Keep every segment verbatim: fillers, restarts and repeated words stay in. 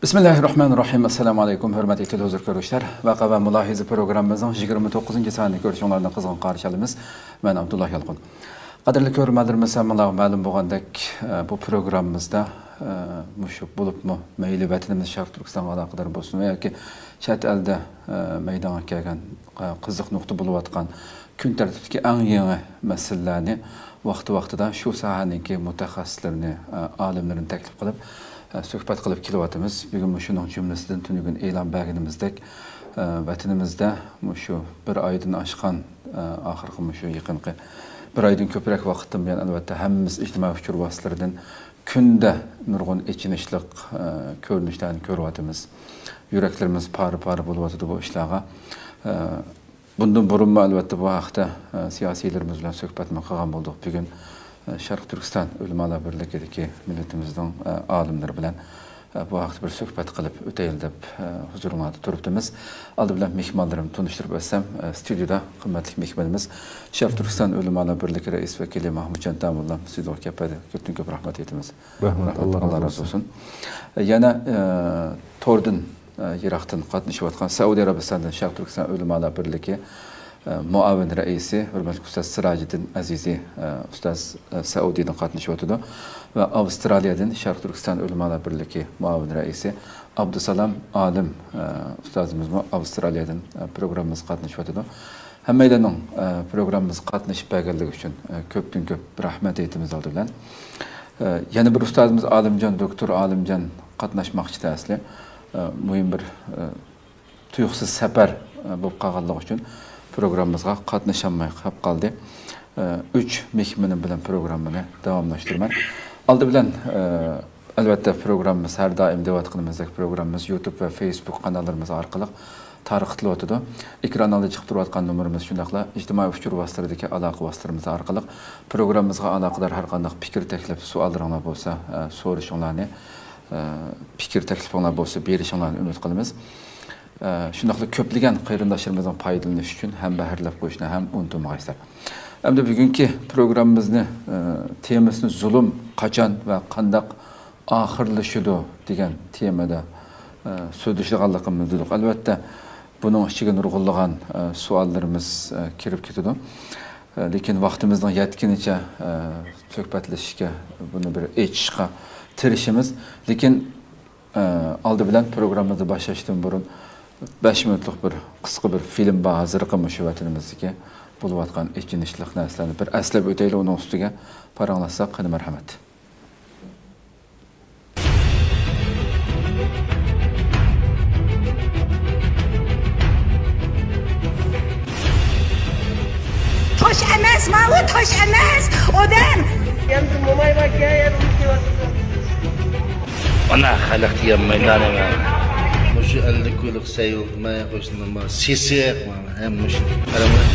بىسمىللاھىررەھمانىررەھىم. ئەسسالامۇئەلەيكۇم، ھۆرمەتلىك تېلېۋىزور كۆرۈشلەر. ۋەقە ۋە مۇلاھىزە پروگراممىمىزنىڭ يىگىرمە توققۇزىنچى سانىنى كۆرۈشۈڭلارنى قىزغىن قارشى ئالىمىز. مەن ئابدۇللا يالقۇن. قەدىرلىك كۆرۈرمەنلىرىمىز، ھەممىڭلارغا مەلۇم بولغاندەك، بۇ پروگراممىمىزدا مۇشۇ بولۇپمۇ مەيلى ۋەتىنىمىز شەرقىي تۈركىستانغا ئالاقىدار بولسۇن ۋە ياكى چەت ئەلدە مەيدانغا كەلگەن قىزىق نۇقتا بولۇۋاتقان كۈن تەرتىپتىكى ئەڭ يېڭى مەسىلىلەرنى ۋاقتى-ۋاقتىدا شۇ ساھەنىڭكى مۇتەخەسسىسلىرىنى، ئالىملىرىنى تەكلىپ قىلىپ، سۆھبەت قىلىپ كېلىۋاتىمىز. بۈگۈن مۇشۇنىڭ جۈملىسىدىن تۈنۈگۈن ئېلان بەرگىنىمىزدەك، ۋەتىنىمىزدە مۇشۇ بىر ئايدىن ئاشقان، ئاخىرقى مۇشۇ يېقىنقى بىر ئايدىن كۆپرەك ۋاقىتتىن بۇيان، ئەلۋەتتە، ھەممىمىز ئىجتىمائىي ئۇچۇر ۋاسىتىلىرىدىن كۈندە نۇرغۇن ئېچىنىشلىق، ئە، كۆرۈنۈشلەرنى كۆرۈۋاتىمىز. يۈرەكلىرىمىز پارە-پارە بولۇۋاتىدۇ بۇ ئىشلارغا. ئە، بۇندىن بۇرۇنمۇ، ئەلۋەتتە، بۇ ھەقتە، ئە، سىياسىيلىرىمىز بىلەن سۆھبەتمۇ قىلغان بولدۇق. بۈگۈن، ئە، شەرقىي تۈركىستان ئۆلىمالار بىرلىكىدىكى مىللىتىمىزنىڭ، ئە، ئالىملىرى بىلەن، ئە، بۇ ھەقتە بىر سۆھبەت قىلىپ ئۆتەيلى دەپ، ئە، ھۇزۇرۇڭلاردا تۇرۇپتىمىز. ئالدى بىلەن مېھمانلىرىمنى تونۇشتۇرۇپ ئۆتسەم، ئە، ستۇدىيىدا قىممەتلىك مېھمىنىمىز، شەرقىي تۈركىستان ئۆلىمالار بىرلىكى رەئىس ۋەكىلى مەھمۇتجان داموللا، ستۇدىيىغا كەپ بەردى. كۆپتىن كۆپ رەھمەت ئېيتىمىز. رەھمەت، رەھمەت، ئاللا رازى بولسۇن. يەنە، ئە، توردىن، ئە، يىراقتىن قاتنىشىۋاتقان سەئۇدى ئەرەبىستاندىن شەرقىي تۈركىستان ئۆلىمالار بىرلىكى، ئە، مۇئاۋىن رەئىسى، ھۆرمەتلىك ئۇستاز سىراجىدىن ئەزىزى، ئە، ئۇستاز، ئە، سەئۇدىدىن قاتنىشىۋاتىدۇ. ۋە ئاۋسترالىيەدىن شەرقىي تۈركىستان ئۆلىمالار بىرلىكى مۇئاۋىن رەئىسى ئابدۇسالام ئالىم، ئە، ئۇستازىمىزمۇ ئاۋسترالىيەدىن، ئە، پروگراممىمىزغا قاتنىشىۋاتىدۇ. ھەممەيلەننىڭ، ئە، پروگراممىمىزغا قاتنىشىپ بەرگەنلىكى ئۈچۈن، ئە، كۆپتىن كۆپ رەھمەت ئېيتىمىز ئالدى بىلەن. ئە، يەنە بىر ئۇستازىمىز ئالىمجان، دوكتور ئالىمجان قاتناشماقچىدى ئەسلى. ئە، مۇھىم بىر، ئە، تۇيۇقسىز سەپەر، ئە، بولۇپ قالغانلىقى ئۈچۈن پروگراممىمىزغا قاتنىشالماي قېلىپ قالدى. ئە، ئۈچ مېھمىنىم بىلەن پروگراممىنى داۋاملاشتۇرىمەن. ئالدى بىلەن، ئە، ئەلۋەتتە، پروگراممىمىز ھەر دائىم دەۋاتقىنىمىزدەك پروگراممىمىز يۇتۇب ۋە فېيسبۇك قاناللىرىمىز ئارقىلىق تارقىتىلىۋاتىدۇ. ئېكران ئالدىدا چىقىپ تۇرۇۋاتقان نومۇرىمىز شۇنداقلا ئىجتىمائىي ئۇچۇر ۋاسىتىلىرىدىكى ئالاقە ۋاسىتىلىرىمىز ئارقىلىق پروگراممىمىزغا ئالاقىدار ھەر قانداق پىكىر، تەكلىپ، سوئاللىرىڭلار بولسا، ئە، سورىشىڭلارنى، ئە، پىكىر، تەكلىپىڭلار بولسا بېرىشىڭلارنى ئۈمىد قىلىمىز. ئە، شۇنداقلا كۆپلىگەن قېرىنداشلىرىمىزنىڭ پايدىلىنىشى ئۈچۈن ھەمبەھىرلەپ قويۇشنى ھەم ئۇنتۇمىغايسىلەر. ئەمدى بۈگۈنكى پروگراممىمىزنى، ئە، تېمىسىنى زۇلۇم قاچان ۋە قانداق ئاخىرلىشىدۇ دېگەن تېمىدا، ئە، سۆزلىشىدىغانلىقىمىزنى دېدۇق. ئەلۋەتتە، بۇنىڭ ئىچىگە نۇرغۇنلىغان، ئە، سوئاللىرىمىز، ئە، كىرىپ كېتىدۇ. ئە، لېكىن ۋاقتىمىزنىڭ يەتكىنىچە، ئە، سۆھبەتلىشىشكە، بۇنى بىر ئېچىشقا تىرىشىمىز. لېكىن ئە، ئالدى بىلەن پروگراممىمىزنى باشلاشتىن بۇرۇن بەش مىنۇتلۇق بىر قىسقا بىر فىلىم بار، ھازىرقى مۇشۇ ۋەتىنىمىزدىكى بولۇۋاتقان ئېچىنىشلىق نەرسىلەرنى بىر ئەسلەپ ئۆتەيلى، ئۇنىڭ ئۈستىگە پاراڭلاشساق قېنى، مەرھەمەت. تاش ئەمەس، ماۋۇ تاش ئەمەس، ئادەم. ئەمدى مومايغا كەل، ئەمدى كېلىۋاتىدۇ. مانا خەلق دېگەن مەيدانى مانا. مۇشۇ ئەللىك كويلۇق سەي بولۇپ، مانا قوشنىما سېسىق، مانا، ھە، مۇشۇ. قاراڭلار.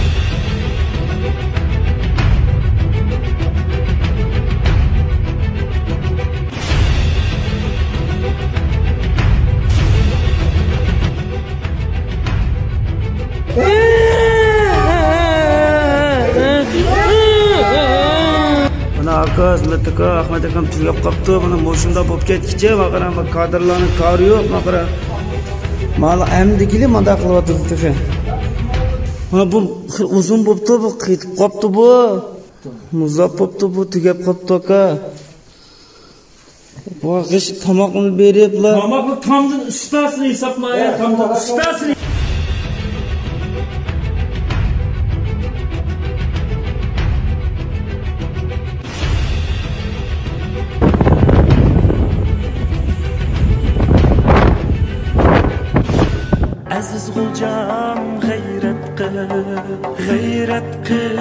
مانا ئاكا، ئىسمەت ئاكا، ئەخمەت ئاكام تۈگەپ قاپتۇ. مانا مۇشۇنداق بولۇپ كەتكىچە، ماقارا، ما كادىرلارنىڭ كارى يوق، ماقارا. مانا ئەمدىكىلى مانداق قىلىۋاتىدۇ تېخى. مانا بۇ خېلى ئۇزۇن بوپتۇ، بۇ قېتىپ قاپتۇ بۇ. مۇزلاپ بوپتۇ بۇ، تۈگەپ قاپتۇ ئاكا. ۋاي، غىش تاماقنى بېرىپلا. تاماقنى تامدىن ئۇستاسىنى ھېسابلايا، تامدىن ئۇستاسىنى. ئەزىز غۇلجام، غەيرەت قىل، غەيرەت قىل،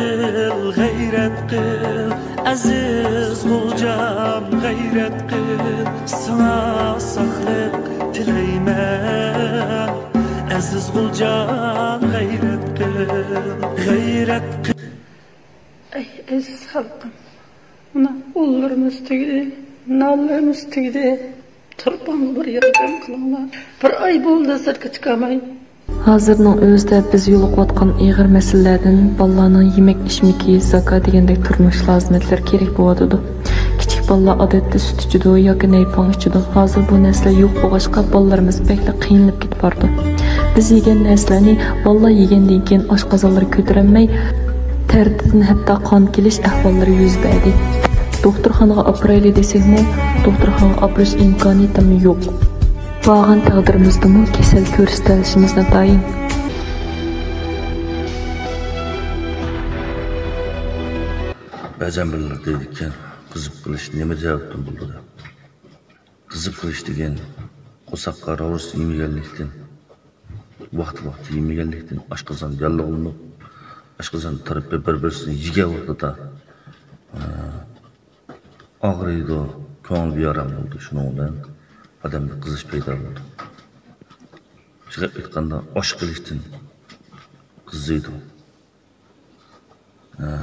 غەيرەت قىل. ئەزىز غۇلجام، غەيرەت قىل، ساڭا ساقلىق تىلەيمەن. ئەزىز غۇلجام، غەيرەت قىل، غەيرەت قىل. ئەي ئەزىز خەلقىم، مانا ئۇنلىرىمىز تۈگىدى، نانلىرىمىز تۈگىدى. تۇرپانغا بىر ياردەم قىلىڭلار. بىر ئاي بولدى سىرتقا چىقالماي. ھازىرنىڭ ئۆزىدە بىز يولۇقۇۋاتقان ئېغىر مەسىلىلەردىن بالىلارنىڭ يېمەك-ئىچمىكى، زاكا دېگەندەك تۇرمۇش لازىمەتلىرى كېرەك بولۇۋاتىدۇ. كىچىك بالىلار ئادەتتە سۈت ئىچىدۇ ياكى نەيپاڭ ئىچىدۇ. ھازىر بۇ نەرسىلەر يوق بولغاچقا، بالىلىرىمىز بەكلا قىينىلىپ كېتىپ بارىدۇ. بىز يېگەن نەرسىلەرنى بالىلار يېگەندىن كېيىن ئاشقازانلىرى كۆتۈرەلمەي، تەرىتىدىن ھەتتا قان كېلىش ئەھۋاللىرى يۈز بەردى. دوختۇرخانىغا ئاپىرايلى دېسەكمۇ، دوختۇرخانىغا ئاپىرىش ئىمكانىيىتىمۇ يوق. بارغان تەقدىرىمىزدىمۇ كېسەل كۆرسىتەلىشىمىز ناتايىن. بەزەن بىرلىرى دەيدىكەن، قىزىپ قېلىش نېمە سەۋەبتىن بولىدۇ دەپ. قىزىپ قېلىش دېگەن قورساققا راۋۇرۇس يېمىگەنلىكتىن، ۋاقتى-ۋاقتى يېمىگەنلىكتىن ئاشقازان ياللۇغلىنىپ، ئاشقازان تەرىپى بىر-بىرسىنى يېگەن ۋاقتىدا، ئە، ئاغرىيدۇ، كۆڭۈل بىئارام بولىدۇ. شۇنىڭ بىلەن ئادەمدە قىزىش پەيدا بولىدۇ. ئىشقىلىپ ئېيتقاندا، ئاچ قېلىشتىن قىزىيدۇ. ھە.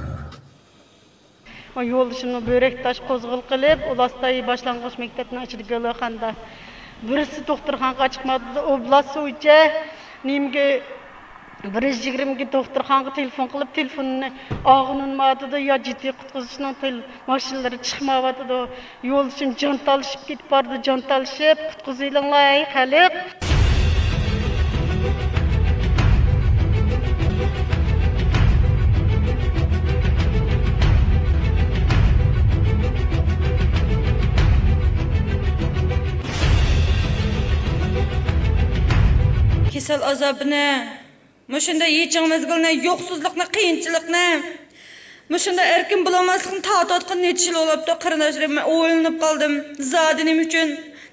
يولدىشىمنىڭ بۆرەك تاش قوزغىلىق قىلىپ، ئۇلاستا باشلانغۇچ مەكتەپنىڭ ئىچىدىكى گۆلخانىدا. بىرسى دوختۇرخانىغا چىقماپتۇ، ئوبلاست بويىچە نېمىگە، بىر يۈز يىگىرمىگە دوختۇرخانىغا تېلېفون قىلىپ، تېلېفوننى ئاغىنىم ئاتىدۇ، يا جىددىي قۇتقۇزۇشنىڭ تېل-، ماشىنىلىرى چىقمايۋاتىدۇ. يولدىشىم جان تالىشىپ كېتىپ بارىدۇ، جان تالىشىپ، قۇتقۇزۇۋېلىڭلار، ھەي خەلق. كېسەل ئازابىنى، مۇشۇنداق ھېچىڭ مەزگىلنى، يوقسۇزلۇقنى، قىيىنچىلىقنى، مۇشۇنداق ئەركىن بولالماسلىقنى تارتىۋاتقىلى نەچچە يىل بولۇپتۇ، قېرىنداشلىرىم. مەن ئويلىنىپ قالدىم. زادى نېمە ئۈچۈن؟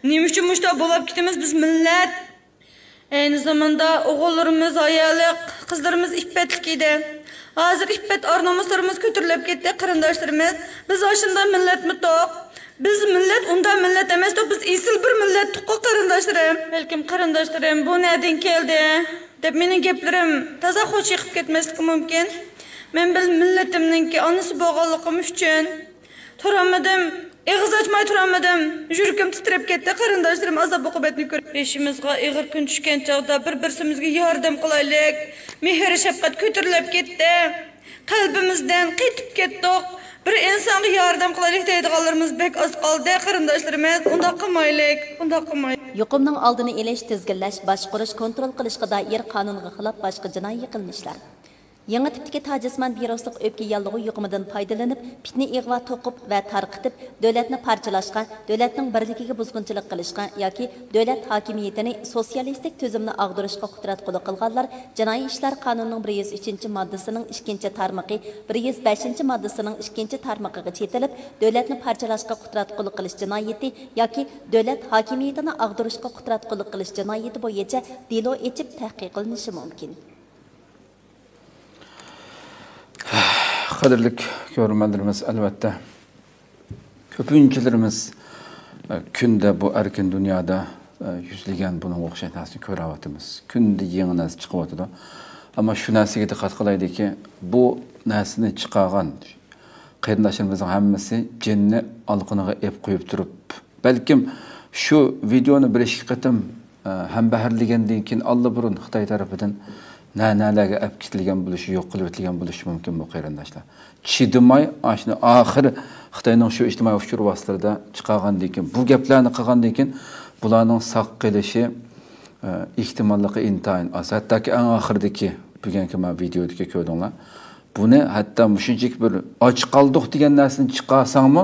نېمە ئۈچۈن مۇشۇنداق بولاپ كېتىمىز بىز مىللەت؟ ئەينى زاماندا ئوغۇللىرىمىز ھايالىق، قىزلىرىمىز ئىپپەتلىك ئىدى. ھازىر ئىپپەت، ئار-نومۇسلىرىمىز كۆتۈرۈلۈپ كەتتى، قېرىنداشلىرىمىز. بىز ئاشۇنداق مىللەتمۇ توق؟ بىز مىللەت ئۇنداق مىللەت ئەمەستۇق، بىز ئېسىل بىر مىللەتتۇققۇ، قېرىنداشلىرىم. بەلكىم قېرىنداشلىرىم بۇ نەدىن كەلدى دەپ مېنىڭ گەپلىرىم تازا خوش يېقىپ كەتمەسلىكى مۇمكىن. مەن بىر مىللىتىمنىڭكى ئانىسى بولغانلىقىم ئۈچۈن تۇرالمىدىم، ئېغىز ئاچماي تۇرالمىدىم. يۈرىكىم تىترەپ كەتتى، قېرىنداشلىرىم ئازاب-ئوقۇبەتنى كۆرۈپ. بېشىمىزغا ئېغىر كۈن چۈشكەن چاغدا بىر-بىرسىمىزگە ياردەم قىلايلىك. مېھىر-شەپقەت كۆتۈرۈلۈپ كەتتى. قەلبىمىزدىن قېتىپ كەتتۇق. بىر ئىنسانغا ياردەم قىلايلىك دەيدىغانلىرىمىز بەك ئاز قالدى، قېرىنداشلىرىمىز. ئۇنداق قىلمايلىك، ئۇنداق قىلمايلىك. يۇقۇمنىڭ ئالدىنى ئېلىش، تىزگىنلەش، باشقۇرۇش، كونترول قىلىشقا دائىر قانۇنغا خىلاپ باشقا جىنايى قىلمىشلار. يېڭى تىپتىكى تاجسىمان ۋىرۇسلۇق ئۆپكە ياللۇغى يۇقۇمىدىن پايدىلىنىپ، پىتنە-ئىغۋا توقۇپ ۋە تارقىتىپ، دۆلەتنى پارچىلاشقا، دۆلەتنىڭ بىرلىكىگە بۇزغۇنچىلىق قىلىشقا ياكى دۆلەت ھاكىمىيىتىنى سوتسىيالىستىك تۈزۈمنى ئاغدۇرۇشقا قۇتراتقۇلۇق قىلغانلار جىنايى ئىشلار قانۇنىنىڭ بىر يۈز ئۈچىنچى ماددىسىنىڭ ئىككىنچى تارمىقى، بىر يۈز بەشىنچى ماددىسىنىڭ ئىككىنچى تارمىقىغا چېتىلىپ، دۆلەتنى پارچىلاشقا قۇتراتقۇلۇق قىلىش جىنايىتى ياكى دۆلەت ھاكىمىيىتىنى ئاغدۇرۇشقا قۇتراتقۇلۇق قىلىش جىنايىتى بويىچە دېلو ئېچىپ تەھقىق قىلىنىشى مۇمكىن. قەدىرلىك كۆرۈرمەنلىرىمىز، ئەلۋەتتە، كۆپىنچىلىرىمىز، ئە، كۈندە بۇ ئەركىن دۇنيادا، ئە، يۈزلىگەن بۇنىڭغا ئوخشاش نەرسىنى كۆرۈۋاتىمىز. كۈندە يېڭى نەرسە چىقىۋاتىدۇ. ئەمما شۇ نەرسىگە دىققەت قىلايلىكى، بۇ نەرسىنى چىقارغان قېرىنداشلىرىمىزنىڭ ھەممىسى جىننى ئالىقىنىغا ئېلىپ قويۇپ تۇرۇپ، بەلكىم شۇ ۋىدېئونى بىر ئىككى قېتىم، ئە، ھەمبەھىرلىگەندىن كېيىن، ئاللىبۇرۇن خىتاي تەرىپىدىن نە-نەلەرگە ئەپ كېتىلگەن بولۇشى، يوق قىلىۋېتىلگەن بولۇشى مۇمكىن بۇ قېرىنداشلار. چىدىماي، ئاشۇنى ئاخىر خىتاينىڭ شۇ ئىجتىمائىي ئۇچۇر ۋاسىتىلىرىدە چىقارغاندىن كېيىن، بۇ گەپلەرنى قىلغاندىن كېيىن، بۇلارنىڭ ساق قېلىشى، ئە، ئېھتىماللىقى ئىنتايىن ئاز. ھەتتاكى ئەڭ ئاخىرىدىكى، بۈگۈنكى مانا ۋىدېئودىكى كۆردۈڭلار. بۇنى ھەتتا مۇشۇنچىلىك بىر ئاچ قالدۇق دېگەن نەرسىنى چىقارساڭمۇ،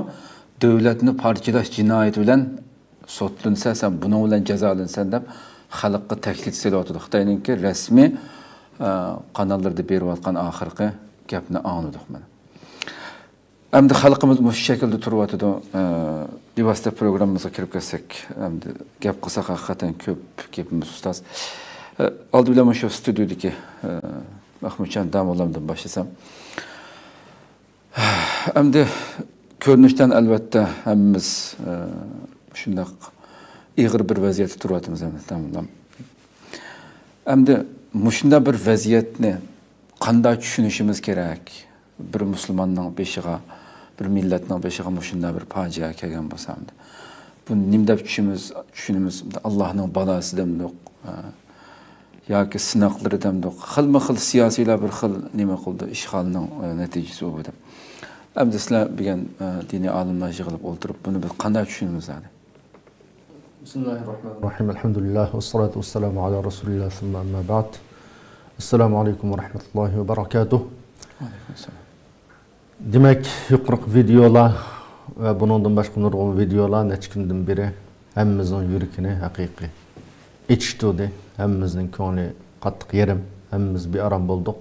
دۆلەتنى پارچىلاش جىنايىتى بىلەن سوتلىنىسەن، سەن بۇنىڭ بىلەن جازالىنىسەن دەپ خەلققە تەھدىت سېلىۋاتىدۇ. خىتاينىڭكى رەسمىي، ئە، قاناللىرىدا بېرىۋاتقان ئاخىرقى گەپنى ئاڭلىدۇق مانا. ئەمدى خەلقىمىز مۇشۇ شەكىلدە تۇرۇۋاتىدۇ. ئە، بىۋاسىتە پروگراممىمىزغا كىرىپ كەتسەك، ئەمدى گەپ قىلساق ھەقىقەتەن كۆپ گېپىمىز ئۇستاز. ئە، ئالدى بىلەن مۇشۇ ستۇدىيەدىكى، ئە، مەخمۇتجان داموللامدىن باشلىسام. ئەمدى كۆرۈنۈشتىن ئەلۋەتتە ھەممىمىز، ئە، شۇنداق ئېغىر بىر ۋەزىيەتتە تۇرۇۋاتىمىز ئەمدى، تامام. ئەمدى مۇشۇنداق بىر ۋەزىيەتنى قانداق چۈشىنىشىمىز كېرەك؟ بىر مۇسۇلماننىڭ بېشىغا، بىر مىللەتنىڭ بېشىغا مۇشۇنداق بىر پاجىئە كەلگەن بولسا، ئەمدى بۇ نېمە دەپ چۈشىمىز-، چۈشىنىمىز؟ ئاللاھنىڭ بالاسى دەمدۇق، ئە، ياكى سىناقلىرى دەمدۇق. خىلمۇ خىل سىياسىيلار بىر خىل نېمە قىلدى، ئىشغالنىڭ، ئە، نەتىجىسى ئۇ دەپ. ئەمدى سىلەر بۈگۈن، ئە، دىنىي ئالىملار يىغىلىپ ئولتۇرۇپ، بۇنى بىز قانداق چۈشىنىمىز ھەدە؟ بىسمىللاھىررەھمانىررەھىم. ئەلھەمدۇلىللاھ، ۋەسسالاتۇ ۋەسسالامۇ ئالا رەسۇلىللاھ، سۇمما ئەمما بەئد. ئەسسالامۇ ئەلەيكۇم ۋە رەھمەتۇللاھى ۋە بەرەكاتۇھ. ۋەئەلەيكۇم ئەسسالام. دېمەك، يۇقىرىقى ۋىدېئولار ۋە بۇنىڭدىن باشقا نۇرغۇن ۋىدېئولار نەچچە كۈندىن بېرى ھەممىمىزنىڭ يۈرىكىنى ھەقىقىي ئېچىشتۇردى. ھەممىمىزنىڭ كۆڭلى قاتتىق يېرىم، ھەممىمىز بىئارام بولدۇق.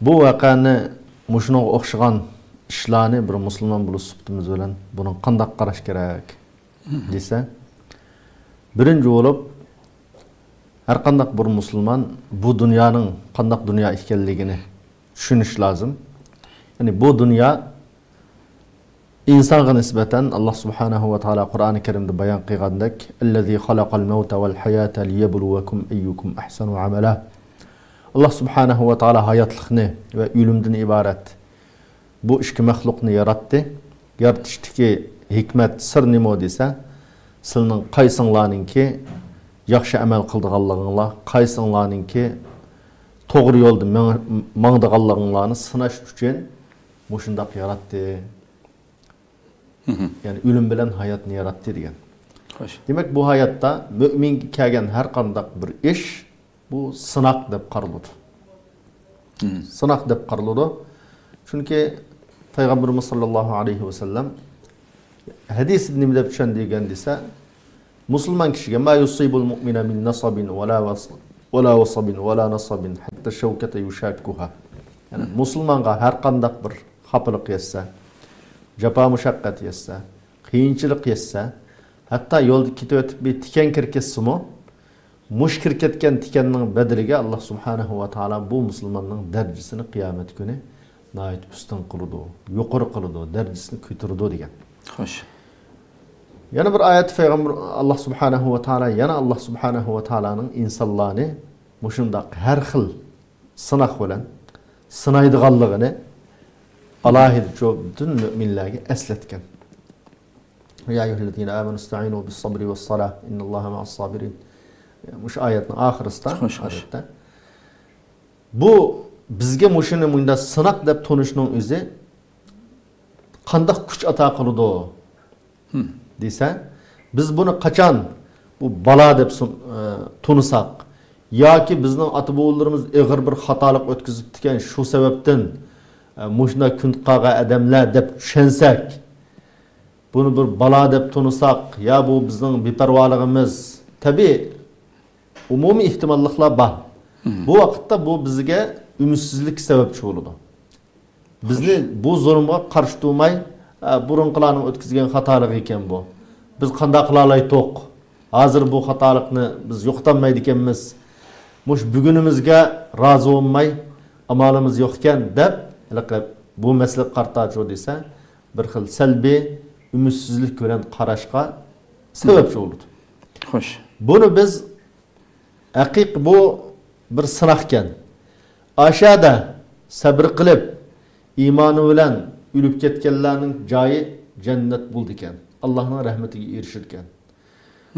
بۇ ۋەقەنى مۇشۇنىڭغا ئوخشىغان ئىشلارنى بىر مۇسۇلمان بولۇش سۈپىتىمىز بىلەن بۇنىڭغا قانداق قاراش كېرەك دېسە، بىرىنچى بولۇپ، ھەر قانداق بىر مۇسۇلمان بۇ دۇنيانىڭ قانداق دۇنيا ئىكەنلىكىنى چۈشىنىش لازىم. يەنى بۇ دۇنيا ئىنسانغا نىسبەتەن ئاللاھ سۇبھانەھۇ ۋە تائالا قۇرئانى كەرىمدە بايان قىلغاندەك، «ئەللەزى خەلەقەل مەۋتە ۋەل ھاياتە لىيەبلۇۋەكۇم ئەييۇكۇم ئەھسەنۇ ئەمەلا.» ئاللاھ سۇبھانەھۇ ۋە تائالا ھاياتلىقنى ۋە ئۆلۈمدىن ئىبارەت بۇ ئىككى مەخلۇقنى ياراتتى. يارىتىشتىكى ھېكمەت، سىر نېمە دېسە، سىلىنىڭ قايسىڭلارنىڭكى ياخشى ئەمەل قىلىدىغانلىقىڭلار، قايسىڭلارنىڭكى توغرا يولدا مېڭ-، ماڭىدىغانلىقىڭلارنى سىناش ئۈچۈن مۇشۇنداق ياراتتى. يەنى ئۆلۈم بىلەن ھاياتنى ياراتتى دېگەن. خوش. دېمەك، بۇ ھاياتتا مۆمىنگە كەلگەن ھەر قانداق بىر ئىش، بۇ سىناق دەپ قارىلىدۇ. سىناق دەپ قارىلىدۇ. چۈنكى پەيغەمبىرىمىز ساللاللاھۇ ئەلەيھى ۋەسەللەم ھەدىسىدە نېمە دەپ چۈشەندۈرگەن دېسە، مۇسۇلمان كىشىگە، «ما يۇسىبۇل مۇئمىنە مىن نەسەبىن ۋەلا ۋەس-، ۋەلا ۋەسەبىن ۋەلا نەسەبىن ھەتتا شەۋكەتە يۇشاككۇھا.» يەنى مۇسۇلمانغا ھەر قانداق بىر خاپىلىق يەتسە، جاپا مۇشەققەت يەتسە، قىيىنچىلىق يەتسە، ھەتتا يولدا كېتىۋېتىپ بىر تىكەن كىرىپ كەتسىمۇ، مۇشۇ كىرىپ كەتكەن تىكەننىڭ بەدىلىگە ئاللاھ سۇبھانەھۇ ۋە تائالا بۇ مۇسۇلماننىڭ دەرىجىسىنى قىيامەت كۈنى ناھايىتى ئۈستۈن قىلىدۇ، يۇقىرى قىلىدۇ، دەرىجىسىنى كۆتۈرىدۇ دېگەن. خوش. يەنە بىر ئايەتتە پەيغەمبەر، ئاللاھ سۇبھانەھۇ ۋە تائالا، يەنە ئاللاھ سۇبھانەھۇ ۋە تائالانىڭ ئىنسانلارنى مۇشۇنداق ھەر خىل سىناق بىلەن سىنايدىغانلىقىنى ئالاھىدە شۇ پۈتۈن مۆمىنلەرگە ئەسلەتكەن. يا ئەييۇھەللەزىنە ئامەنۇ ئىستەئىنۇ بىسسەبرى ۋەسسالاھ، ئىننەللاھە مەئەسسابىرىن. مۇشۇ ئايەتنىڭ ئاخىرىسىدا، خوش، خوش. ئادەتتە. بۇ بىزگە مۇشۇنى مۇنداق سىناق دەپ تونۇشنىڭ ئۆزى قانداق كۈچ ئاتا قىلىدۇ دېسە، بىز بۇنى قاچان بۇ بالا دەپ سۇن-، ئە، تونۇساق ياكى بىزنىڭ ئاتا-بوۋىلىرىمىز ئېغىر بىر خاتالىق ئۆتكۈزۈپتىكەن، شۇ سەۋەبتىن، ئە، مۇشۇنداق كۈن قالغان ئادەملەر دەپ چۈشەنسەك، بۇنى بىر بالا دەپ تونۇساق، يا بۇ بىزنىڭ بىپەرۋالىقىمىز، تەبىئىي، ئومۇمىي ئېھتىماللىقلار بار. بۇ ۋاقىتتا بۇ بىزگە ئۈمىدسىزلىك سەۋەبچى بولىدۇ. بىزنى بۇ زۇلۇمغا قارشى تۇرماي، «ئە، بۇرۇنقىلارنىڭ ئۆتكۈزگەن خاتالىقى ئىكەن بۇ. بىز قانداق قىلالايتتۇق؟ ھازىر بۇ خاتالىقنى بىز يوقىتالمايدىكەنمىز. مۇشۇ بۈگۈنىمىزگە رازى بولماي، ئامالىمىز يوق ئىكەن» دەپ، ھېلىقى بۇ مەسىلىگە قارىتاچۇ دېسە، بىر خىل سەلبىي، ئۈمىدسىزلىك بىلەن قاراشقا سەۋەبچى بولىدۇ. خوش. بۇنى بىز ھەقىقىي بۇ بىر سىناقكەن. ئاشۇ يەردە سەبرى قىلىپ، ئىمانى بىلەن ئۆلۈپ كەتكەنلەرنىڭ جايى جەننەت بولىدىكەن. ئاللاھنىڭ رەھمىتىگە ئېرىشىدىكەن.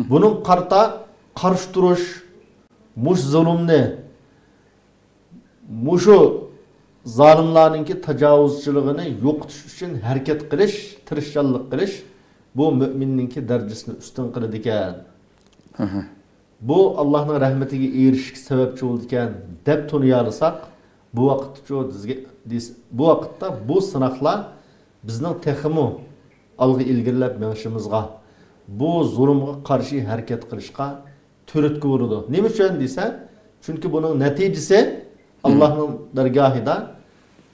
بۇنىڭغا قارىتا قارشى تۇرۇش، مۇشۇ زۇلۇمنى، مۇشۇ زالىملارنىڭكى تاجاۋۇزچىلىقىنى يوقىتىش ئۈچۈن ھەرىكەت قىلىش، تىرىشچانلىق قىلىش، بۇ مۆمىننىڭكى دەرىجىسىنى ئۈستۈن قىلىدىكەن. بۇ ئاللاھنىڭ رەھمىتىگە ئېرىشىشكە سەۋەبچى بولىدىكەن دەپ تونۇيالىساق، بۇ ۋاقىتتا بۇ ۋاقىتتا بۇ سىناقلار بىزنىڭ تېخىمۇ ئالغا ئىلگىرىلەپ مېڭىشىمىزغا، بۇ زۇلۇمغا قارشى ھەرىكەت قىلىشقا تۈرتكە بولىدۇ. نېمە ئۈچۈن دېسە، چۈنكى بۇنىڭ نەتىجىسى ئاللاھنىڭ دەرگاھىدا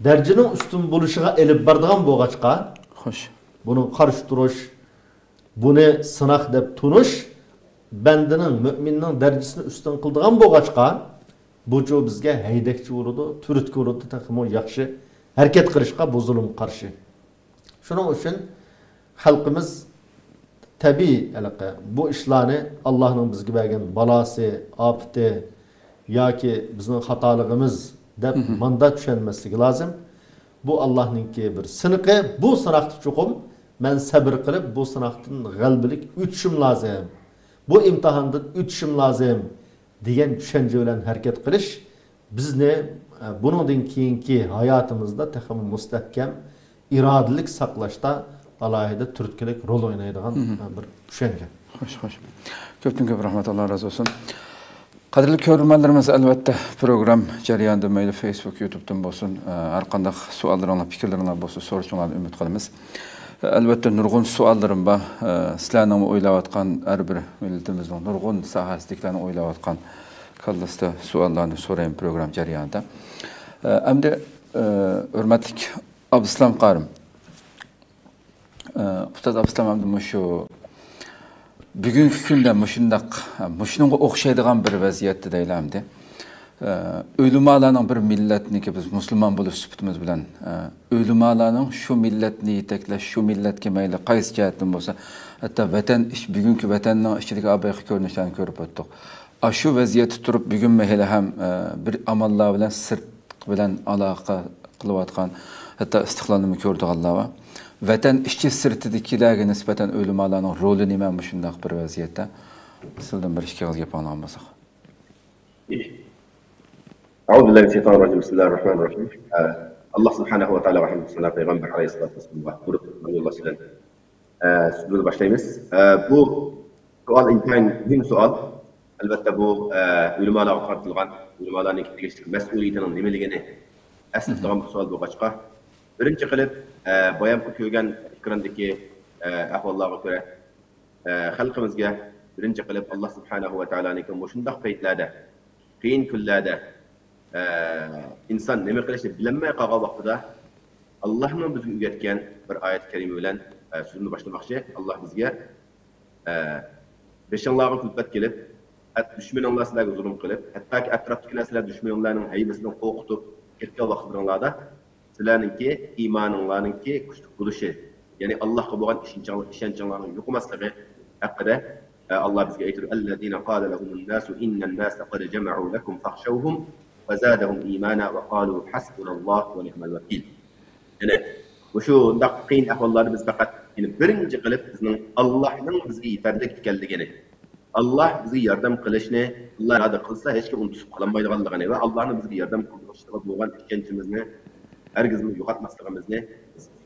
دەرىجىنىڭ ئۈستۈن بولۇشىغا ئېلىپ بارىدىغان بولغاچقا، خوش، بۇنىڭغا قارشى تۇرۇش، بۇنى سىناق دەپ تونۇش بەندىنىڭ، مۆمىننىڭ دەرىجىسىنى ئۈستۈن قىلىدىغان بولغاچقا، بۇچۇ بىزگە ھەيدەكچى بولىدۇ، تۈرتكە بولىدۇ، تېخىمۇ ياخشى ھەرىكەت قىلىشقا بۇ زۇلۇمغا قارشى. شۇنىڭ ئۈچۈن خەلقىمىز تەبىئىي ھېلىقى بۇ ئىشلارنى ئاللاھنىڭ بىزگە بەرگەن بالاسى، ئاپىتى ياكى بىزنىڭ خاتالىقىمىز دەپ ماندا چۈشەنمەسلىكى لازىم. بۇ ئاللاھنىڭكى بىر سىنىقى. بۇ سىناقتا چوقۇم مەن سەبرى قىلىپ، بۇ سىناقتىن غەلىبىلىك ئۆتۈشۈم لازىم. بۇ ئىمتىھاندىن ئۆتۈشۈم لازىم دېگەن چۈشەنچە بىلەن ھەرىكەت قىلىش، بىزنى، ئە، بۇنىڭدىن كېيىنكى ھاياتىمىزدا تېخىمۇ مۇستەھكەم، ئىرادىلىك ساقلاشتا ئالاھىدە تۈرتكىلىك رول ئوينايدىغان، ئە، بىر چۈشەنچە. خوش، خوش. كۆپتىن كۆپ رەھمەت، ئاللا رازى بولسۇن. قەدىرلىك كۆرۈرمەنلىرىمىز، ئەلۋەتتە، پروگرام جەريانىدا مەيلى فېيسبۇك، يۇتۇبتىن بولسۇن، ئە، ھەر قانداق سوئاللىرىڭلار، پىكىرلىرىڭلار بولسا، سورىشىڭلارنى ئۈمىد قىلىمىز. ئەلۋەتتە، نۇرغۇن سوئاللىرىم بار. ئە، سىلەرنىڭمۇ ئويلاۋاتقان، ھەر بىر مىللىتىمىزنىڭ نۇرغۇن ساھەسىدىكىلەرنىڭ ئويلاۋاتقان كاللىسىدا سوئاللارنى سورايمەن پروگرام جەريانىدا. ئە، ئەمدى، ئە، ھۆرمەتلىك ئابدۇسالام قارىم. ئە، ئۇستاز ئابدۇسالام، ئەمدى مۇشۇ بۈگۈنكى كۈندە مۇشۇنداق، مۇشۇنىڭغا ئوخشايدىغان بىر ۋەزىيەتتە دەيلى ئەمدى. ئە، ئۆلىمالارنىڭ بىر مىللەتنىڭكى، بىز مۇسۇلمان بولۇش سۈپىتىمىز بىلەن، ئە، ئۆلىمالارنىڭ شۇ مىللەتنى يېتەكلەش، شۇ مىللەتكە مەيلى قايسى جەھەتتىن بولسا، ھەتتا ۋەتەن ئىچ-، بۈگۈنكى ۋەتەننىڭ ئىچىدىكى بايىقى كۆرۈنۈشلەرنى كۆرۈپ ئۆتتۇق. ئاشۇ ۋەزىيەتتە تۇرۇپ، بۈگۈنمۇ ھېلىھەم، ئە، بىر ئاماللار بىلەن سىرت بىلەن ئالاقە قىلىۋاتقان، ھەتتا ئىستىقلالنىمۇ كۆرىدىغانلار بار. ۋەتەن ئىچى سىرتىدىكىلەرگە نىسبەتەن ئۆلىمالارنىڭ رولى نېمە مۇشۇنداق بىر ۋەزىيەتتە؟ سىلدىن بىر ئىككى ئېغىز گەپ ئاڭلىغان بولساق. أعوذ بالله من الشيطان الرجيم. بسم الله الرحمن الرحيم. ئە، ئاللا سۇبھانەھۇ ۋە تائالاغا ھەمدۇ سانا، پەيغەمبەر ئەلەيھىسسالاتۇ ۋەسسالامغا دۇرۇد ۋە يوللاش بىلەن، ئە، سۆزىمىزنى باشلايمىز. ئە، بۇ سوئال ئىنتايىن مۇھىم سوئال. ئەلۋەتتە، بۇ، ئە، ئۆلىمالارغا قارىتىلغان، ئۆلىمالارنىڭ تېگىشلىك مەسئۇلىيىتىنىڭ نېمىلىكىنى ئەسلىتىدىغان بىر سوئال بولغاچقا، بىرىنچى قىلىپ، ئە، بايامقى كۆرگەن ئېكراندىكى، ئە، ئەھۋاللارغا كۆرە، ئە، خەلقىمىزگە بىرىنچى قىلىپ، ئاللا سۇبھانەھۇ ۋە تائالانىڭكى مۇشۇنداق پەيتلەردە، قىيىن كۈنلەردە، ئە، ئىنسان نېمە قىلىشنى بىلەلمەي قالغان ۋاقتىدا، ئاللانىڭ بىزگە ئۆگەتكەن بىر ئايەت كەرىمە بىلەن، ئە، سۆزۈمنى باشلىماقچى. ئاللا بىزگە، ئە، بېشىڭلارغا كۈلپەت كېلىپ، ھەت-، دۈشمىنىڭلار سىلەرگە زۇلۇم قىلىپ، ھەتتاكى ئەتراپتىكى نەرسىلەر دۈشمىنىڭلارنىڭ ھەيۋىسىدىن قورقۇتۇپ كەتكەن ۋاقىتلىرىڭلاردا، سىلەرنىڭكى ئىمانىڭلارنىڭكى كۈچلۈك بولۇشى، يەنى ئاللاھقا بولغان ئىشەنچىڭ-، ئىشەنچىڭلارنىڭ يوقىماسلىقى ھەققىدە، ئە، ئاللا بىزگە ئېيتىدۇ، الذين قال لهم الناس إن الناس قد جمعوا لكم فاخشوهم فزادهم إيمانا وقالوا حسبنا الله ونعم الوكيل. يەنى مۇشۇنداق قىيىن ئەھۋاللاردا بىز پەقەت، يەنى بىرىنچى قىلىپ بىزنىڭ ئاللاھنىڭ بىزگە يېتەرلىك ئىكەنلىكىنى، ئاللاھ بىزگە ياردەم قىلىشنى، ئاللاھ ئىرادە قىلسا ھېچكىم ئۇنتۇپ قالالمايدىغانلىقىنى ۋە ئاللاھنىڭ بىزگە ياردەم قىلىشىغا بولغان ئىشەنچىمىزنى ھەرگىزمۇ يوقاتماسلىقىمىزنى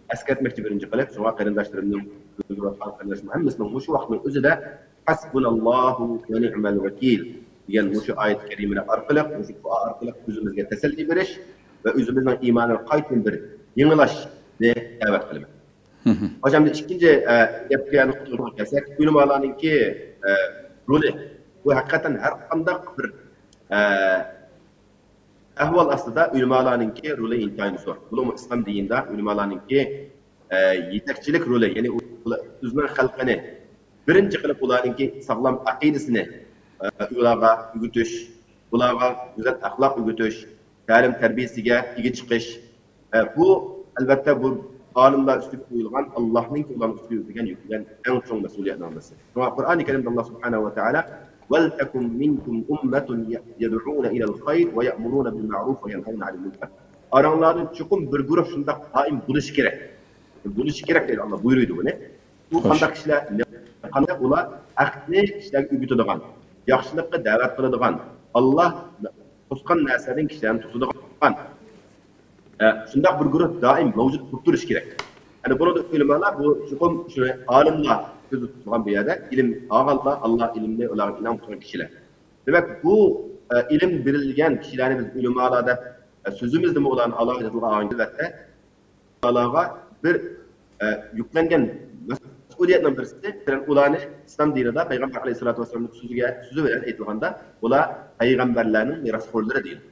ئەسكەرتمەكچى بىرىنچى قىلىپ. شۇڭا قېرىنداشلىرىمنىڭ، كۆرۈۋاتقان قېرىنداشلىرىم ھەممىسىنىڭ مۇشۇ ۋاقىتنىڭ ئۆزىدە ھەسبۇناللاھۇ ۋە نىئمەل ۋەكىل دېگەن مۇشۇ ئايەت كەرىمىلەر ئارقىلىق، مۇشۇ دۇئا ئارقىلىق ئۆزىمىزگە تەسەللى بېرىش ۋە ئۆزىمىزنىڭ ئىمانىنى قايتىدىن بىر يېڭىلاشنى دەۋەت قىلىمەن. خوش، ئەمدى ئىككىنچى، ئە، گەپكە، نۇقتىغا كەلسەك، ئۆلىمالارنىڭكى، ئە، رولى، بۇ ھەقىقەتەن ھەر قانداق بىر، ئە، ئەھۋال ئاستىدا ئۆلىمالارنىڭكى رولى ئىنتايىن زور. بۇلۇڭمۇ ئىسلام دىنىدا ئۆلىمالارنىڭكى، ئە، يېتەكچىلىك رولى، يەنى ئۇ-، ئۆزىنىڭ خەلقىنى بىرىنچى قىلىپ ئۇلارنىڭكى ساغلام ئەقىدىسىنى، ئە، ئۇلارغا ئۆگىتىش، ئۇلارغا گۈزەل ئەخلاق ئۆگىتىش، تەلىم تەربىيەسىگە ئىگە چىقىش، ئە، بۇ، ئەلۋەتتە، بۇ ئالىملار ئۈستىگە قويۇلغان، ئاللاھنىڭكى ئۇلارنىڭ ئۈستىگە يۈكلىگەن، يۈكلىگەن ئەڭ چوڭ مەسئۇلىيەتنىڭ بىرسى. شۇڭا قۇرئانى كەرىمدە ئاللا سۇبھانەھۇ ۋە تائالا، ولتكن منكم أمة يدعون إلى الخير ويأمرون بالمعروف وينهون عن المنكر. ئاراڭلاردىن چوقۇم بىر گۇرۇھ شۇنداق دائىم بولۇشى كېرەك. بولۇشى كېرەك دەيدۇ، ئاللا بۇيرۇيدۇ بۇنى. بۇ قانداق كىشىلەر؟ قانداق؟ ئۇلار ھەقنى كىشىلەرگە ئۆگىتىدىغان، ياخشىلىققا دەۋەت قىلىدىغان، ئاللا توسقان نەرسىلەردىن كىشىلەرنى توسىدىغان، ئە، شۇنداق بىر گۇرۇھ دائىم مەۋجۇت بولۇپ تۇرۇشى كېرەك. يەنى بۇنىڭدا ئۆلىمالار، بۇ چوقۇم شۇ ئالىملار كۆزدە تۇتۇلغان بۇ يەردە، ئىلىم ئالغانلار، ئاللا ئىلىمنى ئۇلارغا ئىنئام قىلغان كىشىلەر. دېمەك، بۇ، ئە، ئىلىم بېرىلگەن كىشىلەرنى بىز ئۆلىمالار دەپ، ئە، سۆزىمىزدىمۇ ئۇلارنى ئالاھىدە تىلغا ئالغان، ئەلۋەتتە، ئۇلارغا بىر، ئە، يۈكلەنگەن مەسئۇلىيەتنىڭ بىرسى، مەسىلەن، ئۇلارنى ئىسلام دىنىدا پەيغەمبەر ئەلەيھىسسالاتۇ ۋەسسالامنىڭ سۆزىگە، سۆزى بىلەن ئېيتىلغاندا، ئۇلار پەيغەمبەرلەرنىڭ مىراسخورلىرى دېيىلىدۇ.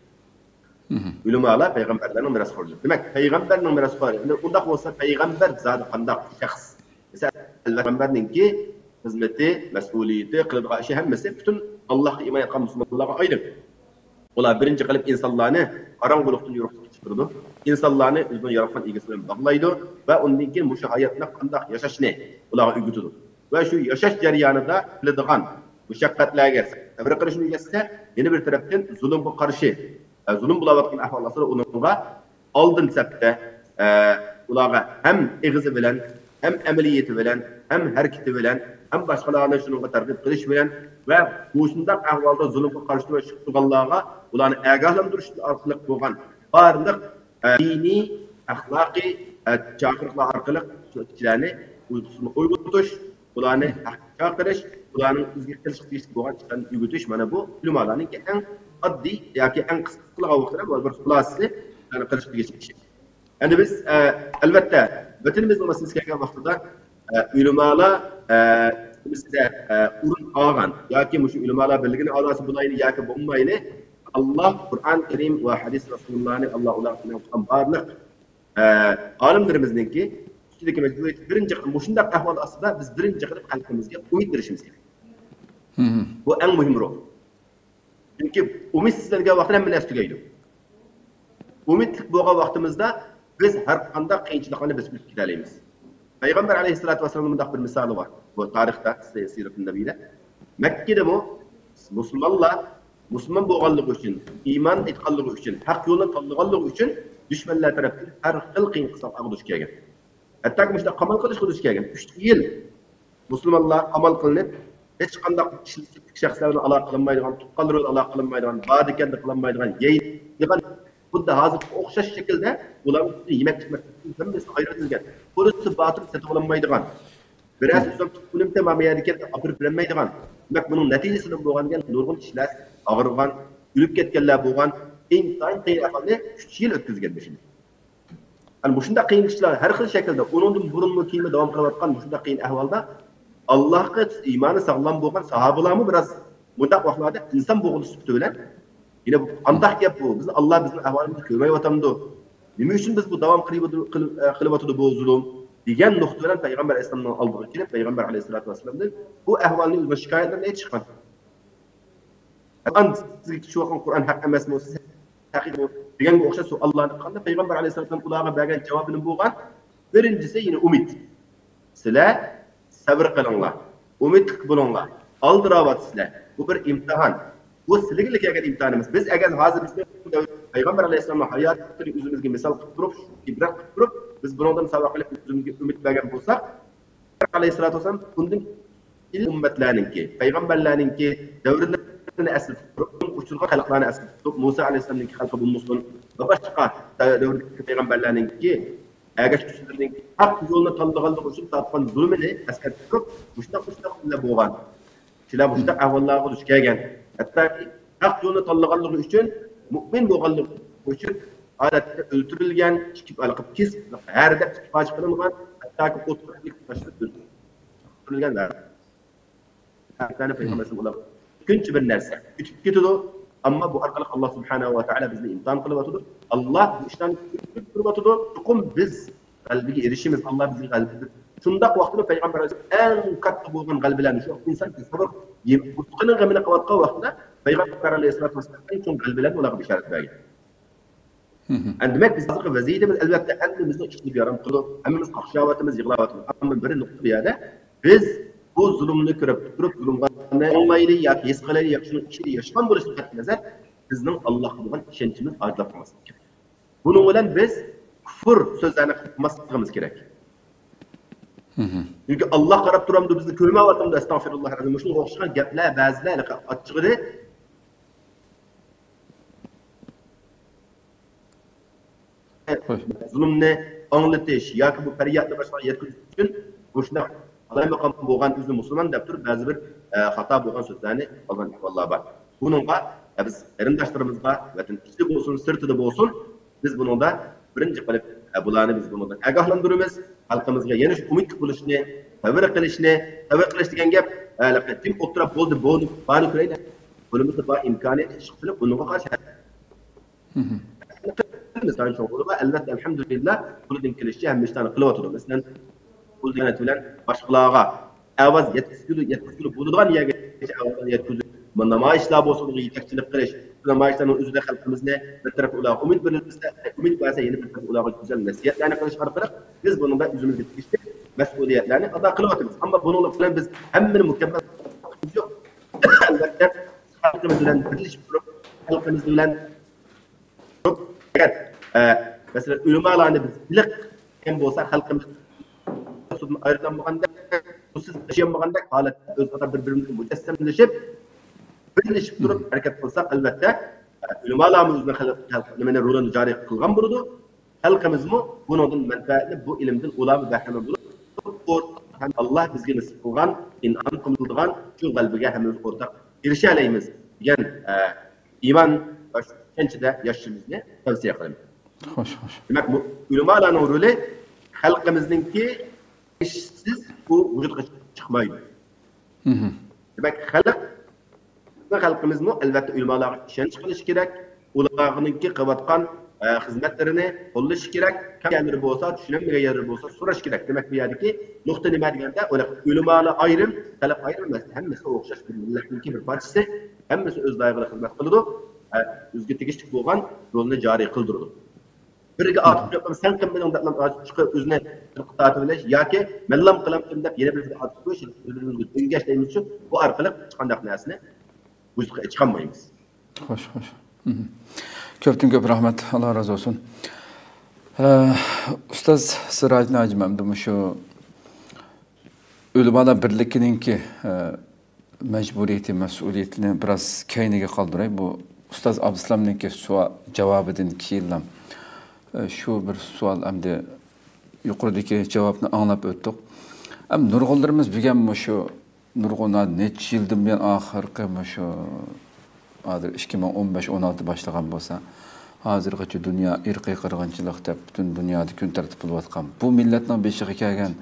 ئۆلىمالار پەيغەمبەرلەرنىڭ مىراسخورلىرى. دېمەك، پەيغەمبەرنىڭ مىراسخورى. ئەمدى ئۇنداق بولسا، پەيغەمبەر زادى قانداق شەخس؟ مەسىلەن، پەيغەمبەرنىڭكى خىزمىتى، مەسئۇلىيىتى، قىلىدىغان ئىشى ھەممىسى پۈتۈن ئاللاھقا ئىمان ئېيتقان مۇسۇلمانلارغا ئايرىم. ئۇلار بىرىنچى قىلىپ ئىنسانلارنى قاراڭغۇلۇقتىن يورۇقلۇققا چىقىرىدۇ. ئىنسانلارنى ئۆزىنىڭ ياراتقان ئىگىسى بىلەن باغلايدۇ ۋە ئۇندىن كېيىن مۇشۇ ھاياتنى قانداق ياشاشنى ئۇلارغا ئۆگىتىدۇ. ۋە شۇ ياشاش جەريانىدا قىلىدىغان مۇشەققەتلەرگە سەۋر قىلىشنى ئۆگەتسە، يەنە بىر تەرەپتىن زۇلۇمغا قارشى، ئە، زۇلۇم بولاۋاتقان ئەھۋال ئاستىدا ئۇنىڭغا ئالدىن سەپتە، ئە، ئۇلارغا ھەم ئېغىزى بىلەن، ھەم ئەمەلىيىتى بىلەن، ھەم ھەرىكىتى بىلەن، ھەم باشقىلارنى شۇنىڭغا تەرغىب قىلىش بىلەن ۋە مۇشۇنداق ئەھۋالدا زۇلۇمغا قارشى تۇرۇش تۇرغانلارغا ئۇلارنى ئاگاھلاندۇرۇش ئارقىلىق بولغان بارلىق، ئە، دىنىي، ئەخلاقىي، ئە، چاقىرىقلار ئارقىلىق شۇ كىشىلەرنى ئۇيقۇسىنى ئويغىتىش، ئۇلارنى ھەققە چاقىرىش، ئۇلارنىڭ ئۆزىگە قىلىشقا تېگىشلىك بولغان ئىشلارنى ئۆگىتىش، مانا بۇ ئۆلىمالارنىڭكى ئەڭ ئاددىي ياكى ئەڭ قىسقا قىلغان ۋاقتىدا بۇ بىر خۇلاسىسى، يەنى قىلىشقا تېگىشلىك ئىشى. ئەمدى بىز، ئە، ئەلۋەتتە، ۋەتىنىمىزنىڭ مەسىلىسىگە كەلگەن ۋاقتىدا، ئە، ئۆلىمالار، ئە، بىزدە، ئە، ئورۇن ئالغان ياكى مۇشۇ ئۆلىمالار بىرلىكىنىڭ ئەزاسى بولايلى ياكى بولمايلى، ئاللا قۇرئان كەرىم ۋە ھەدىس رەسۇلۇللانى ئاللا ئۇلارغا ئىنئام قىلغان بارلىق، ئە، ئالىملىرىمىزنىڭكى ئۈستىدىكى مەجبۇرىيەت بىرىنچى قىلىپ، مۇشۇنداق ئەھۋال ئاستىدا بىز بىرىنچى قىلىپ خەلقىمىزگە ئۈمىد بېرىشىمىز كېرەك. بۇ ئەڭ مۇھىم روھ. چۈنكى ئۈمىدسىزلەنگەن ۋاقىتتا ھەممە نەرسە تۈگەيدۇ. ئۈمىدلىك بولغان ۋاقتىمىزدا بىز ھەر قانداق قىيىنچىلىقلارنى بېسىپ ئۆتۈپ كېتەلەيمىز. پەيغەمبەر ئەلەيھىسسالاتۇ ۋەسسالامنىڭ مۇنداق بىر مىسالى بار. بۇ تارىختا، سى-، سىرەتۇن نەبىيدە. مەككىدىمۇ مۇسۇلمانلار مۇسۇلمان بولغانلىقى ئۈچۈن، ئىمان ئېيتقانلىقى ئۈچۈن، ھەق يولنى تاللىغانلىقى ئۈچۈن دۈشمەنلەر تەرەپتىن ھەر خىل قىيىنچىلىقلارغا دۇچ كەلگەن. ھەتتاكى مۇشۇنداق قامال قىلىشقا دۇچ كەلگەن. ئۈچ يىل مۇسۇلمانلار قامال قىلىنىپ، ھېچقانداق ئىشلىتىپ شەخسلەر بىلەن ئالاقە قىلالمايدىغان، تۇغقانلىرى بىلەن ئالاقە قىلالمايدىغان، بار دېگەندە قىلالمايدىغان، يەيدىغان، خۇددى ھازىرقىغا ئوخشاش شەكىلدە ئۇلارنىڭ يېمەك ئىچمەك ھەممىسى ئايرىۋېتىلگەن. قۇرۇسى باتۇر سېتىۋالالمايدىغان. بىرەرسى ئۆزۈم تۇغقىنىم تەمام يەردىكەن ئاپىرىپ بېرەلمەيدىغان. دېمەك، بۇنىڭ نەتىجىسىدىن بولغان دېگەن نۇرغۇن كىشىلەر ئاغرىغان، ئۆلۈپ كەتكەنلەر بولغان، ئىنتايىن قىيىن ئەھۋالنى ئۈچ يىل ئۆتكۈزگەن مۇشۇنداق. ئەنە مۇشۇنداق قىيىن ئىشلار ھەر خىل شەكىلدە، ئۇنىڭدىن بۇرۇنمۇ، كېيىنمۇ داۋام قىلىۋاتقان مۇشۇنداق قىيىن ئەھۋالدا ئاللاھقا ئىمانى ساغلام بولغان ساھابىلارمۇ بىراز مۇنداق ۋاقىتلاردا ئىنسان بولغىنى سۈپىتى بىلەن، يەنە بۇ قانداق گەپ بۇ؟ بىزنى ئاللا بىزنىڭ ئەھۋالىمىزنى كۆرمەيۋاتامدۇ؟ نېمە ئۈچۈن بىز بۇ داۋام قىلىۋاتىدۇ-، قىل-، قىلىۋاتىدۇ بۇ زۇلۇم؟ دېگەن نۇقتا بىلەن پەيغەمبەر ئەلەيھىسسالامنىڭ ئالدىغا كېلىپ، پەيغەمبەر ئەلەيھىسسالاتۇ ۋەسسالامدىن بۇ ئەھۋالنى ئۆزىنىڭ شىكايەتلىرىنى ئېيتىشقان. ئان سىزگە چۈشۈۋاتقان قۇرئان ھەق ئەمەسمۇ، سىز ھەقىقىي دېگەنگە ئوخشاش سوئاللارنى قىلغاندا، پەيغەمبەر ئەلەيھىسسالام ئۇلارغا بەرگەن جاۋابىنىڭ بولغان بىرىنچىسى يەنە ئۈمىد. سىلەر سەۋر قىلىڭلار، ئۈمىدلىك بولۇڭلار، ئالدىراۋاتىسىلەر. بۇ بىر ئىمتىھان. بۇ سىلىگىلا كەلگەن ئىمتىھانىمىز. بىز ئەگەر ھازىر بىزنىڭ پەيغەمبەر ئەلەيھىسسالامنىڭ ھاياتىنى ئۆزىمىزگە مىسال قىلىپ تۇرۇپ، ئىبرەت قىلىپ تۇرۇپ، بىز بۇنىڭدىن ساۋاق ئېلىپ ئۆزىمىزگە ئۈمىد بەرگەن بولساق، ئەلەيھىسسالاتۇ ۋەسسالام ئۇندىن ئىلگىرى ئۈممەتلەرنىڭكى، پەيغەمبەرلەرنىڭكى دەۋرلىرىنى ئەسلىتىپ تۇرۇپ، ئۇنىڭ ئۇچرىغان خەلقلەرنى ئەسلىتىپ تۇرۇپ، مۇسا ئەلەيھىسسالامنىڭكى خەلقى بولمىسۇن ۋە باشقا دەۋردىكى پەيغەمبەرلەرنىڭكى ئەگەشكۈچىلىرىنىڭ ھەق يولنى تاللىغانلىقى ئۈچۈن تارتقان زۇلمىنى ئەسكەرتىپ تۇرۇپ، مۇشۇنداق، مۇشۇنداق كۈنلەر بولغان. كىشىلەر مۇشۇنداق ئەھۋاللارغا دۇچ كەلگەن. ھەتتاكى ھەق يولنى تاللىغانلىقى ئۈچۈن، مۇئمىن بولغانلىقى ئۈچۈن ئادەتتە ئۆلتۈرۈلگەن، ئىككى، ھەر دەپ ئىككى پارچە قىلىنغان، ھەتتاكى ئوتقا تاشلاپ ئۆلتۈرۈلگەن. ھەقىقەتەن پەيغەمبەر ئەلەيھىسسالام ئۇلارغا كۆپىنچە بىر نەرسە ئۆتۈپ كېتىدۇ، ئەمما بۇ ئارقىلىق ئاللا سۇبھانەھۇ ۋە تائالا بىزنى ئىمتىھان قىلىۋاتىدۇ. ئاللا بۇ ئىشلارنى كۆرۈپ تۇرۇۋاتىدۇ. چوقۇم بىز غەلىبىگە ئېرىشىمىز، ئاللا بىزگە غەلىبە بېرىدۇ. شۇنداق ۋاقىتتا پەيغەمبەر ئەلەيھىسسالام ئەڭ كاتتا بولغان غەلىبىلەرنى شۇ ئىنسان سەۋر، رىزقىنىڭ غېمىنى قىلىۋاتقان ۋاقتىدا پەيغەمبەر ئەلەيھىسسالاتۇ ۋەسسالام ئەڭ چوڭ غەلىبىلەرنى ئۇلارغا بىشارەت بەرگەن. ئەمدى دېمەك، بىز ھازىرقى ۋەزىيىتىمىز، ئەلۋەتتە، ھەممىمىزنىڭ ئىچىنى بىئارام قىلىدۇ، ھەممىمىز قاقشاۋاتىمىز، يىغلاۋاتىمىز. ئەمما بىر نۇقتا بۇ يەردە، بىز بۇ زۇلۇمنى كۆرۈپ تۇرۇپ، زۇلۇمغا ئاڭلايلى ياكى ھېس قىلايلى ياكى شۇنىڭ ئىچىدە ياشىغان بولۇشتىن قەتئىينەزەر، بىزنىڭ ئاللاھقا بولغان ئىشەنچىمىز ئاجىزلاپ قالماسلىقى كېرەك. بۇنىڭ بىلەن بىز كۇفر سۆزلەرنى قىلماسلىقىمىز كېرەك. چۈنكى ئاللاھ قاراپ تۇرامدۇ، بىزنى كۆرمەيۋاتامدۇ، ئەستەغپىرۇللاھ، مۇشۇنىڭغا ئوخشىغان گەپلەر بەزىلەر ئاچچىقىدى. زۇلۇمنى ئاڭلىتىش ياكى بۇ پەريادنى باشقىلارغا يەتكۈزۈش ئۈچۈن مۇشۇنداق قالايمىقان بولغان، ئۆزىنى مۇسۇلمان دەپ تۇرۇپ، بەزى بىر، ئە، خاتا بولغان سۆزلەرنى قىلغان ئەھۋاللار بار. بۇنىڭغا، ئە، بىز قېرىنداشلىرىمىزغا، ۋەتەن ئىچىدە بولسۇن، سىرتىدا بولسۇن، بىز بۇنىڭدا بىرىنچى قىلىپ، ئە، بۇلارنى بىز بۇنىڭدىن ئاگاھلاندۇرىمىز. خەلقىمىزگە يەنە شۇ ئۈمىدلىك بولۇشنى، سەۋر قىلىشنى، سەۋر قىلىش دېگەن گەپ، ھېلىقى تىم ئوتتۇراپ بولدى، بولدى، بارنى كۆرەيلى. قولىمىزدا بار ئىمكانىيەت، ئىش قىلىپ، بۇنىڭغا قارشى قىلىمىز. ئەلۋەتتە، ئەلھەمدۇلىللا، قولىدىن كېلىشىچە ھەممە ئىشلارنى قىلىۋاتىدۇ. مەسىلەن، پۇل دېگەن بىلەن باشقىلارغا ئاۋاز يەتكۈزگىلى، يەتكۈزگىلى بولىدىغان يەرگىچە ئاۋازلارنى يەتكۈزۈپ، مۇ-، نامايىشلار بولسۇن، ئۇنىڭغا يېتەكچىلىك قىلىش، نامايىشلارنىڭ ئۆزىدە خەلقىمىزنى بىر تەرەپ ئۇلارغا ئۈمىد بېرىلسە، ئۈمىد بەرسە، يەنە بىر تەرەپ ئۇلارغا گۈزەل نەسىھەتلەرنى قىلىش ئارقىلىق بىز بۇنىڭدا ئۆزىمىزگە تېگىشلىك مەسئۇلىيەتلەرنى ئادا قىلىۋاتىمىز. ئەمما بۇنىڭ بىلەن بىز ھەممىنى مۇكەممەل قىلىمىز يوق. ئەلۋەتتە، خەلقىمىز بىلەن بىرلىشىپ تۇرۇپ، خەلقىمىز بىلەن ئەگەر، ئە، مەسىلەن، ئۆلىمالارنى بىز بىلىق قىلغان بولسا، خەلقىمىز ئايرىلالمىغاندەك، سىز ياشىيالمىغاندەك ھالەتتە ئۆزئارا بىر-بىرىمىزگە مۇجەسسەملىشىپ، بىرلىشىپ تۇرۇپ ھەرىكەت قىلساق، ئەلۋەتتە، ئۆلىمالارمۇ ئۆزىنىڭ خەلق، خەلق نېمىنى، رولىنى جارى قىلغان بولىدۇ. خەلقىمىزمۇ بۇنىڭدىن مەنپەئەتلىنىپ، بۇ ئىلىمدىن ئۇلارمۇ بەھرىمەن بولۇپ، ئورتاق ھەم ئاللا بىزگە نېسىپ قىلغان، ئىنئام قىلىنىدىغان شۇ غەلىبىگە ھەممىمىز ئورتاق ئېرىشەلەيمىز دېگەن، ئە، ئىمان ۋە شۇ چۈشەنچىدە ياشىشىمىزنى تەۋسىيە قىلىمەن. خوش، خوش. دېمەك، بۇ ئۆلىمالارنىڭ رولى خەلقىمىزنىڭكى ئىشسىز بۇ ۋۇجۇدقا چىقمايدۇ. مھم. دېمەك، خەلق، بىزنىڭ خەلقىمىزمۇ ئەلۋەتتە ئۆلىمالارغا ئىشەنچ قىلىشى كېرەك. ئۇلارنىڭكى قىلىۋاتقان، ئە، خىزمەتلىرىنى قوللىشى كېرەك. كەم يەرلىرى بولسا، چۈشىنەلمىگەن يەرلىرى بولسا، سوراش كېرەك. دېمەك، بۇ يەردىكى نۇقتا نېمە دېگەندە، ئۆلىمالار ئايرىم، خەلق ئايرىم ئەمەس. ھەممىسى ئوخشاش بىر مىللەتنىڭكى بىر پارچىسى. ھەممىسى ئۆز دائىرىلىرىدە خىزمەت قىلىدۇ. ئە، ئۆزىگە تېگىشلىك بولغان رولىنى جارى قىلدۇرىدۇ. بىرگە ئارتۇق يوق، سەن قىلمىدىڭ دەپلا چىقىپ ئۆزىنى تارتىۋېلىش ياكى مەنلام قىلامتىم دەپ يەنە بىرىگە ئارتۇق قويۇش، بىر-بىرىمىزگە دۆڭگەش دەيمىزچۇ، بۇ ئارقىلىق ھېچقانداق نەرسىنى ۋۇجۇدقا چىقارمايمىز. خوش، خوش. مھم. كۆپتىن كۆپ رەھمەت، ئاللا رازى بولسۇن. ئە، ئۇستاز سىراجنى ھاجىم، ئەمدى مۇشۇ ئۆلىمالار بىرلىكىنىڭكى، ئە، مەجبۇرىيىتى، مەسئۇلىيىتىنى بىراز كەينىگە قالدۇراي. بۇ ئۇستاز ئابدۇسالامنىڭكى سوئال جاۋابىدىن كېيىنلا، ئە، شۇ بىر سوئال ئەمدى يۇقىرىدىكى جاۋابنى ئاڭلاپ ئۆتتۇق. ئەم، نۇرغۇنلىرىمىز بۈگۈن مۇشۇ نۇرغۇن نەچچە يىلدىن بۇيان ئاخىرقى مۇشۇ ھازىر ئىككى مىڭ ئون بەش، ئون ئالتە باشلىغان بولسا، ھازىرغىچە دۇنيا ئىرقىي قىرغىنچىلىق دەپ پۈتۈن دۇنيادا كۈن تەرتىپ بولۇۋاتقان بۇ مىللەتنىڭ بېشىغا كەلگەن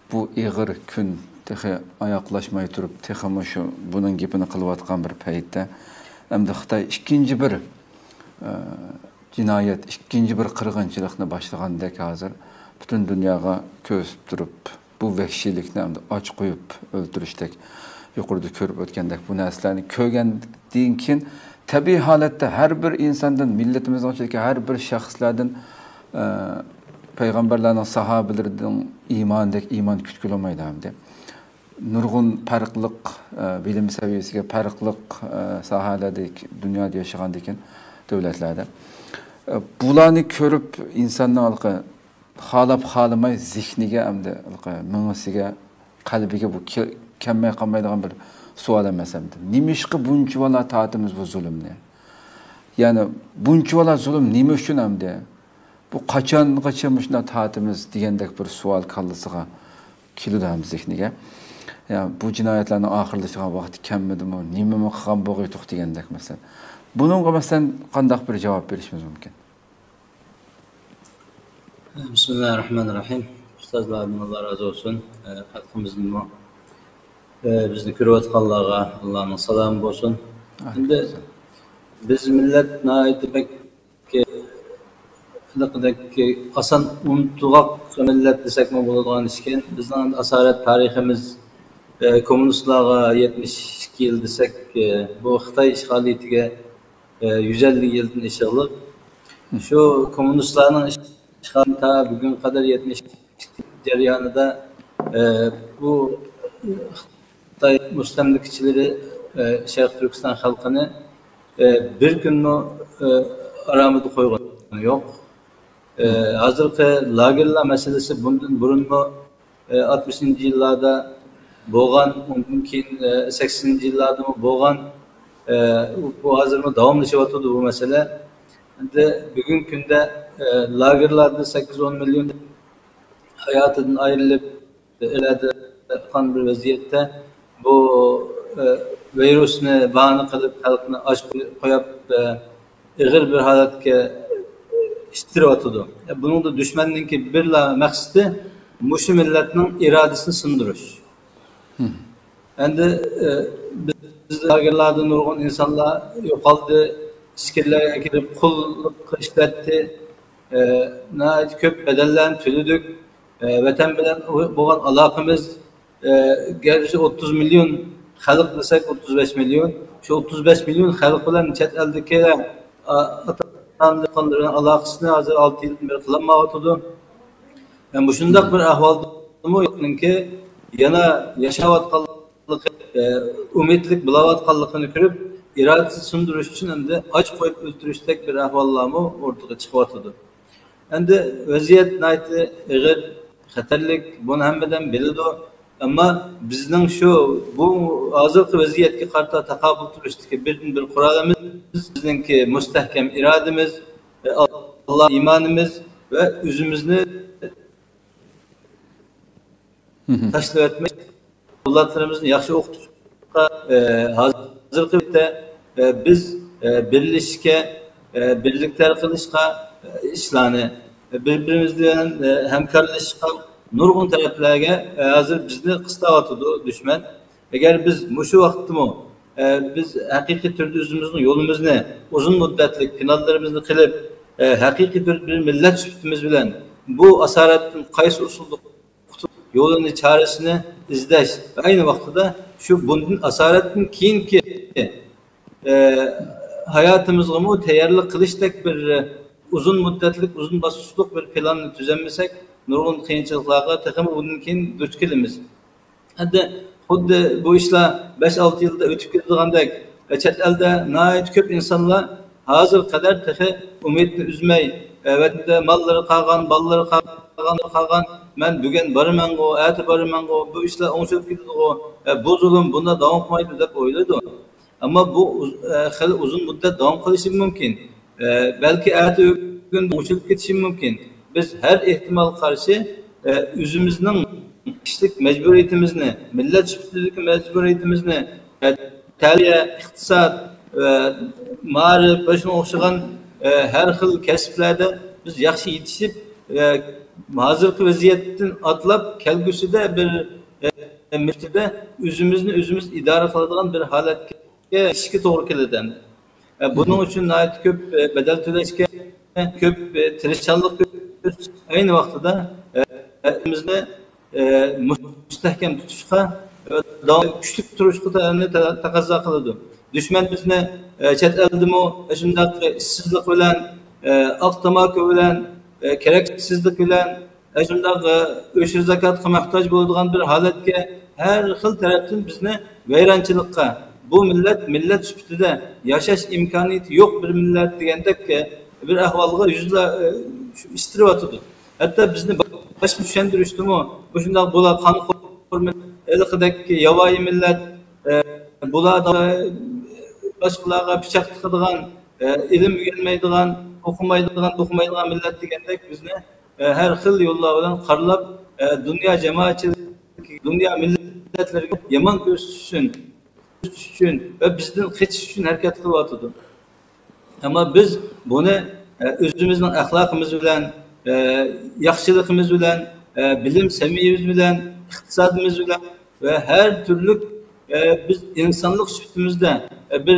بۇ ئېغىر كۈن تېخى ئاياغلاشماي تۇرۇپ، تېخىمۇ شۇ بۇنىڭ گېپىنى قىلىۋاتقان بىر پەيتتە، ئەمدى خىتاي ئىككىنچى بىر، ئە، جىنايەت، ئىككىنچى بىر قىرغىنچىلىقنى باشلىغاندەك ھازىر پۈتۈن دۇنياغا كۆرسىتىپ تۇرۇپ، بۇ ۋەھشىيلىكنى ئەمدى ئاچ قويۇپ ئۆلتۈرۈشتەك، يۇقىرىدا كۆرۈپ ئۆتكەندەك بۇ نەرسىلەرنى كۆرگەندىن كېيىن، تەبىئىي ھالەتتە ھەر بىر ئىنساندىن، مىللىتىمىزنىڭ ئىچىدىكى ھەر بىر شەخسلەردىن، ئە، پەيغەمبەرلەرنىڭ ساھابىلىرىنىڭ ئىمانىدەك ئىمان كۈتكىلى بولمايدۇ ئەمدى. نۇرغۇن پەرقلىق، ئە، بىلىم سەۋىيەسىگە پەرقلىق، ئە، ساھەلەردە دۇنيادا ياشىغاندىكىن دۆلەتلەردە. ئە، بۇلارنى كۆرۈپ ئىنساننىڭ ھېلىقى خالاپ خالىماي زېھنىگە ئەمدى ھېلىقى مېڭىسىگە، قەلبىگە بۇ كە-، كەلمەي قالمايدىغان بىر سوئال ئەمەس ئەمدى. نېمىشقا بۇنچىۋالا تارتىمىز بۇ زۇلۇمنى؟ يەنى بۇنچىۋالا زۇلۇم نېمە ئۈچۈن ئەمدى؟ بۇ قاچانغىچە مۇشۇنداق تارتىمىز دېگەندەك بىر سوئال كاللىسىغا كېلىدۇ ھەم زېھنىگە. يا، بۇ جىنايەتلەرنىڭ ئاخىرلىشىدىغان ۋاقتى كەلمىدىمۇ، نېمىمۇ قىلغان بولغىيتۇق دېگەندەك مەسىلەن. بۇنىڭغا مەسىلەن قانداق بىر جاۋاب بېرىشىمىز مۇمكىن؟ بىسمىللاھىررەھمانىررەھىم. ئۇستازلاردىن ئاللا رازى بولسۇن. ئە، خەلقىمىزدىنمۇ، ئە، بىزنى كۆرۈۋاتقانلارغا ئاللانىڭ سالامى بولسۇن. ئەمدى بىز مىللەت ناھايىتى بەك، بەك ئاسان ئۇنتۇغاق مىللەت دېسەكمۇ بولىدىغان ئىشكەن. بىزنىڭ ئەمدى ئاسارەت تارىخىمىز، ئە، كوممۇنىستلارغا يەتمىش ئىككى يىل دېسەك، ئە، بۇ خىتاي ئىشغالىيىتىگە، ئە، يۈز ئەللىك يىلدىن ئېشىقلىق. شۇ كوممۇنىستلارنىڭ ئىشغالى تا بۈگۈنگە قەدەر يەتمىش جەريانىدا، ئە، بۇ خىتاي مۇستەملىكىچىلىرى، ئە، شەرقىي تۈركىستان خەلقىنى، ئە، بىر كۈنمۇ، ئە، ئارامىدا قويغىنى يوق. ئە، ھازىرقى لاگېرلار مەسىلىسى بۇندىن بۇرۇنمۇ، ئە، ئاتمىشىنچى يىللاردا بولغان، ئۇندىن كېيىن، ئە، سەكسىنىنچى يىللاردىمۇ بولغان، ئە، بۇ ھازىرمۇ داۋاملىشىۋاتىدۇ بۇ مەسىلە. ئەمدى بۈگۈنكى كۈندە، ئە، لاگېرلاردا سەككىز ئون مىليون ھاياتىدىن ئايرىلىپ، ئېلەردە قالغان بىر ۋەزىيەتتە بۇ، ئە، ۋىرۇسنى باھانە قىلىپ خەلقنى ئاچ قويۇپ، ئە، ئېغىر بىر ھالەتكە ئىتتىرىۋاتىدۇ. بۇنىڭدا دۈشمەننىڭكى بىرلا مەقسىتى مۇشۇ مىللەتنىڭ ئىرادىسىنى سۇندۇرۇش. ئەمدى، ئە، بىز لاگېرلاردا نۇرغۇن ئىنسانلار يوقالدى، ئىچكىرىلەرگە كىرىپ قۇللۇققا ئىشلەتتى، ئە، ناھايىتى كۆپ بەدەللەرنى تۆلىدۇق. ئە، ۋەتەن بىلەن بولغان ئالاقىمىز، ئە، گەرچە ئوتتۇز مىليون خەلق دېسەك، ئوتتۇز بەش مىليون، شۇ ئوتتۇز بەش مىليون خەلق بىلەن چەت ئەلدىكى، ئا، ئاتا-ئانىلىرىنىڭ ئالاقىسىنى ھازىر ئالتە يىلدىن بېرى قىلالمايۋاتىدۇ. ئە، مۇشۇنداق بىر ئەھۋالدىمۇ يەنە ياشاۋاتقانلىقى، ئە، ئۈمىدلىك بولاۋاتقانلىقىنى كۆرۈپ، ئىرادىسىنى سۇندۇرۇش ئۈچۈن ئەمدى ئاچ قويۇپ ئۆلتۈرۈشتەك بىر ئەھۋاللارمۇ ئورتىغا چىقىۋاتىدۇ. ئەمدى ۋەزىيەت ناھايىتى ئېغىر، خەتەرلىك، بۇنى ھەممىدىن بىلىدۇ. ئەمما بىزنىڭ شۇ، بۇ ھازىرقى ۋەزىيەتكە قارىتا تاقابىل تۇرۇشتىكى بىردىنبىر قورالىمىز بىزنىڭكى مۇستەھكەم ئىرادىمىز، ئاللا ئىمانىمىز ۋە ئۆزىمىزنى تاشلىۋەتمەي، ئەۋلادلىرىمىزنى ياخشى ئوقۇتۇشقا، ئە، ھازىرقى ۋاقىتتا، ئە، بىز، ئە، بىرلىشىشكە، ئە، بىرلىكتە ھەل قىلىشقا، ئە، ئىشلارنى، ئە، بىر-بىرىمىز بىلەن، ئە، ھەمكارلىشىشقا نۇرغۇن تەرەپلەرگە، ئە، ھازىر بىزنى قىستاۋاتىدۇ دۈشمەن. ئەگەر بىز مۇشۇ ۋاقىتتىمۇ، ئە، بىز ھەقىقىي تۈردە ئۆزىمىزنىڭ يولىمىزنى، ئۇزۇن مۇددەتلىك پىلانلىرىمىزنى قىلىپ، ئە، ھەقىقىي بىر، بىر مىللەت سۈپىتىمىز بىلەن بۇ ئاسارەتتىن قايسى ئۇسۇلدا قۇتۇلۇپ، يولىنى، چارىسىنى ئىزدەش ۋە ئەينى ۋاقتىدا شۇ بۇندىن ئاسارەتتىن كېيىنكى، ئە، ھاياتىمىزغىمۇ تەييارلىق قىلىشتەك بىر، ئە، ئۇزۇن مۇددەتلىك، ئۇزۇن باسقۇچلۇق بىر پىلاننى تۈزەلمىسەك، نۇرغۇن قىيىنچىلىقلارغا تېخىمۇ بۇندىن كېيىن دۇچ كېلىمىز. ئەمدى خۇددى بۇ ئىشلار بەش-ئالتە يىلدا ئۆتۈپ كېتىدىغاندەك، چەت ئەلدە ناھايىتى كۆپ ئىنسانلار ھازىرغا قەدەر تېخى ئۈمىدنى ئۈزمەي، ۋەتەندە ماللىرى قالغان، بالىلىرى قالغان، قالغان، مەن بۈگۈن بارىمەنغۇ، ئەتە بارىمەنغۇ، بۇ ئىشلار ئوڭشىلىپ كېتىدىغۇ، بۇ زۇلۇم بۇنداق داۋام قىلمايدۇ دەپ ئويلايدۇ. ئەمما بۇ ئۇز-، ئە، خېلى ئۇزۇن مۇددەت داۋام قىلىشى مۇمكىن. ئە، بەلكى ئەتە ئۆگۈندە ئوڭشىلىپ كېتىشى مۇمكىن. بىز ھەر ئېھتىمالغا قارشى، ئە، ئۆزىمىزنىڭ كىشىلىك مەجبۇرىيىتىمىزنى، مىللەت سۈپىتىدىكى مەجبۇرىيىتىمىزنى، ئە، تەلىيە، ئىقتىساد، ئە، مائارىپ ۋە شۇنىڭغا ئوخشىغان، ئە، ھەر خىل كەسىپلەردە بىز ياخشى يېتىشىپ، ئە، ھازىرقى ۋەزىيەتتىن ئاتلاپ كەلگۈسىدە بىر، ئە، مۇددەتتە ئۆزىمىزنى ئۆزىمىز ئىدارە قىلىدىغان بىر ھالەتكە يېتىشكە توغرا كېلىدۇ ئەمدى. ئە، بۇنىڭ ئۈچۈن ناھايىتى كۆپ، ئە، بەدەل تۆلەشكە، كۆپ، ئە، تىرىشچانلىق كۆرسىتىش، ئەينى ۋاقتىدا، ئە، ئۆزىمىزنى، ئە، مۇستەھكەم تۇتۇشقا، ئە، داۋاملىق كۈچلۈك تۇرۇشقا تا-، تا-، تەقەززا قىلىدۇ. دۈشمەن بىزنى، ئە، چەت ئەلدىمۇ شۇنداق ئىشسىزلىق بىلەن، ئە، ئاق تاماكا بىلەن، ئە، كېرەكسىزلىك بىلەن، ئە، شۇنداق، ئە، ئۆشۈر زاكاتقا موھتاج بولىدىغان بىر ھالەتكە، ھەر خىل تەرەپتىن بىزنى ۋەيرانچىلىققا، بۇ مىللەت مىللەت سۈپىتىدە ياشاش ئىمكانىيىتى يوق بىر مىللەت دېگەندەك، ئە، بىر ئەھۋالغا يۈزلا-، ئە، شۇ ئىتتىرىۋاتىدۇ. ھەتتا بىزنى باشقا چۈشەندۈرۈشتىمۇ مۇشۇنداق بۇلار قانخور، ھېلىقىدەك ياۋايى مىللەت، ئە، بۇلار باشقىلارغا پىچاق تىقىدىغان، ئە، ئىلىم ئۆگەنمەيدىغان، ئوقۇمايدىغان، توقۇمايدىغان مىللەت دېگەندەك بىزنى، ئە، ھەر خىل يوللار بىلەن قارىلاپ، ئە، دۇنيا جامائەتچىلىكى، دۇنيا مىللەتلىرىگە يامان كۆرسىتىش ئۈچۈن، كۆرسىتىش ئۈچۈن ۋە بىزدىن قېچىش ئۈچۈن ھەرىكەت قىلىۋاتىدۇ. ئەمما بىز بۇنى، ئە، ئۆزىمىزنىڭ ئەخلاقىمىز بىلەن، ئە، ياخشىلىقىمىز بىلەن، ئە، بىلىم سەۋىيەمىز بىلەن، ئىقتىسادىمىز بىلەن ۋە ھەر تۈرلۈك، ئە، بىز ئىنسانلىق سۈپىتىمىزدە، ئە، بىر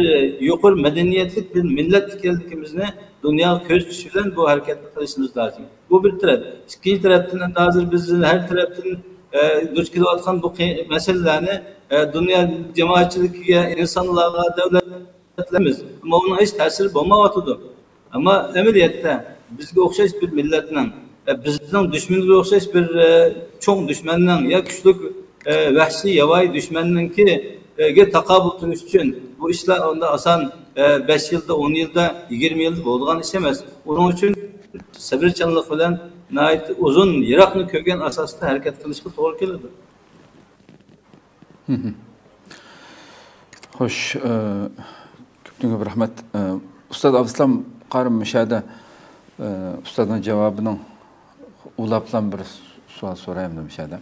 يۇقىرى مەدەنىيەتلىك بىر مىللەت ئىكەنلىكىمىزنى دۇنياغا كۆرسىتىش بىلەن بۇ ھەرىكەتنى قىلىشىمىز لازىم. بۇ بىر تەرەپ. ئىككىنچى تەرەپتىن، ئەمدى ھازىر بىز ھەر تەرەپتىن، ئە، دۇچ كېلىۋاتقان بۇ قىي-، مەسىلىلەرنى، ئە، دۇنيا جامائەتچىلىكىگە، ئىنسانلارغا، دۆلەت ئەمەس. ئەمما ئۇنىڭ ھېچ تەسىرى بولمايۋاتىدۇ. ئەمما ئەمەلىيەتتە بىزگە ئوخشاش بىر مىللەتنىڭ، ئە، بىزنىڭ دۈشمىنىمىزگە ئوخشاش بىر، ئە، چوڭ دۈشمەننىڭ يا كۈچلۈك، ئە، ۋەھشىي ياۋايى دۈشمەننىڭكىگە تاقابىل تۇرۇش ئۈچۈن بۇ ئىشلار ئۇنداق ئاسان، ئە، بەش يىلدا، ئون يىلدا، يىگىرمە يىلدا بولىدىغان ئىش ئەمەس. ئۇنىڭ ئۈچۈن سەۋرچانلىق بىلەن ناھايىتى ئۇزۇن، يىراقنى كۆرگەن ئاساستا ھەرىكەت قىلىشقا توغرا كېلىدۇ. خوش، ئە، كۆپتىن كۆپ رەھمەت. ئە، ئۇستاز ئابدۇسالام قارىم مۇشۇ يەردە، ئە، ئۇستازنىڭ جاۋابىنىڭ ئۇلاپلا بىر سوئال سورايمەن مۇشۇ يەردە.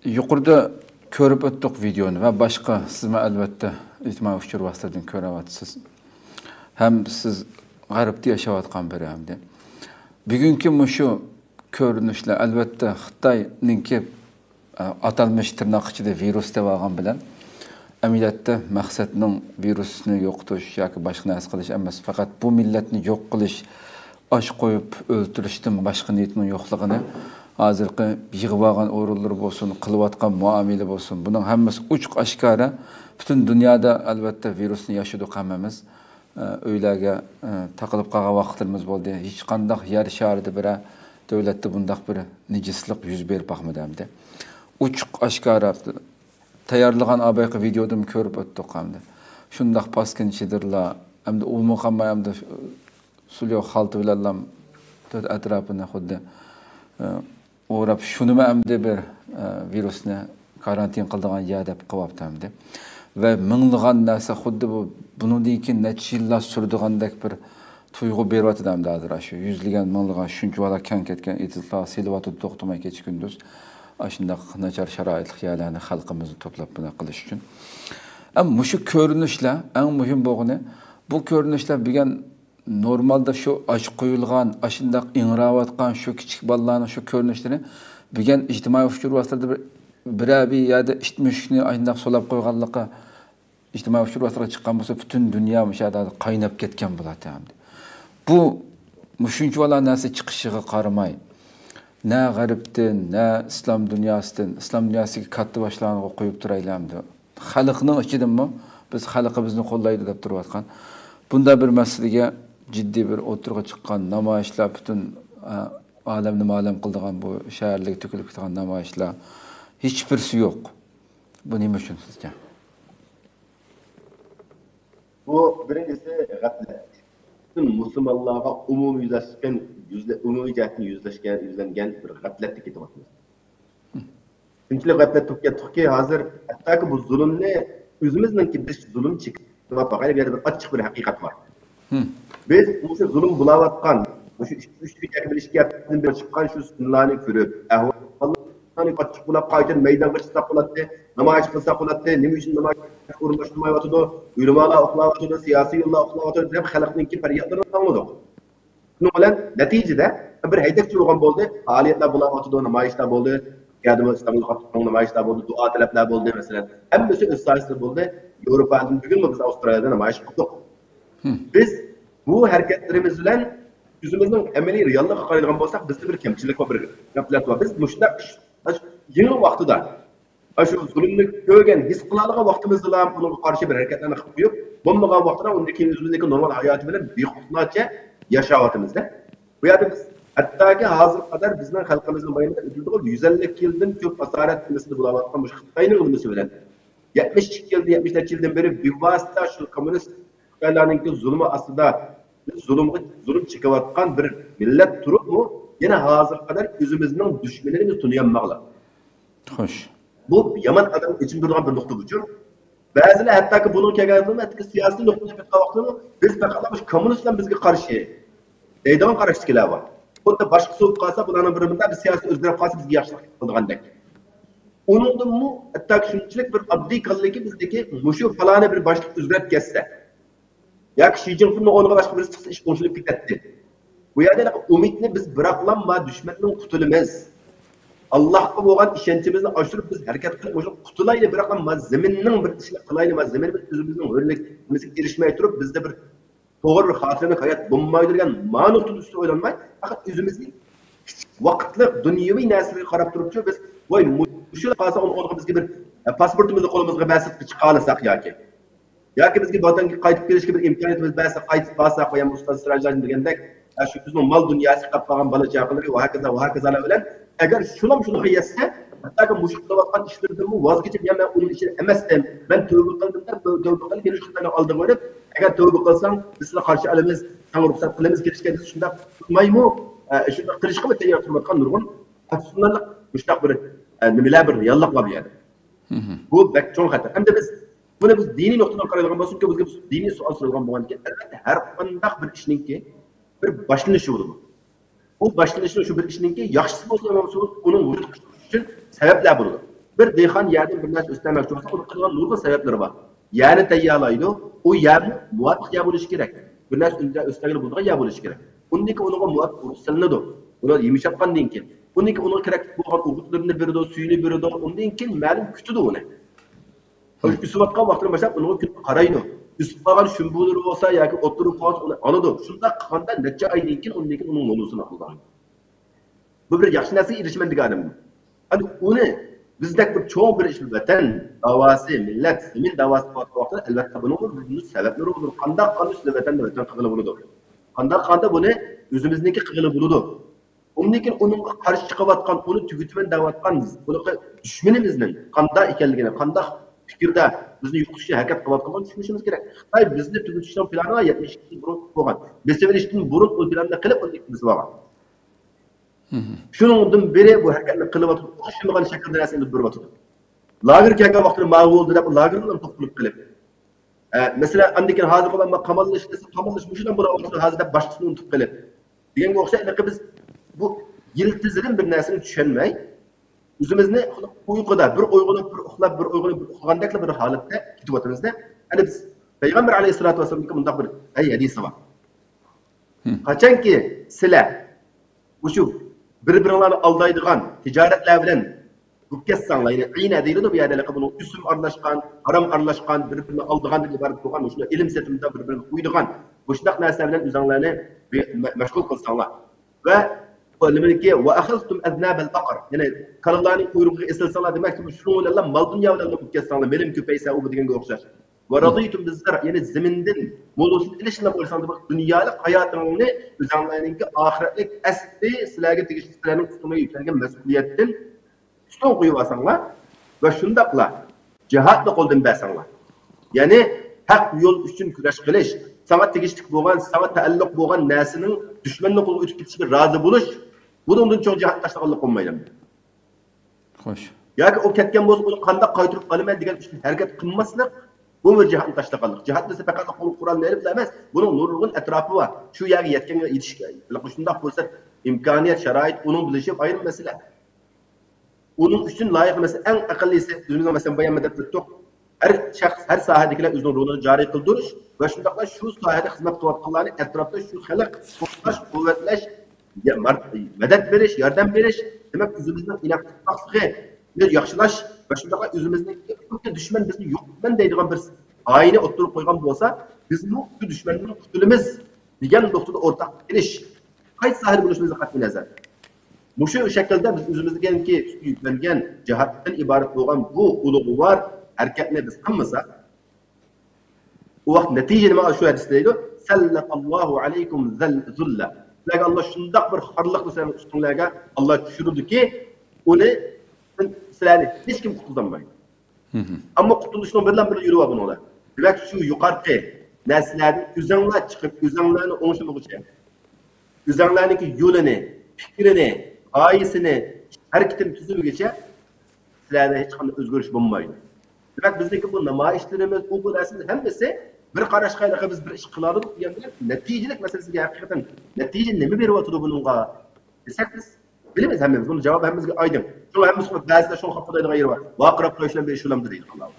يۇقىرىدا كۆرۈپ ئۆتتۇق ۋىدېئونى ۋە باشقا، سىزمۇ ئەلۋەتتە ئىجتىمائىي ئۇچۇر ۋاسىتىلىرىدىن كۆرۈۋاتىسىز. ھەم سىز غەربتە ياشاۋاتقان بىرى ھەمدە بۈگۈنكى مۇشۇ كۆرۈنۈشلەر، ئەلۋەتتە، خىتاينىڭكى، ئە، ئاتالمىش تىرناق ئىچىدە ۋىرۇس دەۋالغان بىلەن، ئەمەلىيەتتە مەقسەتنىڭ ۋىرۇسنى يوقىتىش ياكى باشقا نەرسە قىلىش ئەمەس، پەقەت بۇ مىللەتنى يوق قىلىش، ئاچ قويۇپ ئۆلتۈرۈشتىن باشقا نىيىتىنىڭ يوقلۇقىنى ھازىرقى يىغىۋالغان ئورۇنلىرى بولسۇن، قىلىۋاتقان مۇئامىلە بولسۇن، بۇنىڭ ھەممىسى ئوچۇق ئاشكارا. پۈتۈن دۇنيادا، ئەلۋەتتە، ۋىرۇسنى ياشىدۇق ھەممىمىز. ئۆيلەرگە، ئە، تاقىلىپ قالغان ۋاقىتلىرىمىز بولدى. ھېچقانداق يەر شارىدا بىرەر دۆلەتتە بۇنداق بىر نىجىسلىق يۈز بېرىپ باقمىدى ئەمدى. ئوچۇق ئاشكارا تەييارلىغان ئابايقى ۋىدېودىمۇ كۆرۈپ ئۆتتۇق ئەمدى. شۇنداق پاسكىنا چېدىرلار، ئەمدى ئۇمۇ قالماي ئەمدى سۇليو خالتا بىلەنلا ئەتراپىنى خۇددى، ئە، ئوراپ، شۇنىمۇ ئەمدى بىر، ئە، ۋىرۇسنى كارانتىن قىلىدىغان يەر دەپ قىلىۋاپتۇ ئەمدى. ۋە مىڭلىغان نەرسە خۇددى بۇ، بۇنىڭدىن كېيىن نەچچە يىللار سۈرىدىغاندەك بىر تۇيغۇ بېرىۋاتىدۇ ئەمدى ھازىر. شۇ يۈزلىگەن، مىڭلىغان، شۇنچە بالا كەڭ كەتكەن ئېتىزلار سېلىۋاتىدۇ توختىماي كېچە-كۈندۈز. ئاشۇنداق ناچار شارائىتلىق يەرلەرنى خەلقىمىزنى توپلاپ بۇنداق قىلىش ئۈچۈن. ئەم، مۇشۇ كۆرۈنۈشلەر، ئەڭ مۇھىم بولغىنى، بۇ كۆرۈنۈشلەر بۈگۈن نورمالدا شۇ ئاچ قويۇلغان، ئاشۇنداق ئىڭراۋاتقان شۇ كىچىك بالىلارنىڭ شۇ كۆرۈنۈشلىرى بۈگۈن ئىجتىمائىي ئۇچۇر ۋاسىتىلىرىدە بىر، بىرەر بىر يەردە ئىت مۈشۈكنى ئاشۇنداق سولاپ قويغانلىقى ئىجتىمائىي ئۇچۇر ۋاسىتىلىرىگە چىققان بولسا، پۈتۈن دۇنيا مۇشۇ يەردە قايناپ كەتكەن بولاتتى ئەمدى. بۇ مۇشۇنچىۋالا نەرسە چىقىشىغا قارىماي، نە غەربتىن، نە ئىسلام دۇنياسىدىن، ئىسلام دۇنياسىدىكى كاتتا باشلارغا قويۇپ تۇرايلى ئەمدى. خەلقنىڭ ئىچىدىنمۇ بىز خەلقىمىزنى قوللايدۇ دەپ تۇرۇۋاتقان بۇنداق بىر مەسىلىگە جىددىي بىر ئوتتۇرىغا چىققان نامايىشلار، پۈتۈن، ئە، ئالەمنى مالەم قىلىدىغان بۇ شەھەرلەرگە تۆكۈلۈپ كېتىدىغان نامايىشلار ھېچبىرسى يوق. بۇ نېمە ئۈچۈن سىزچە؟ بۇ بىرىنچىسى غەپلەت. پۈتۈن مۇسۇلمانلارغا ئومۇميۈزلەشكەن، يۈزلە-، ئومۇمىي جەھەتتىن يۈزلەشكەن، يۈزلەنگەن بىر غەپلەتتە كېتىۋاتىمىز. شۇنچىلىك غەپلەتتە كېتىپتۇقكى، ھازىر ھەتتاكى بۇ زۇلۇمنى ئۆزىمىزنىڭكى بىر زۇلۇم چېكىۋاتقان بىر ئاچچىق بىر ھەقىقەت بار. بىز مۇشۇ زۇلۇم بولاۋاتقان، مۇشۇ ئۈچ، ئۈچ ياكى بىر ئىككى ھەپتىدىن بېرى چىققان شۇ سىنلارنى كۆرۈپ، ئەھۋاللارنى ئاچچىق بولاپ قايتىدىن مەيدانغا چىقساق بولاتتى، نامايىش قىلساق بولاتتى، نېمە ئۈچۈن نامايىشقا ئورۇنلاشتۇرمايۋاتىدۇ، ئۆلىمالار ئۇخلاۋاتىدۇ، سىياسىي يوللار ئۇخلاۋاتىدۇ دەپ خەلقنىڭكى پەريادلىرىنى ئاڭلىدۇق. شۇنىڭ بىلەن نەتىجىدە بىر ھەيدەكچى بولغان بولدى، پائالىيەتلەر بولاۋاتىدۇ، نامايىشلار بولدى، يەردىمۇ ئىسلامىي قاتتىق نامايىشلار بولدى، دۇئا تەلەپلەر بولدى، مەسىلەن، ھەممىسى ئۆز ساھەسىدە بولدى. ياۋروپادىن بۈگۈنمۇ بىز ئاۋسترالىيەدە نامايىش قىلدۇق. بىز بۇ ھەرىكەتلىرىمىز بىلەن ئۆزىمىزنىڭ ئەمەلىي رېئاللىققا قارايدىغان بولساق، بىزدە بىر كەمچىلىك بار، بىر غەپلەت بار. بىز مۇشۇنداق ئىش، يېڭى ۋاقتىدا، ئاشۇ زۇلۇمنى كۆرگەن، ھېس قىلالىغان ۋاقتىمىزدىلا ئۇنىڭغا قارشى بىر ھەرىكەتلەرنى قىلىپ قويۇپ، بولمىغان ۋاقتىدا ئۇندىن كېيىن ئۆزىمىزنىڭكى نورمال ھاياتى بىلەن بىخۇدلارچە ياشاۋاتىمىز-دە. بۇ يەردە بىز ھەتتاكى ھازىرغا قەدەر بىزنىڭ خەلقىمىزنىڭ بايرىمىدا ئۆتۈلىدىغان يۈز ئەللىك يىلدىن كۆپ ئاسارەت نېمىسىدە بولاۋاتقان مۇشۇ خىتاينىڭ نېمىسى بىلەن، يەتمىش ئىككى يىلدىن، يەتمىش نەچچە يىلدىن بېرى بىۋاسىتە شۇ كوممۇنىست خىتايلارنىڭكى زۇلمى ئاستىدا زۇلۇمغا، زۇلۇم چېكىۋاتقان بىر مىللەت تۇرۇپمۇ، يەنە ھازىرغا قەدەر ئۆزىمىزنىڭ دۈشمىنىنى بىز تونۇيالمىغان. خوش. بۇ يامان ئادەمنى ئېچىندۇرىدىغان بىر نۇقتا بۇ. بەزىلەر ھەتتاكى بۇنىڭ كەلگەندىمۇ، ھەتتاكى سىياسىي نۇقتىدىن كەتكەن ۋاقتىمۇ، بىز پەقەتلا مۇشۇ كوممۇنىستلار بىزگە قارشى دەيدىغان قاراشتىكىلەر بار. خۇددى باشقىسى بولۇپ قالسا، بۇلارنىڭ بىرى مۇنداق، بىر سىياسىي ئۆزگىرىپ قالسا بىزگە ياخشىلىق قىلىدىغاندەك. ئۇنىڭدىنمۇ ھەتتاكى شۇنچىلىك بىر ئاددىي كاللىكى بىزدىكى مۇشۇ پالانى بىر باشلىق ئۆزگىرىپ كەتسە، ياكى شى جىنپىڭنىڭ ئورنىغا باشقا بىرسى چىقسا، ئىش ئوڭشىلىپ كېتەتتى. بۇ يەردە ئۈمىدنى بىز بىراقلا ما دۈشمەندىن قۇتۇلىمىز، ئاللاھقا بولغان ئىشەنچىمىزنى ئاشۇرۇپ، بىز ھەرىكەت قىلىپ مۇشۇ قۇتۇلايلى، بىراقلا ما زېمىننىڭ بىر ئىشىنى قىلايلى، ما زېمىنىمىز ئۆزىمىزنىڭ ھۆرلۈك نېمىسىگە ئېرىشمەي تۇرۇپ، بىزدە بىر توغرا بىر خاتىرىلىك ھايات بولمايدۇ دېگەن ما نۇقتىنىڭ ئۈستىدە ئويلانماي، پەقەت ئۆزىمىزنىڭ كىچىك ۋاقىتلىق دۇنيەۋى نەرسىلەرگە قاراپ تۇرۇپچۇ بىز، ۋاي، مۇشۇ قالسا ئۇنىڭ ئورنىغا بىزگە بىر، ئە، پاسپورتىمىزنى قولىمىزغا بەرسە چىقالىساق ياكى. ياكى بىزگە ۋەتەنگە قايتىپ كېلىشكە بىر ئىمكانىيىتىمىز بەرسە، قايتىپ بارساق، ۋە يەنە ئۇستاز سىراجدىن دېگەندەك، ئە، شۇ ئۆزىنىڭ مال دۇنياسى قاپ قالغان بالا چاقىلىرى ۋە ھاكازا، ۋە ھاكازالار بىلەن، ئەگەر شۇلام شۇنىڭغا يەتسە، ھەتتاكى مۇشۇ قىلىۋاتقان ئىشلىرىدىنمۇ ۋاز كېچىپ، يا مەن ئۇنىڭ ئىچىدە ئەمەستىم، مەن تەۋبە قىلدىم دەپ، تەۋبە قىلىپ، يەنە شۇ خىتاينىڭ ئالدىغا بېرىپ، ئەگەر تەۋبە قىلساڭ، بىز سېنى قارشى ئالىمىز، ساڭا رۇخسەت قىلىمىز كېلىشكە، دېسە، شۇنداق قىلمايمۇ، ئە، شۇنداق قىلىشقىمۇ تەييار تۇرۇۋاتقان نۇرغۇن ئەپسۇسلىنارلىق مۇشۇنداق بىر، ئە، نېمىلەر، بىر رېئاللىق بار بۇ يەردە. بۇ بەك چوڭ خەتەر. ئەمدى بىز بۇنى بىز دىنىي نۇقتىدىن قارايدىغان بولساق، بىزگە بىز دىنىي سوئال سورىغان بولغاندىكىن، ئەلۋەتتە، ھەر قانداق بىر ئىشنىڭكى بىر باشلىنىشى بولىدۇ. بۇ باشلىنىشنىڭ شۇ بىر ئىشنىڭكى ياخشىسى بولسۇن، يامان بولسۇن، ئۇنىڭ ۋۇجۇدقا كېلىشى ئۈچۈن سەۋەبلەر بولىدۇ. بىر دېھقان يەردىن بىر نەرسە ئۆستۈرمەكچى بولسا، ئۇنىڭ قىلىدىغان نۇرغۇن سەۋەبلىرى بار. يەرنى تەييارلايدۇ، ئۇ يەرمۇ مۇۋاپىق يەر بولۇشى كېرەك. بىر نەرسە ئۈندە-، ئۆستۈرگىلى بولىدىغان يەر بولۇشى كېرەك. ئۇندىن كېيىن ئۇنىڭغا مۇۋاپىق ئۇرۇق سېلىنىدۇ. ئۇنى يېمىشاتقاندىن كېيىن، ئۇندىن كېيىن ئۇنىڭغا كېرەكلىك بولغان ئوغۇتلىرىنى بېرىدۇ، سۈيىنى بېرىدۇ، ئۇندىن كېيىن مەلۇم كۈتىدۇ ئۇنى. ئۆسۈۋاتقان ۋاقتىدىن باشلاپ ئۇنىڭغا كۈندە قارايدۇ. ئۆسۈپ قالغان شۈمبۇلىرى بولسا ياكى ئوتتۇرىغا قالسا ئۇنى ئالىدۇ. شۇنداق قىلغاندا نەچچە ئايدىن كېيىن ئۇندىن كېيىن ئۇنىڭ موللىسىنى ئالىدۇ. بۇ بىر ياخشى نەرسىگە ئېرىشىمەن دېگەن ئادەم. ئەمدى ئۇنى بىزدەك بىر چوڭ بىر ئىش، ۋەتەن داۋاسى، مىللەت، زېمىن داۋاسى بولغان ۋاقىتتا ئەلۋەتتە بۇنىڭمۇ بىر سەۋەبلىرى بولىدۇ. قانداق قىلغاندا شۇ ۋەتەننى ۋەتەن قىلغىلى بولىدۇ؟ قانداق قىلغاندا بۇنى ئۆزىمىزنىڭكى قىلغىلى بولىدۇ؟ ئۇندىن كېيىن ئۇنىڭغا قارشى چىقىۋاتقان، ئۇنى تۈگىتىمەن دەۋاتقان بۇنىڭ دۈشمىنىمىزنىڭ قانداق ئىكەنلىكىنى، قانداق پىكىردە بىزنى يوقىتىشكە ھەرىكەت قىلىۋاتقانلىقىنى چۈشىنىشىمىز كېرەك. خىتاي بىزنى تۈگىتىشنىڭ پىلانىغا يەتمىش يىل بۇرۇن بولغان. بېسىۋېلىشتىن بۇرۇن ئۇ پىلاننى قىلىپ، ئۇنى بېسىۋالغان. شۇنىڭدىن بېرى بۇ ھەرىكەتنى قىلىۋاتىدۇ، ئوخشىمىغان شەكىلدە نەرسە ئېلىپ بېرىۋاتىدۇ. لاگېر كەلگەن ۋاقتىدا ماۋۇ بولدى دەپ، لاگېرغا توختىلىپ قېلىپ، ئە، مەسىلەن، ئاندىن كېيىن ھازىرقى قاماللىش دېسە، قاماللىش مۇشۇنداق بولۇۋاتىدۇ ھازىر دەپ، باشقىسىنى ئۇنتۇپ قېلىپ دېگەنگە ئوخشاش، ھېلىقى بىز بۇ يىلتىزىدىن بىر نەرسىنى چۈشەنمەي، ئۆزىمىزنى ئۇيقۇدا بىر ئويغىنىپ، بىر ئۇخلاپ، بىر ئويغىنىپ، بىر ئۇخلىغاندەكلا بىر ھالەتتە كېتىۋاتىمىز-دە. ئەنە بىز پەيغەمبەر ئەلەيھىسسالاتۇ ۋەسسالامنىڭ مۇنداق بىر، ھەي، ھەدىسى بار. قاچانكى سىلەر مۇشۇ بىر-بىرىڭلارنى ئالدايدىغان تىجارەتلەر بىلەن بولۇپ كەتسەڭلار، يەنى ئىنە دېيىلىدۇ بۇ يەردە، بۇنىڭ ئۆسۈم ئارىلاشقان، ھارام ئارىلاشقان، بىر-بىرىنى ئالدىغاندىن ئىبارەت بولغان، مۇشۇ ئېلىم-سېتىمدا بىر-بىرىنى قويىدىغان مۇشۇنداق نەرسە بىلەن ئۆزۈڭلارنى بى-، مە-، مەشغۇل قىلساڭلار. ۋە بۇ نېمىكى، ۋە ئەخەزتۇم ئەزنابەل بەقەر، يەنى كالىلارنىڭ قۇيرۇقىغا ئېسىلساڭلار، دېمەك، شۇنىڭ بىلەنلا مال-دۇنيا بىلەن بولۇپ كەتسەڭلار، مېلىم كۆپەيسە، ئۇ دېگەنگە ئوخشاش. ۋە رەزىتۇم بىززەر، يەنى زېمىندىن مولىسىنى ئېلىشلا بولساڭ، دېمەك، دۇنيالىق ھاياتىڭنى ئۆزۈڭلارنىڭكى ئاخىرەتلىك ئەسلى سىلەرگە تېگىشلىك، سىلەرنىڭ ئۈستۈڭلارغا يۈكلەنگەن مەسئۇلىيەتتىن ئۈستۈن قويۇۋالساڭلار ۋە شۇنداقلا جىھادنى قولدىن بەرسەڭلار، يەنى ھەق يول ئۈچۈن كۈرەش قىلىش، ساڭا تېگىشلىك بولغان، ساڭا تەئەللۇق بولغان نەرسىنىڭ دۈشمەننىڭ قولىغا ئۆتۈپ كېتىشىگە رازى بولۇش، بۇنىڭدىن چوڭ جىھادنى تاشلىغانلىق بولمايدۇ. خوش. ياكى ئۇ كەتكەن بولسا، ئۇنى قانداق قايتۇرۇپ ئالىمەن دېگەن ئۈچۈن ھەرىكەت قىلماسلىق، بۇمۇ جىھادنى تاشلىغانلىق. جىھاد دېسە پەقەت قول قورالنى ئېلىپ ئەمەس، بۇنىڭ نۇرغۇن ئەتراپى بار. شۇ يەرگە يەتكەنگە يېتىش، شۇنداق پۇرسەت، ئىمكانىيەت، شارائىت، ئۇنىڭ بىلىشى ئايرىم مەسىلە. ئۇنىڭ ئۈچۈن لايىق، مەسىلەن، ئەڭ ئەقەللىسى، ئۆزىمىزنىڭ، مەسىلەن، بايان دەپ ئۆتتۇق. ھەر شەخس، ھەر ساھەدىكىلەر ئۆزىنىڭ رولىنى جارى قىلدۇرۇش ۋە شۇنداقلا شۇ ساھەدە خىزمەت قىلىۋاتقانلارنى ئەتراپتا شۇ خەلق قوغداش، قۇۋۋەتلەش، يا-، مار-، مەدەت بېرىش، ياردەم بېرىش، دېمەك، ئۆزىمىزنىڭ ئىناقلىقنى ياخشىلاش ۋە شۇنداقلا ئۆزىمىزنىڭ كىمكى دۈشمەن بىزنى يوقىتىمەن دەيدىغان بىر غايىنى ئوتتۇرىغا قويغان بولسا، بىزمۇ شۇ دۈشمەندىن قۇتۇلىمىز دېگەن نۇقتىدا ئورتاق پىكىرلىشىش. قايسى ساھەدە بولۇشىمىزدىن قەتئىينەزەر. مۇشۇ شەكىلدە بىز ئۆزىمىزگەكى ئۈستىگە يۈكلەنگەن جىھادتىن ئىبارەت بولغان بۇ ئۇلۇغۋار ھەرىكەتنى بىز قىلمىساق، ئۇ ۋاقىت نەتىجە نېمە؟ شۇ ھەدىستە دەيدۇ، سەللەتاللاھۇ ئەلەيكۇم زەل-، زۇللە. سىلەرگە ئاللا شۇنداق بىر خارلىقنى سىلەرنىڭ ئۈستۈڭلارغا ئاللا چۈشۈرىدۇكى، ئۇنى سىلەرنى ھېچكىم قۇتقۇزالمايدۇ. ئەمما قۇتۇلۇشنىڭ بىردىنلا بىر يولى بار بۇنىڭدا. دېمەك، شۇ يۇقىرىقى نەرسىلەردىن ئۆزۈڭلار چىقىپ، ئۆزۈڭلارنى ئوڭشىمىغۇچە، ئۆزۈڭلارنىڭكى يولىنى، پىكرىنى، غايىسىنى، ھەرىكىتىنى تۈزۈمىگىچە سىلەردە ھېچقانداق ئۆزگىرىش بولمايدۇ. دېمەك، بىزنىڭكى بۇ نامايىشلىرىمىز، ئۇ بۇ نەرسىلەر ھەممىسى بىر قاراشقا ھېلىقى بىز بىر ئىش قىلالىدۇق دېگەن بىلەن نەتىجىلىك مەسىلىسىگە ھەقىقەتەن نەتىجە نېمە بېرىۋاتىدۇ بۇنىڭغا دېسەك، بىز بىلىمىز ھەممىمىز. بۇنىڭ جاۋابى ھەممىمىزگە ئايدىڭ. شۇڭا ھەممىسى بەزىلەر شۇڭا خاپا بولىدىغان يېرى بار. ۋارقىراپ تۇرۇش بىلەن بېرىش شۇلامدۇ دەيدىغانلار.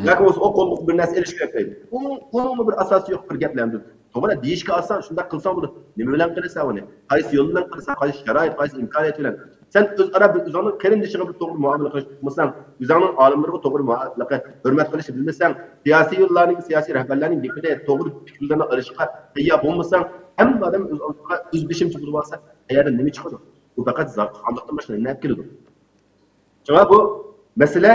ياكى بولمىسا ئۇ قولغا بىر نەرسە ئېلىش كېرەك دەيدۇ. ئۇنىڭ، ئۇنىڭمۇ بىر ئاساسى يوق بىر گەپلەر. توغرا، دېيىشكە ئاسان، شۇنداق قىلساڭ بولىدۇ. نېمە بىلەن قىلىسەن ئۇنى؟ قايسى يول بىلەن قىلىسەن؟ قايسى شارائىت، قايسى ئىمكانىيەت بىلەن؟ سەن ئۆزئارا بىر ئۆزۈڭنىڭ قېرىندىشىڭغا بىر توغرا مۇئامىلە قىلىش ئۇقمىساڭ، ئۆزۈڭنىڭ ئالىملىرىغا توغرا مۇئا-، ھۆرمەت قىلىشنى بىلمىسەڭ، سىياسىيونلارنىڭ، سىياسىي رەھبەرلەرنىڭ گېپىنى توغرا پىكىرلىرىنى ئېلىشقا تەييار بولمىساڭ، ھەممە ئادەم ئۆز ئالدىغا ئۆز بېشىمچە بولۇۋالسا، قەيەردىن نېمە چىقىدۇ؟ ئۇ پەقەت زا-، خارلىقتىن باشقا نېمە ئەپ كېلىدۇ؟ شۇڭا بۇ مەسىلە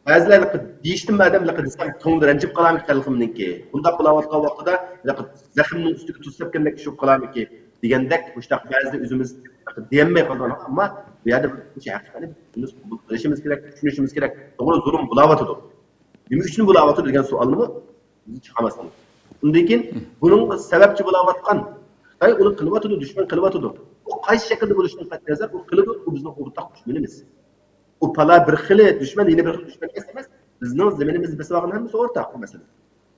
بەزىلەر دېيىشتىن ئادەم دېسەم، كۆڭلى رەنجىپ قالارمىكىن خەلقىمنىڭكى؟ بۇنداق بولاۋاتقان ۋاقتىدا زەخىمنىڭ ئۈستىگە تۇز سەپكەندەك چۈشۈپ قالارمىكىن دېگەندەك، مۇشۇنداق بەزىدە ئۆزىمىز دېيەلمەي قالىدىغان. ئەمما بۇ يەردە بىر ھەقىقەتنى بىز قوبۇل قىلىشىمىز كېرەك، چۈشىنىشىمىز كېرەك. توغرا، زۇلۇم بولاۋاتىدۇ. نېمە ئۈچۈن بولاۋاتىدۇ دېگەن سوئالنىمۇ بىز چىقارماسلىق. ئۇندىن كېيىن بۇنىڭغا سەۋەبچى بولاۋاتقان خىتاي ئۇنى قىلىۋاتىدۇ، دۈشمەن قىلىۋاتىدۇ. ئۇ قايسى شەكىلدە بولۇشىدىن قەتئىينەزەر، ئۇ قىلىدۇ، ئۇ بىزنىڭ ئورتاق دۈشمىنىمىز. ئۇ پالا بىر خىلى دۈشمەن، يەنە بىر خىل دۈشمەن ئەمەس، ئەمەس. بىزنىڭ زېمىنىمىزدا بېسىۋالغان ھەممىسى ئورتاق بۇ مەسىلە.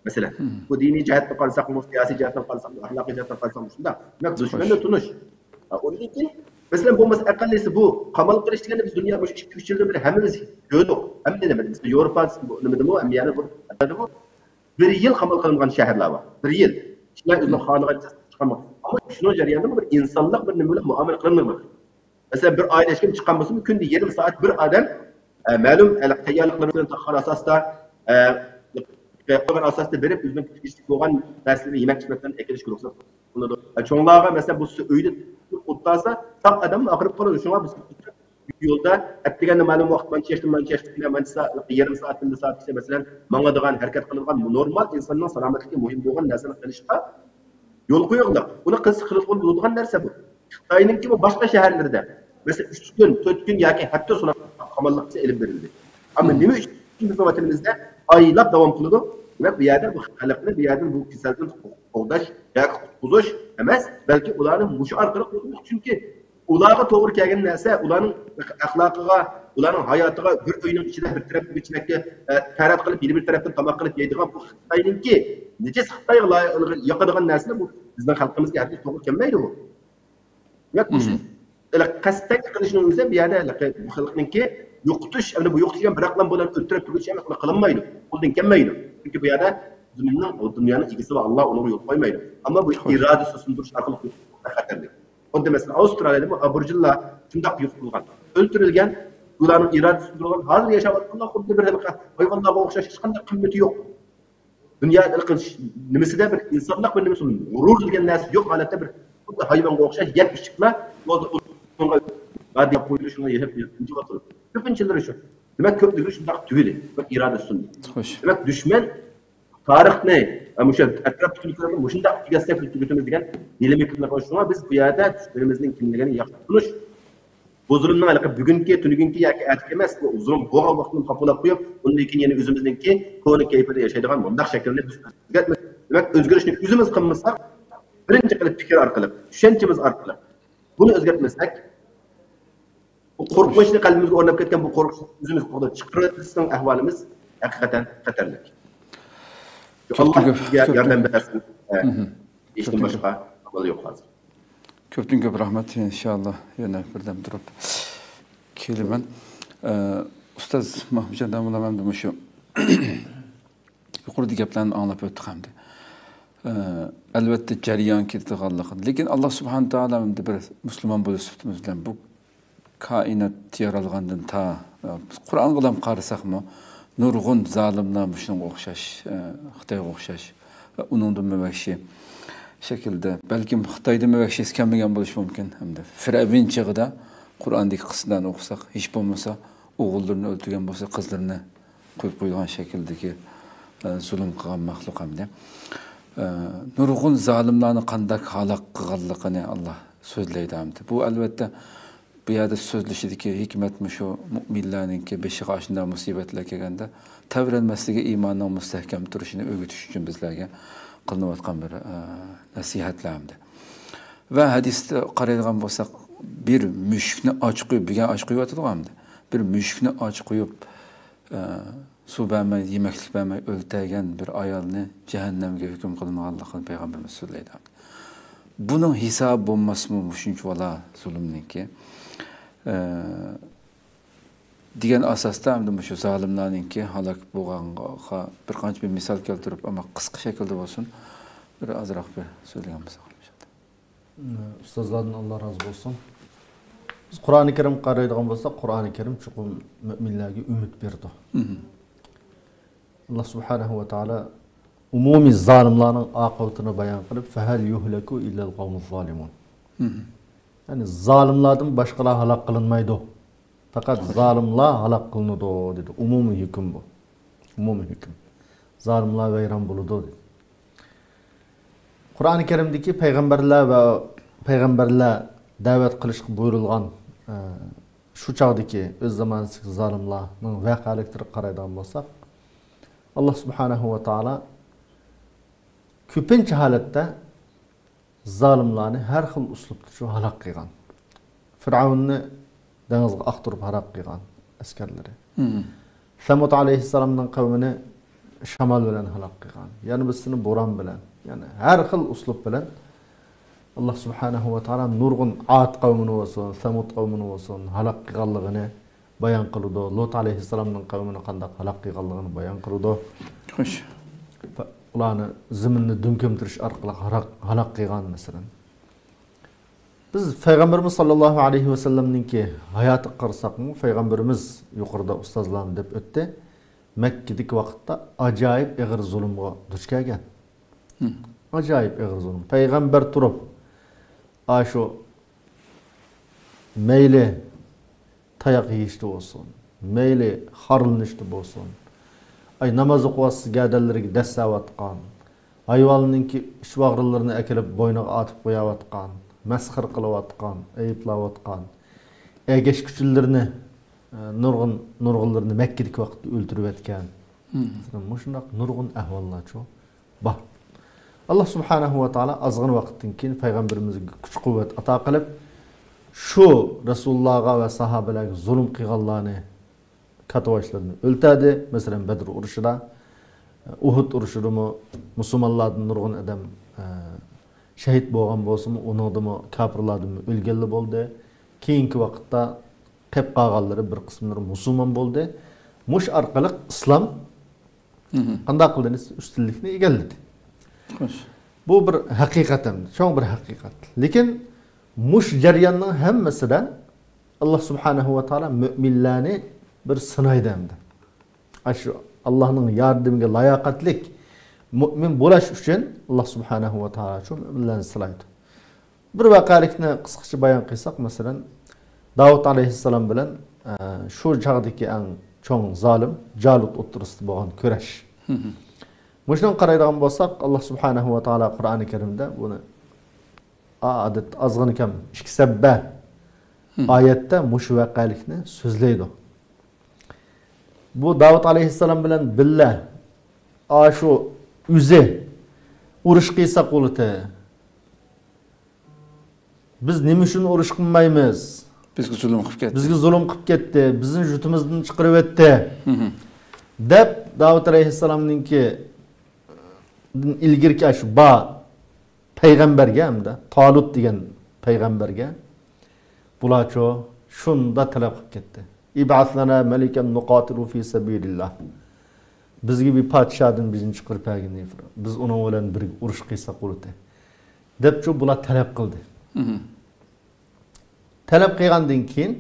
مەسىلەن، بۇ دىنىي جەھەتتىن قارىساقمۇ، سىياسىي جەھەتتىن قارىساقمۇ، ئەخلاقىي جەھەتتىن قارىساقمۇ شۇنداق. دېمەك، دۈشمەننى تونۇش. ھە، ئۇندىن كېيىن، مەسىلەن، بولمىسا ئەقەللىسى بۇ قامال قىلىش دېگەننى بىز دۇنيا مۇشۇ ئىككى ئۈچ يىلدىن بېرى ھەممىمىز كۆردۇق. ھەممە نېمىدە، مىسال، ياۋروپا نېمىدىمۇ، ھەممە يەردە بۇ، بۇ بىر يىل قامال قىلىنغان شەھەرلەر بار. بىر يىل. كىشىلەر ئۆزىنىڭ خانىغا چىققان. ئەمما شۇنىڭ جەريانىدا بىر ئىنسانلىق بىر نېمە بىلەن مۇئامىلە قىلىنمىدى. مەسىلەن، بىر ئائىلە ھېچكىم چىققان بولسىمۇ، كۈندە يېرىم سائەت بىر ئادەم، ئە، مەلۇم ھېلىقى تەييارلىقلىرى بىلەن تاقىغان ئاساستا، ئە، قويغان ئاساستا بېرىپ، ئۆزىنىڭ تېگىشلىك بولغان نەرسىلەرنى، يېمەك ئىچمەكلەرنى ئەكېلىشكە رۇخسەت قىلىنىدۇ. ئە، چوڭلارغا، مەسىلەن، بۇ ئۆيدە ئولتۇرسا، ساق ئادەم ئاغرىپ قالىدۇ. شۇڭا بىز يولدا ئەتىگەندە مەلۇم ۋاقىت، مانچە ياشتىن مانچە ياشقىچە، مانچە سائەت، يېرىم سائەتتىن بىر سائەتكىچە، مەسىلەن، ماڭىدىغان، ھەرىكەت قىلىدىغان نورمال ئىنساننىڭ سالامەتلىكى مۇھىم بولغان نەرسىنى قىلىشقا يول قويۇڭلار. ئۇنى قىلسا قىلىدىغان بولىدىغان نەرسە بۇ. خىتاينىڭكىمۇ باشقا شەھەرلىرىدە، مەسىلەن، ئۈچ كۈن، تۆت كۈن ياكى ھەپتە سوراق قاماللىقچە ئېلىپ بېرىلدى. ئەمما نېمە ئۈچۈن بىزنىڭ ۋەتىنىمىزدە ئايلاپ داۋام قىلىدۇ؟ دېمەك، بۇ يەردە بۇ خەلقنى بۇ يەردىن بۇ كېسەلدىن قوغداش ياكى قۇتقۇزۇش ئەمەس، بەلكى ئۇلارنى مۇشۇ ئارقىلىق قۇتقۇزۇش. چۈنكى ئۇلارغا توغرا كەلگەن نەرسە، ئۇلارنىڭ ئەخلاقىغا، ئۇلارنىڭ ھاياتىغا، بىر ئۆينىڭ ئىچىدە بىر تەرەپتىن ئىچمەككە، ئە، تەرەت قىلىپ، يەنە بىر تەرەپتىن تاماق قىلىپ يەيدىغان بۇ خىتاينىڭكى نىجىس، خىتايغا لايىق، ياقىدىغان نەرسىنى بۇ بىزنىڭ خەلقىمىزگە ھەرگىز توغرا كەلمەيدۇ بۇ. دېمەك، مۇشۇ ھېلىقى قەستەن قىلىشنىڭ ئۆزى بۇ يەردە ھېلىقى بۇ خەلقنىڭكى يوقىتىش، ئەمدى بۇ يوقىتىش دېگەن بىراقلا بۇلارنى ئۆلتۈرۈپ تۈگىتىش ئەمەس، ئۇنى قىلىنمايدۇ. قولدىن كەلمەيدۇ. چۈنكى بۇ يەردە زېمىننىڭ، دۇنيانىڭ ئىگىسى بار، ئاللا ئۇنىڭغا يول قويمايدۇ. ئەمما بۇ خوش. ئىرادە سۇسۇندۇرۇش ئارقىلىق خەتەرلىك. خۇددى مەسىلەن، ئاۋسترالىيەدىمۇ ئابورىجىنلار شۇنداق يوقىتىلغان، ئۆلتۈرۈلگەن، ئۇلارنىڭ ئىرادىسى سۇسۇندۇرۇلغان. ھازىر ياشاۋاتقانلار خۇددى بىر ھېلىقى ھايۋانلارغا ئوخشاش، ھېچقانداق قىممىتى يوق. دۇنيا ھېلىقى نېمىسىدە بىر ئىنسانلىق بىر نېمىسى، غۇرۇر دېگەن نەرسە يوق ھالەتتە بىر خۇددى ھايۋانغا ئوخشاش يەپ ئىچىپلا، بولدى، ئۇنىڭغا بادىيە قويۇلۇشىنى يېپىپ يېتىنچى ئولتۇرۇپ. كۆپىنچىلىرى شۇ. دېمەك، كۆپلىكى شۇنداق تۈگىدى. بىر ئىرادە سۇندى. خوش. دېمەك، دۈشمەن تارىخنى، ئە، مۇشۇ ئەتراپتىكىنى كۆرۈپ، مۇشۇنداق تۈگەتسەك تۈگىتىمىز دېگەن نېمە كىملىك. شۇڭا بىز بۇ يەردە دۈشمىنىمىزنىڭ كىملىكىنى ياخشى تونۇش، بۇ زۇلۇمنىڭ ھېلىقى بۈگۈنكى، تۈنۈگۈنكى ياكى ئەتىكى ئەمەس، بۇ زۇلۇم بولغان ۋاقتىنى خاپىلاپ قويۇپ، ئۇندىن كېيىن يەنە ئۆزىمىزنىڭكى كونا كەيپىدە ياشايدىغان مۇنداق شەكىلنى بىز ئۆزگەرتمىدۇق. دېمەك، ئۆزگىرىشنى ئۆزىمىز قىلمىساق، بىرىنچى قىلىپ پىكىر ئارقىلىق، چۈشەنچىمىز ئارقىلىق بۇنى ئۆزگەرتمىسەك، بۇ قورقۇنچنى قەلبىمىزگە ئورناپ كەتكەن بۇ قورقۇنچنى ئۆزىمىز قولدىن چىقىرىۋەتمىسەك، ئەھۋالىمىز ھەقىقەتەن خەتەرلىك. ئاللا بىزگە ياردەم بەرسۇن. ھە، دېيىشتىن باشقا ئامال يوق ھازىر. كۆپتىن كۆپ رەھمەت، ئىنشائاللا يەنە بىردەم تۇرۇپ كېلىمەن. ئە، ئۇستاز مەھمۇتجان داموللام ئەمدى مۇشۇ يۇقىرىدا گەپلەرنى ئاڭلاپ ئۆتتۇق ئەمدى. ئە، ئەلۋەتتە جەريان كېتىدىغانلىقىنى. لېكىن ئاللا سۇبھانە تائالا ئەمدى بىر مۇسۇلمان بولۇش سۈپىتىمىز بىلەن بۇ كائىنات يارالغاندىن تا، ئە، بىز قۇرئانغىلا قارىساقمۇ، نۇرغۇن زالىملار مۇشۇنىڭغا ئوخشاش، ئە، خىتايغا ئوخشاش ۋە ئۇنىڭدىنمۇ ۋەھشىي شەكىلدە، بەلكىم خىتايدىنمۇ ۋەھشىيسى كەلمىگەن بولۇشى مۇمكىن. ھەمدە فىرئەۋن چېغىدا قۇرئاندىكى قىسسىلارنى ئوقۇساق، ھېچ بولمىسا ئوغۇللىرىنى ئۆلتۈرگەن بولسا، قىزلىرىنى قويۇپ قويىدىغان شەكىلدىكى، ئە، زۇلۇم قىلغان مەخلۇق ئەمدى. ئە، نۇرغۇن زالىملارنى قانداق ھالاك قىلغانلىقىنى ئاللا سۆزلەيدۇ ئەمدى. بۇ، ئەلۋەتتە، بۇ يەردە سۆزلىشىدىكى ھېكمەت مۇشۇ مۇئمىنلارنىڭكى بېشىغا ئاشۇنداق مۇسىبەتلەر كەلگەندە تەۋرەنمەسلىكى، ئىماننىڭ مۇستەھكەم تۇرۇشىنى ئۆگىتىش ئۈچۈن بىزلەرگە قىلىنىۋاتقان بىر، ئە، نەسىھەتلەر ئەمدى. ۋە ھەدىستە قارايدىغان بولساق، بىر مۈشۈكنى ئاچ قويۇپ، بىر ئاچ قويۇۋاتىدىغۇ ئەمدى. بىر مۈشۈكنى ئاچ قويۇپ، ئە، سۇ بەرمەي، يېمەكلىك بەرمەي ئۆلتۈرگەن بىر ئايالنى جەھەننەمگە ھۆكۈم قىلىنغانلىقىنى پەيغەمبىرىمىز سۆزلەيدۇ. بۇنىڭ ھېسابى بولماسمۇ مۇشۇنچىۋالا زۇلۇمنىڭكى؟ ئە، دېگەن ئاساستا ئەمدى مۇشۇ زالىملارنىڭكى ھالاك بولغانغا بىر قانچە بىر مىسال كەلتۈرۈپ، ئەمما قىسقا شەكىلدە بولسۇن، بىر ئازراق بىر سۆزلىگەن بولساق. ئۇستازلاردىن ئاللا رازى بولسۇن. بىز قۇرئانى كەرىم قارايدىغان بولساق، قۇرئانى كەرىم چوقۇم مۆمىنلەرگە ئۈمىد بېرىدۇ. مم. ئاللا سۇبھانەھۇ ۋە تائالا ئومۇمىي زالىملارنىڭ ئاقىۋىتىنى بايان قىلىپ، فەھەل يۇھلەكۇ ئىللەل قەۋمۇز زالىمۇن. مم. يەنى زالىملاردىن باشقىلار ھالاك قىلىنمايدۇ. پەقەت زالىملار ھالاك قىلىنىدۇ، دېدى. ئومۇمىي ھۆكۈم بۇ. ئومۇمىي ھۆكۈم. زالىملار ۋەيران بولىدۇ، دېدى. قۇرئانى كەرىمدىكى پەيغەمبەرلەر ۋە پەيغەمبەرلەر دەۋەت قىلىشقا بۇيرۇلغان، ئە، شۇ چاغدىكى ئۆز زامانىسىدىكى زالىملارنىڭ ۋەقەلىكلىرىگە قارايدىغان بولساق، ئاللا سۇبھانەھۇ ۋە تائالا كۆپىنچە ھالەتتە زالىملارنى ھەر خىل ئۇسلۇبتا شۇ ھالاك قىلغان. فىرئەۋننى دېڭىزغا ئاقتۇرۇپ ھالاك قىلغان ئەسكەرلىرى. مم. سەمۇد ئەلەيھىسسالامنىڭ قەۋمىنى شامال بىلەن ھالاك قىلغان. يەنە بىرسىنى بوران بىلەن. يەنى ھەر خىل ئۇسلۇب بىلەن ئاللا سۇبھانەھۇ ۋە تائالا نۇرغۇن ئاد قەۋمىنى بولسۇن، سەمۇد قەۋمىنى بولسۇن، ھالاك قىلغانلىقىنى بايان قىلىدۇ. لۇت ئەلەيھىسسالامنىڭ قەۋمىنى قانداق ھالاك قىلغانلىقىنى بايان قىلىدۇ. خوش. ئۇلارنى زېمىننى دۈم كۆمتۈرۈش ئارقىلىق ھالاك، ھالاك قىلغان، مەسىلەن. بىز پەيغەمبىرىمىز ساللاللاھۇ ئەلەيھى ۋەسەللەمنىڭكى ھاياتىغا قارىساقمۇ، پەيغەمبىرىمىز يۇقىرىدا ئۇستازلارمۇ دەپ ئۆتتى، مەككىدىكى ۋاقىتتا ئاجايىپ ئېغىر زۇلۇمغا دۇچ كەلگەن. مم. ئاجايىپ ئېغىر زۇلۇم. پەيغەمبەر تۇرۇپ، ئاشۇ مەيلى تاياق يېيىشتە بولسۇن، مەيلى خارلىنىشتا بولسۇن، ئاي، ناماز ئوقۇۋاتسا گەدەنلىرىگە دەسسەۋاتقان، ھايۋاننىڭكى ئىچ باغرىلىرىنى ئەكېلىپ بوينىغا ئاتىپ قويۇۋاتقان، مەسخىرە قىلىۋاتقان، ئەيىبلەۋاتقان، ئەگەشكۈچىلىرىنى، ئە، نۇرغۇن، نۇرغۇنلىرىنى مەككىدىكى ۋاقىتتا ئۆلتۈرۈۋەتكەن. مم. مۇشۇنداق نۇرغۇن ئەھۋاللارچۇ بار. ئاللا سۇبھانەھۇ ۋە تائالا ئازغىنە ۋاقىتتىن كېيىن پەيغەمبىرىمىزگە كۈچ-قۇۋۋەت ئاتا قىلىپ، شۇ رەسۇلۇللاغا ۋە ساھابىلەرگە زۇلۇم قىلغانلارنى كاتتىباشلىرىنى ئۆلتۈردى. مەسىلەن، بەدر ئۇرۇشىدا، ئۇھۇد ئۇرۇشىدىمۇ مۇسۇلمانلاردىن نۇرغۇن ئادەم، ئە، شەھىت بولغان بولسىمۇ، ئۇنىڭدىمۇ كاپىرلاردىنمۇ ئۆلگەنلەر بولدى. كېيىنكى ۋاقىتتا قېلىپ قالغانلىرى بىر قىسىملىرى مۇسۇلمان بولدى. مۇش ئارقىلىق ئىسلام مھم. قانداق قىلدى دېسە، ئۈستۈنلۈكنى ئىگىلىدى. خوش. بۇ بىر ھەقىقەت ھەم چوڭ بىر ھەقىقەت. لېكىن مۇش جەرياننىڭ ھەممىسىدە ئاللا سۇبھانەھۇ ۋە تائالا مۆمىنلەرنى بىر سىنايدۇ ئەمدى. ئاشۇ ئاللانىڭ ياردىمىگە لاياقەتلىك مۆمىن بولاش ئۈچۈن ئاللا سۇبھانەھۇ ۋە تائالا شۇ مۆمىنلەرنى سىنايدۇ. بىر ۋەقەلىكنى قىسقىچە بايان قىلساق، مەسىلەن، داۋۇت ئەلەيھىسسالام بىلەن، ئە، شۇ چاغدىكى ئەڭ چوڭ زالىم جالۇت ئوتتۇرىسىدا بولغان كۈرەش. مھم. مۇشۇنىڭغا قارايدىغان بولساق، ئاللا سۇبھانەھۇ ۋە تائالا قۇرئانى كەرىمدە بۇنى ئادەتتە ئازغىنە كەم ئىككى سەببە مھم. ئايەتتە مۇشۇ ۋەقەلىكنى سۆزلەيدۇ. بۇ داۋۇت ئەلەيھىسسالام بىلەن بىللە ئاشۇ ئۆزى ئۇرۇش قىلساق بولىتى. بىز نېمە ئۈچۈن ئۇرۇش قىلمايمىز؟ بىزگە زۇلۇم قىلىپ كەتتى. بىزگە زۇلۇم قىلىپ كەتتى. بىزنى يۇرتىمىزدىن چىقىرىۋەتتى. مھم. دەپ داۋۇت ئەلەيھىسسالامنىڭكى ئىلگىرىكى ئاشۇ بار پەيغەمبەرگە ھەمدە تالۇت دېگەن پەيغەمبەرگە بۇلارچۇ شۇنداق تەلەپ قىلىپ كەتتى. ابعث لنا ملكا نقاتل في سبيل الله. بىزگە بىر پادىشاھتىن بىزنى چىقىرىپ بەرگىن دەپ، بىز ئۇنىڭ بىلەن بىرگە ئۇرۇش قىلساق بولىدۇ، دەپچۇ بۇلار تەلەپ قىلدى. مھم. تەلەپ قىلغاندىن كېيىن،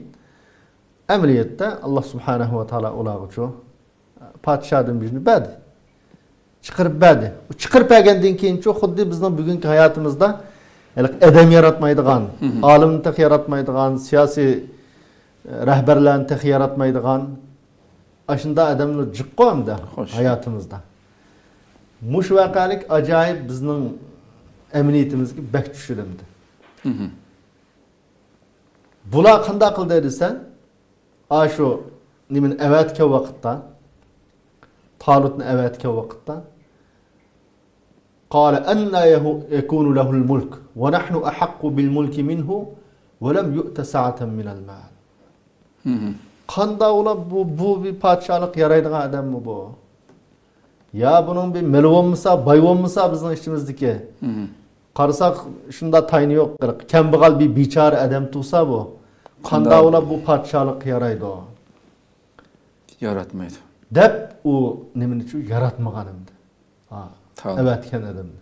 ئەمەلىيەتتە، ئاللا سۇبھانەھۇ ۋە تائالا ئۇلارغىچۇ پادىشاھتىن بىزنى بەردى. چىقىرىپ بەردى. ئۇ چىقىرىپ بەرگەندىن كېيىنچۇ خۇددى بىزنىڭ بۈگۈنكى ھاياتىمىزدا، ھېلىقى ئادەم ياراتمايدىغان، مھم. ئالىمنى تېخى ياراتمايدىغان، سىياسىي، ئە، رەھبەرلەرنى تېخى ياراتمايدىغان، ئاشۇنداق ئادەملەر جىققۇ ئەمدى خوش. ھاياتىمىزدا. مۇشۇ ۋەقەلىك ئاجايىپ بىزنىڭ ئەمەلىيىتىمىزگە بەك چۈشۈرۈندى. مھم. بۇلار قانداق قىلدى دېسە، ئاشۇ نېمىنى ئەۋەتكەن ۋاقىتتا، تالۇتنى ئەۋەتكەن ۋاقىتتا، قال أنى يكون له الملك ونحن أحق بالملك منه ولم يؤت سعة من المال. مھم. قانداق ئۇلار بۇ، بۇ بىر پادىشاھلىق يارايدىغان ئادەممۇ بۇ؟ يا بۇنىڭ بىر مېلى بولمىسا، باي بولمىسا بىزنىڭ ئىچىمىزدىكى. مھم. قارىساق، شۇنداق تايىنى يوق، كەمبەغەل بىر بىچارە ئادەم تۇرسا بۇ. قانداق قانداق؟ ئۇلار بۇ پادىشاھلىققا يارايدۇ؟ ياراتمايدۇ. دەپ ئۇ نېمىنىچۇ ياراتمىغان ئەمدى. ھا، تالۇت. ئەۋەتكەن ئادەمنى.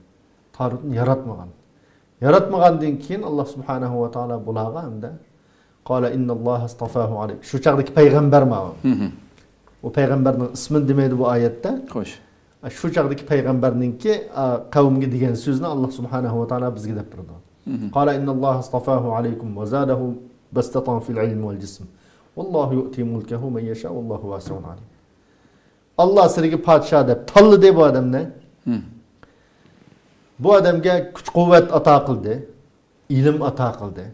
تالۇتنى ياراتمىغان. ياراتمىغاندىن كېيىن، ئاللا سۇبھانەھۇ ۋە تائالا بۇلارغا ئەمدى قال إن الله اصطفاه عليكم. شۇ چاغدىكى پەيغەمبەر ماۋۇ. مھم. ئۇ پەيغەمبەرنىڭ ئىسمىنى دېمەيدۇ بۇ ئايەتتە. خوش. شۇ چاغدىكى پەيغەمبەرنىڭكى، ئا، قەۋمىگە دېگەن سۆزىنى ئاللا سۇبھانەھۇ ۋە تائالا بىزگە دەپ بېرىدۇ. مھم. قال إن الله اصطفاه عليكم وزاده بسطة في العلم والجسم والله يؤتي ملكه من يشاء والله واسع عليم. ئاللا سىلىگە پادىشاھ دەپ تاللىدى بۇ ئادەمنى. مھم. بۇ ئادەمگە كۈچ-قۇۋۋەت ئاتا قىلدى، ئىلىم ئاتا قىلدى.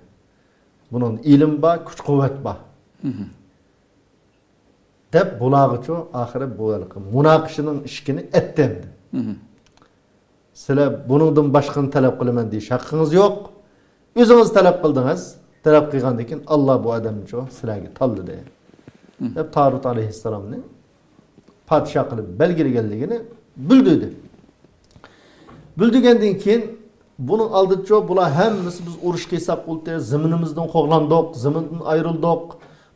بۇنىڭدا ئىلىم بار، كۈچ-قۇۋۋەت بار. مھم. دەپ بۇلارغىچۇ ئاخىرى بۇ ھېلىقى مۇناقىشىنىڭ ئىشىكىنى ئەتتى ئەمدى. مھم. سىلەر بۇنىڭدىن باشقىنى تەلەپ قىلىمەن دېيىش ھەققىڭىز يوق. ئۆزىڭىز تەلەپ قىلدىڭىز. تەلەپ قىلغاندىن كېيىن، ئاللا بۇ ئادەمنىچۇ سىلەرگە تاللىدى. مھم. دەپ تالۇت ئەلەيھىسسالامنى پادىشاھ قىلىپ بەلگىلىگەنلىكىنى بىلدۈردى. بىلدۈرگەندىن كېيىن، بۇنىڭ ئالدىدىچۇ بۇلار ھەممىسى بىز ئۇرۇش قىلساق بولدى، زېمىنىمىزدىن قوغلاندۇق، زېمىندىن ئايرىلدۇق،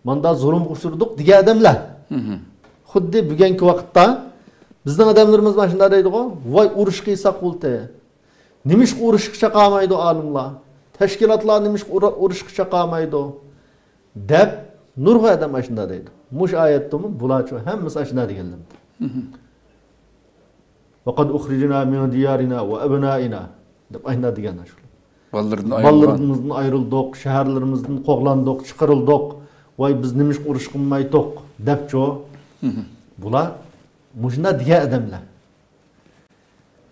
ماندا زۇلۇمغا ئۇچرىدۇق دېگەن ئادەملەر. مھم. خۇددى بۈگۈنكى ۋاقىتتا بىزنىڭ ئادەملىرىمىز مانا شۇنداق دەيدىغۇ، ۋاي ئۇرۇش قىلساق بولدى. نېمىشقا ئۇرۇشقا چاقىرمايدۇ ئالىملار؟ تەشكىلاتلار نېمىشقا ئۇرۇ-، ئۇرۇشقا چاقىرمايدۇ؟ دەپ نۇرغۇن ئادەم ئاشۇنداق دەيدۇ. مۇشۇ ئايەتتىمۇ بۇلارچۇ ھەممىسى ئاشۇنداق دېگەنلەر. مھم. وقد أخرجنا من ديارنا وأبنائنا دەپ ئاشۇنداق دېگەن ئاشۇ. بالىلىرىدىن ئايرىلغان. بالىلىرىمىزدىن ئايرىلدۇق، شەھەرلىرىمىزدىن قوغلاندۇق، چىقىرىلدۇق. ۋاي بىز نېمىشقا ئۇرۇش قىلمايتتۇق دەپچۇ. مھم. بۇلار مۇشۇنداق دېگەن ئادەملەر.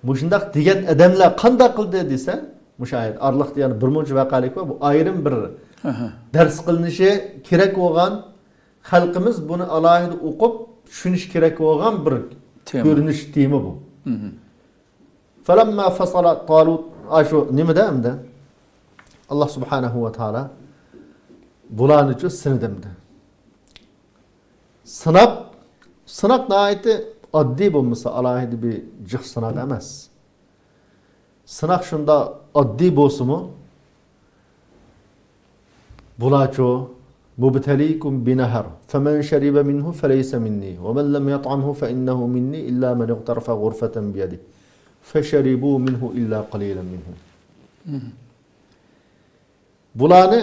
مۇشۇنداق دېگەن ئادەملەر قانداق قىلدى دېسە، مۇشۇ ئايەت ئارىلىقتا يەنە بىر مۇنچە ۋەقەلىك بار. بۇ ئايرىم بىر ئەھە. دەرس قىلىنىشى كېرەك بولغان، خەلقىمىز بۇنى ئالاھىدە ئوقۇپ چۈشىنىشى كېرەك بولغان بىر تېما. كۆرۈنۈش، تېما بۇ. مھم. فلما فصل طالوت، ئاشۇ نېمىدە ئەمدى؟ ئاللا سۇبھانەھۇ ۋە تائالا بۇلارنىچۇ سىنىدىم دە. سىناق، سىناق ناھايىتى ئاددىي بولمىسا، ئالاھىدە بىر جىق سىناق ئەمەس. سىناق شۇنداق ئاددىي بولسىمۇ، بۇلارچۇ، مۇبتەلىكۇم بىنەھەر، فەمەن شەرىبە مىنھۇ فەلەيسە مىننى، ۋەمەن لەم يەتئەمھۇ فەئىننەھۇ مىننى ئىللا مەن ئىغتەرەفە غۇرفەتەن بىيەدىھ، فەشەرىبۇ مىنھۇ ئىللا قەلىلەن مىنھۇم. بۇلارنى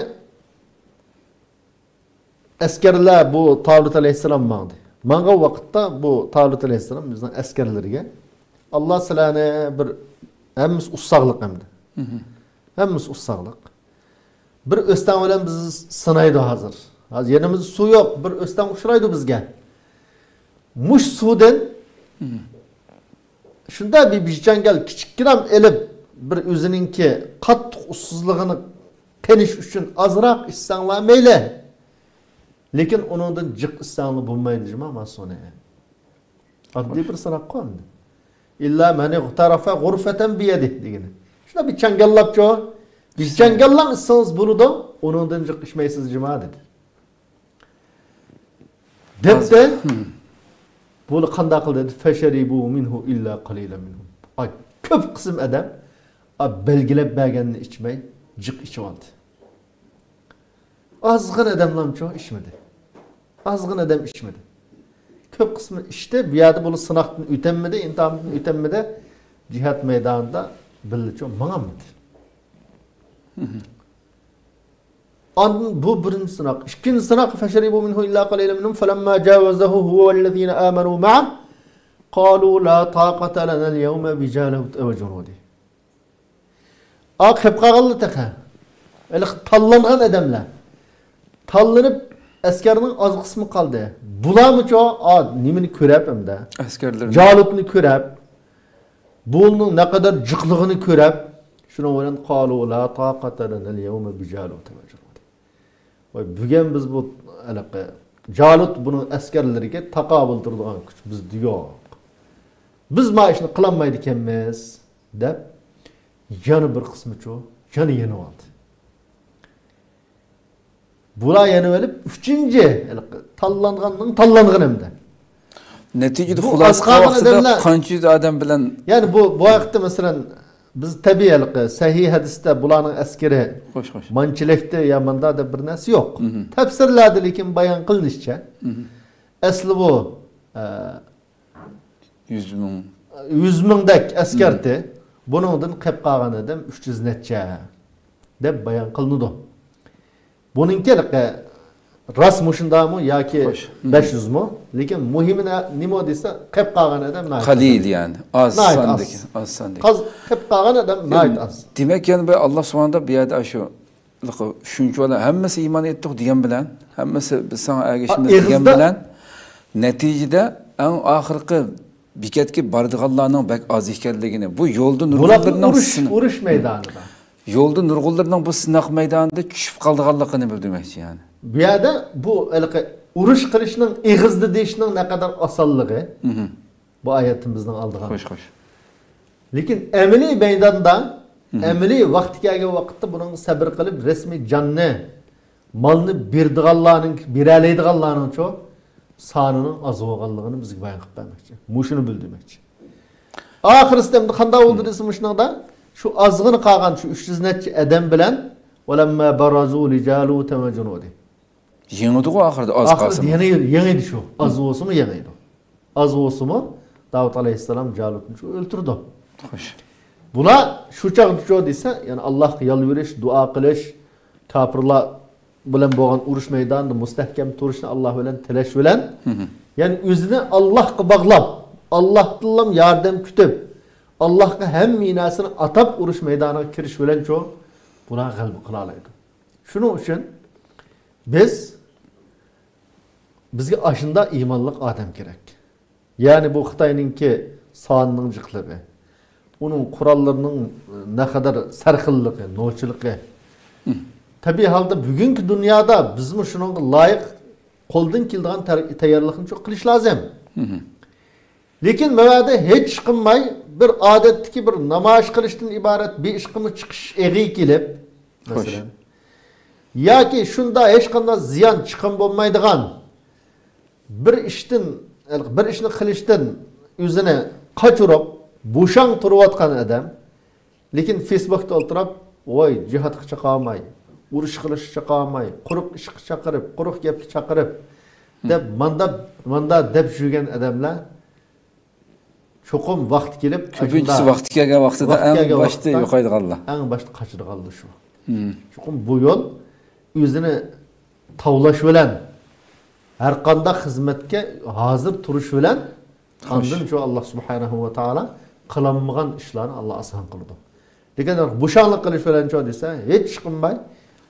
ئەسكەرلەر بۇ تالۇت ئەلەيھىسسالام ماڭدى. ماڭغان ۋاقىتتا بۇ تالۇت ئەلەيھىسسالام بىزنىڭ ئەسكەرلىرىگە، ئاللا سىلەرنى بىر، ھەممىسى ئۇسساغلىق ئەمدى. ھەممىسى ئۇسساغلىق. بىر ئۆستەڭ بىلەن بىز سىنايدۇ ھازىر. ھازىر يېنىمىزدا سۇ يوق، بىر ئۆستەڭ ئۇچرايدۇ بىزگە. مۇش سۇدىن شۇنداق بىر بىچاڭگەل كىچىككىنەم ئېلىپ، بىر ئۆزىنىڭكى قاتتىق ئۇسسۇزلۇقىنى قېنىش ئۈچۈن ئازراق ئىچسەڭلار مەيلى. لېكىن ئۇنىڭدىن جىق ئىچسەڭلار بولمايدۇ جۇما ما سۇنى. ئاددىي بىر سىناققۇ ئەمدى. ئىللا مەن ئىغتەرەفە غۇرفەتەن بىيەدىھ دېگىنى. شۇنداق بىر چاڭگاللاپچۇ. بىر چاڭگاللام ئىچسىڭىز بولىدۇ، ئۇنىڭدىن جىق ئىچمەيسىز جۇما دېدى. دەپتە، بۇلار قانداق قىلدى دېدى، فەشەرىبۇ مىنھۇ ئىللا قەلىلەن مىنھۇم. ئاي، كۆپ قىسىم ئادەم، ئا، بەلگىلەپ بەرگەننى ئىچمەي، جىق ئىچىۋالدى. ئازغىنە ئادەملامچۇ ئىچمىدى. ئازغىنە ئادەم ئىچمىدى. كۆپ قىسمى ئىچتى، بۇ يەردە بۇلار سىناقتىن ئۆتەلمىدى، ئىمتىھاندىن ئۆتەلمىدى. جىھاد مەيدانىدا بىللىچۇ ماڭالمىدى. ئاندىن بۇ بىرىنچى سىناق. ئىككىنچى سىناق، فەشەرىبۇ مىنھۇ ئىللا قەلىلەن مىنھۇم، فەلەمما جاۋەزەھۇ ھۇۋە ۋەللەزىنە ئامەنۇ مەئەھ، قالۇ لا تاقەتە لەنەل يەۋمە بىجالۇتە ۋە جۇنۇدىھ. ئا، قېپ قالغانلا تېخى. ھېلىقى تاللانغان ئادەملەر. تاللىنىپ، ئەسكەرنىڭ ئاز قىسمى قالدى. بۇلارمۇچۇ، ئا، نېمىنى كۆرەپ ئەمدى؟ ئەسكەرلىرىنى. جالۇتنى كۆرەپ، بۇنىڭ نەقەدەر جىقلىقىنى كۆرەپ، شۇنىڭ بىلەن قالۇ لا تاقەتە لەنەل يەۋمە بىجالۇتە ۋە جۇنۇدىھ. ۋاي، بۈگۈن بىز بۇ، ھېلىقى، جالۇت بۇنىڭ ئەسكەرلىرىگە تاقابىل تۇرىدىغان كۈچ بىزدە يوق. بىز ما ئىشنى قىلالمايدىكەنمىز، دەپ، يەنە بىر قىسمىچۇ، يەنە يېنىۋالدى. بۇلار يەنە ئېلىپ، ئۈچىنچى، ھېلىقى، تاللانغاننىڭ تاللانغىنى ئەمدى. نەتىجىدە بۇ خۇلاسە ئاز قالغان قىلىۋاتسىدا ئادەملەر قانچە يۈز ئادەم بىلەن. يەنى بۇ، بۇ ھەقتە، مەسىلەن، بىز تەبىئىي ھېلىقى سەھىھ ھەدىستە بۇلارنىڭ ئەسكىرى خوش، خوش. مانچىلىكتە يا ماندا دەپ بىر نەرسە يوق. تەپسىرلەردە لېكىن بايان قىلىنىشىچە، ئەسلى بۇ، ئە، يۈز مىڭ. يۈز مىڭدەك ئەسكەرتى، بۇنىڭدىن قېپ قالغان ئادەم ئۈچ يۈز نەچچە دەپ بايان قىلىنىدۇ. بۇنىڭكى ھېلىقى راست مۇشۇنداقمۇ ياكى خوش. بەش يۈزمۇ؟ لېكىن مۇھىمى نە-، نېمە دېسە، قېپ قالغان ئادەم ناھايىتى قەلىل، ئاز. يەنى ئاز ناھايىتى ساندىكى، ئاز. ئاز ساندىكى. قاز-، قېپ قالغان ئادەم يەنى ناھايىتى ئاز. دېمەك، يەنى بۇ ئاللا سۇبھانەھۇ ۋە تائالا بۇ يەردە ئاشۇ شۇنچە بالا ھەممىسى ئىمان ئېيتتۇق دېگەن بىلەن، ھەممىسى بىز ساڭا ئەگىشىمىز ئا، دېگەن ئېغىزدا بىلەن، نەتىجىدە ئەڭ ئاخىرقى بېكەتكە بارىدىغانلارنىڭ بەك ئاز ئىكەنلىكىنى، بۇ يولدا بۇلارنىڭ نۇرغۇنلىرىنىڭ ئۇرۇش، سىن-، ئۇرۇش مەيدانىدا. يولدا نۇرغۇنلىرىنىڭ بۇ سىناق مەيدانىدا چۈشۈپ قالىدىغانلىقىنى بىلدۈرمەكچى، يەنى. بۇ يەردە بۇ ھېلىقى ئۇرۇش قىلىشنىڭ ئېغىزدا دېيىشنىڭ نەقەدەر ئاسانلىقى، بۇ ئايەتتىن بىزنىڭ ئالىدىغان. خوش، خوش. لېكىن ئەمەلىي مەيداندا، ئەمەلىي ۋاقتى كەلگەن ۋاقىتتا بۇنىڭغا سەبرى قىلىپ، رەسمىي جاننى، مالنى بېرىدىغانلارنىڭ، بېرەلەيدىغانلارنىڭچۇ سانىنىڭ ئاز بولغانلىقىنى بىزگە بايان قىلىپ بەرمەكچى. مۇشۇنى بىلدۈرمەكچى. ئاخىرسىدا ئەمدى قانداق بولدى دېسە، مۇشۇنىڭدا شۇ ئازغىنا قالغان شۇ ئۈچ يۈز نەچچە ئادەم بىلەن، ۋەلەمما بەرەزۇ لىجالۇتە ۋە جۇنۇدىھ. يېڭىدىغۇ ئاخىرىدا، ئاز قالسىمۇ. ئاخىرىدا يېڭى-، يېڭىدى شۇ. ئاز بولسىمۇ يېڭىدۇ. ئاز بولسىمۇ، داۋۇت ئەلەيھىسسالام جالۇتنى شۇ ئۆلتۈرىدۇ. خوش. بۇلار شۇ چاغدىچۇ دېسە، يەنى ئاللاھقا يالۋۇرۇش، دۇئا قىلىش، كاپىرلار بىلەن بولغان ئۇرۇش مەيدانىدا مۇستەھكەم تۇرۇشنى ئاللاھ بىلەن تىلەش بىلەن، يەنى ئۆزىنى ئاللاھقا باغلاپ، ئاللاھتىنلا ياردەم كۈتۈپ، ئاللاھقا ھەممە نەرسىنى ئاتاپ ئۇرۇش مەيدانىغا كىرىش بىلەنچۇ، بۇلار غەلىبە قىلالايدۇ. شۇنىڭ ئۈچۈن بىز، بىزگە ئاشۇنداق ئىمانلىق ئادەم كېرەك. يەنى بۇ خىتاينىڭكى سانىنىڭ جىقلىقى، ئۇنىڭ قوراللىرىنىڭ نەقەدەر سەرخىللىقى، نوچىلىقى. تەبىئىي ھالدا بۈگۈنكى دۇنيادا بىزمۇ شۇنىڭغا لايىق قولدىن كېلىدىغان تەر-، تەييارلىقنى قىلىش لازىم. لېكىن مەۋەدە ھېچ ئىش قىلماي، بىر ئادەتتىكى بىر نامايىش قىلىشتىن ئىبارەت بىر ئىشقىمۇ چىقىش ئېغى كېلىپ، خوش. مەسىلەن، ياكى شۇنداق ھېچقانداق زىيان، چىقىم بولمايدىغان بىر ئىشتىن، بىر ئىشنى قىلىشتىن ئۆزىنى قاچۇرۇپ، بوشاڭ تۇرۇۋاتقان ئادەم، لېكىن فېيسبۇكتا ئولتۇرۇپ، ۋاي، جىھادقا چاقالماي، ئۇرۇش قىلىشقا چاقالماي، قۇرۇق ئىشقا چاقىرىپ، قۇرۇق گەپكە چاقىرىپ، دەپ ماندا، ماندا دەپ يۈرگەن ئادەملەر چوقۇم ۋاقتى كېلىپ، كۆپىنچىسى ئاشۇنداق ۋاقتى كەلگەن ۋاقتىدا ۋاقتى ئەڭ كەلگەن باشتا ۋاقىتتا يوقايدىغانلار. ئەڭ باشتا قاچىدىغانلار شۇ. مم. چوقۇم بۇ يول ئۆزىنى تاۋلاش بىلەن، ھەر قانداق خىزمەتكە ھازىر تۇرۇش بىلەن، خوش. ئاندىن شۇ ئاللا سۇبھانەھۇ ۋە تائالا قىلالمىغان ئىشلارنى ئاللا ئاسان قىلىدۇ. لېكىن بوشاڭلىق قىلىش بىلەن شۇ دېسە، ھېچ ئىش قىلماي،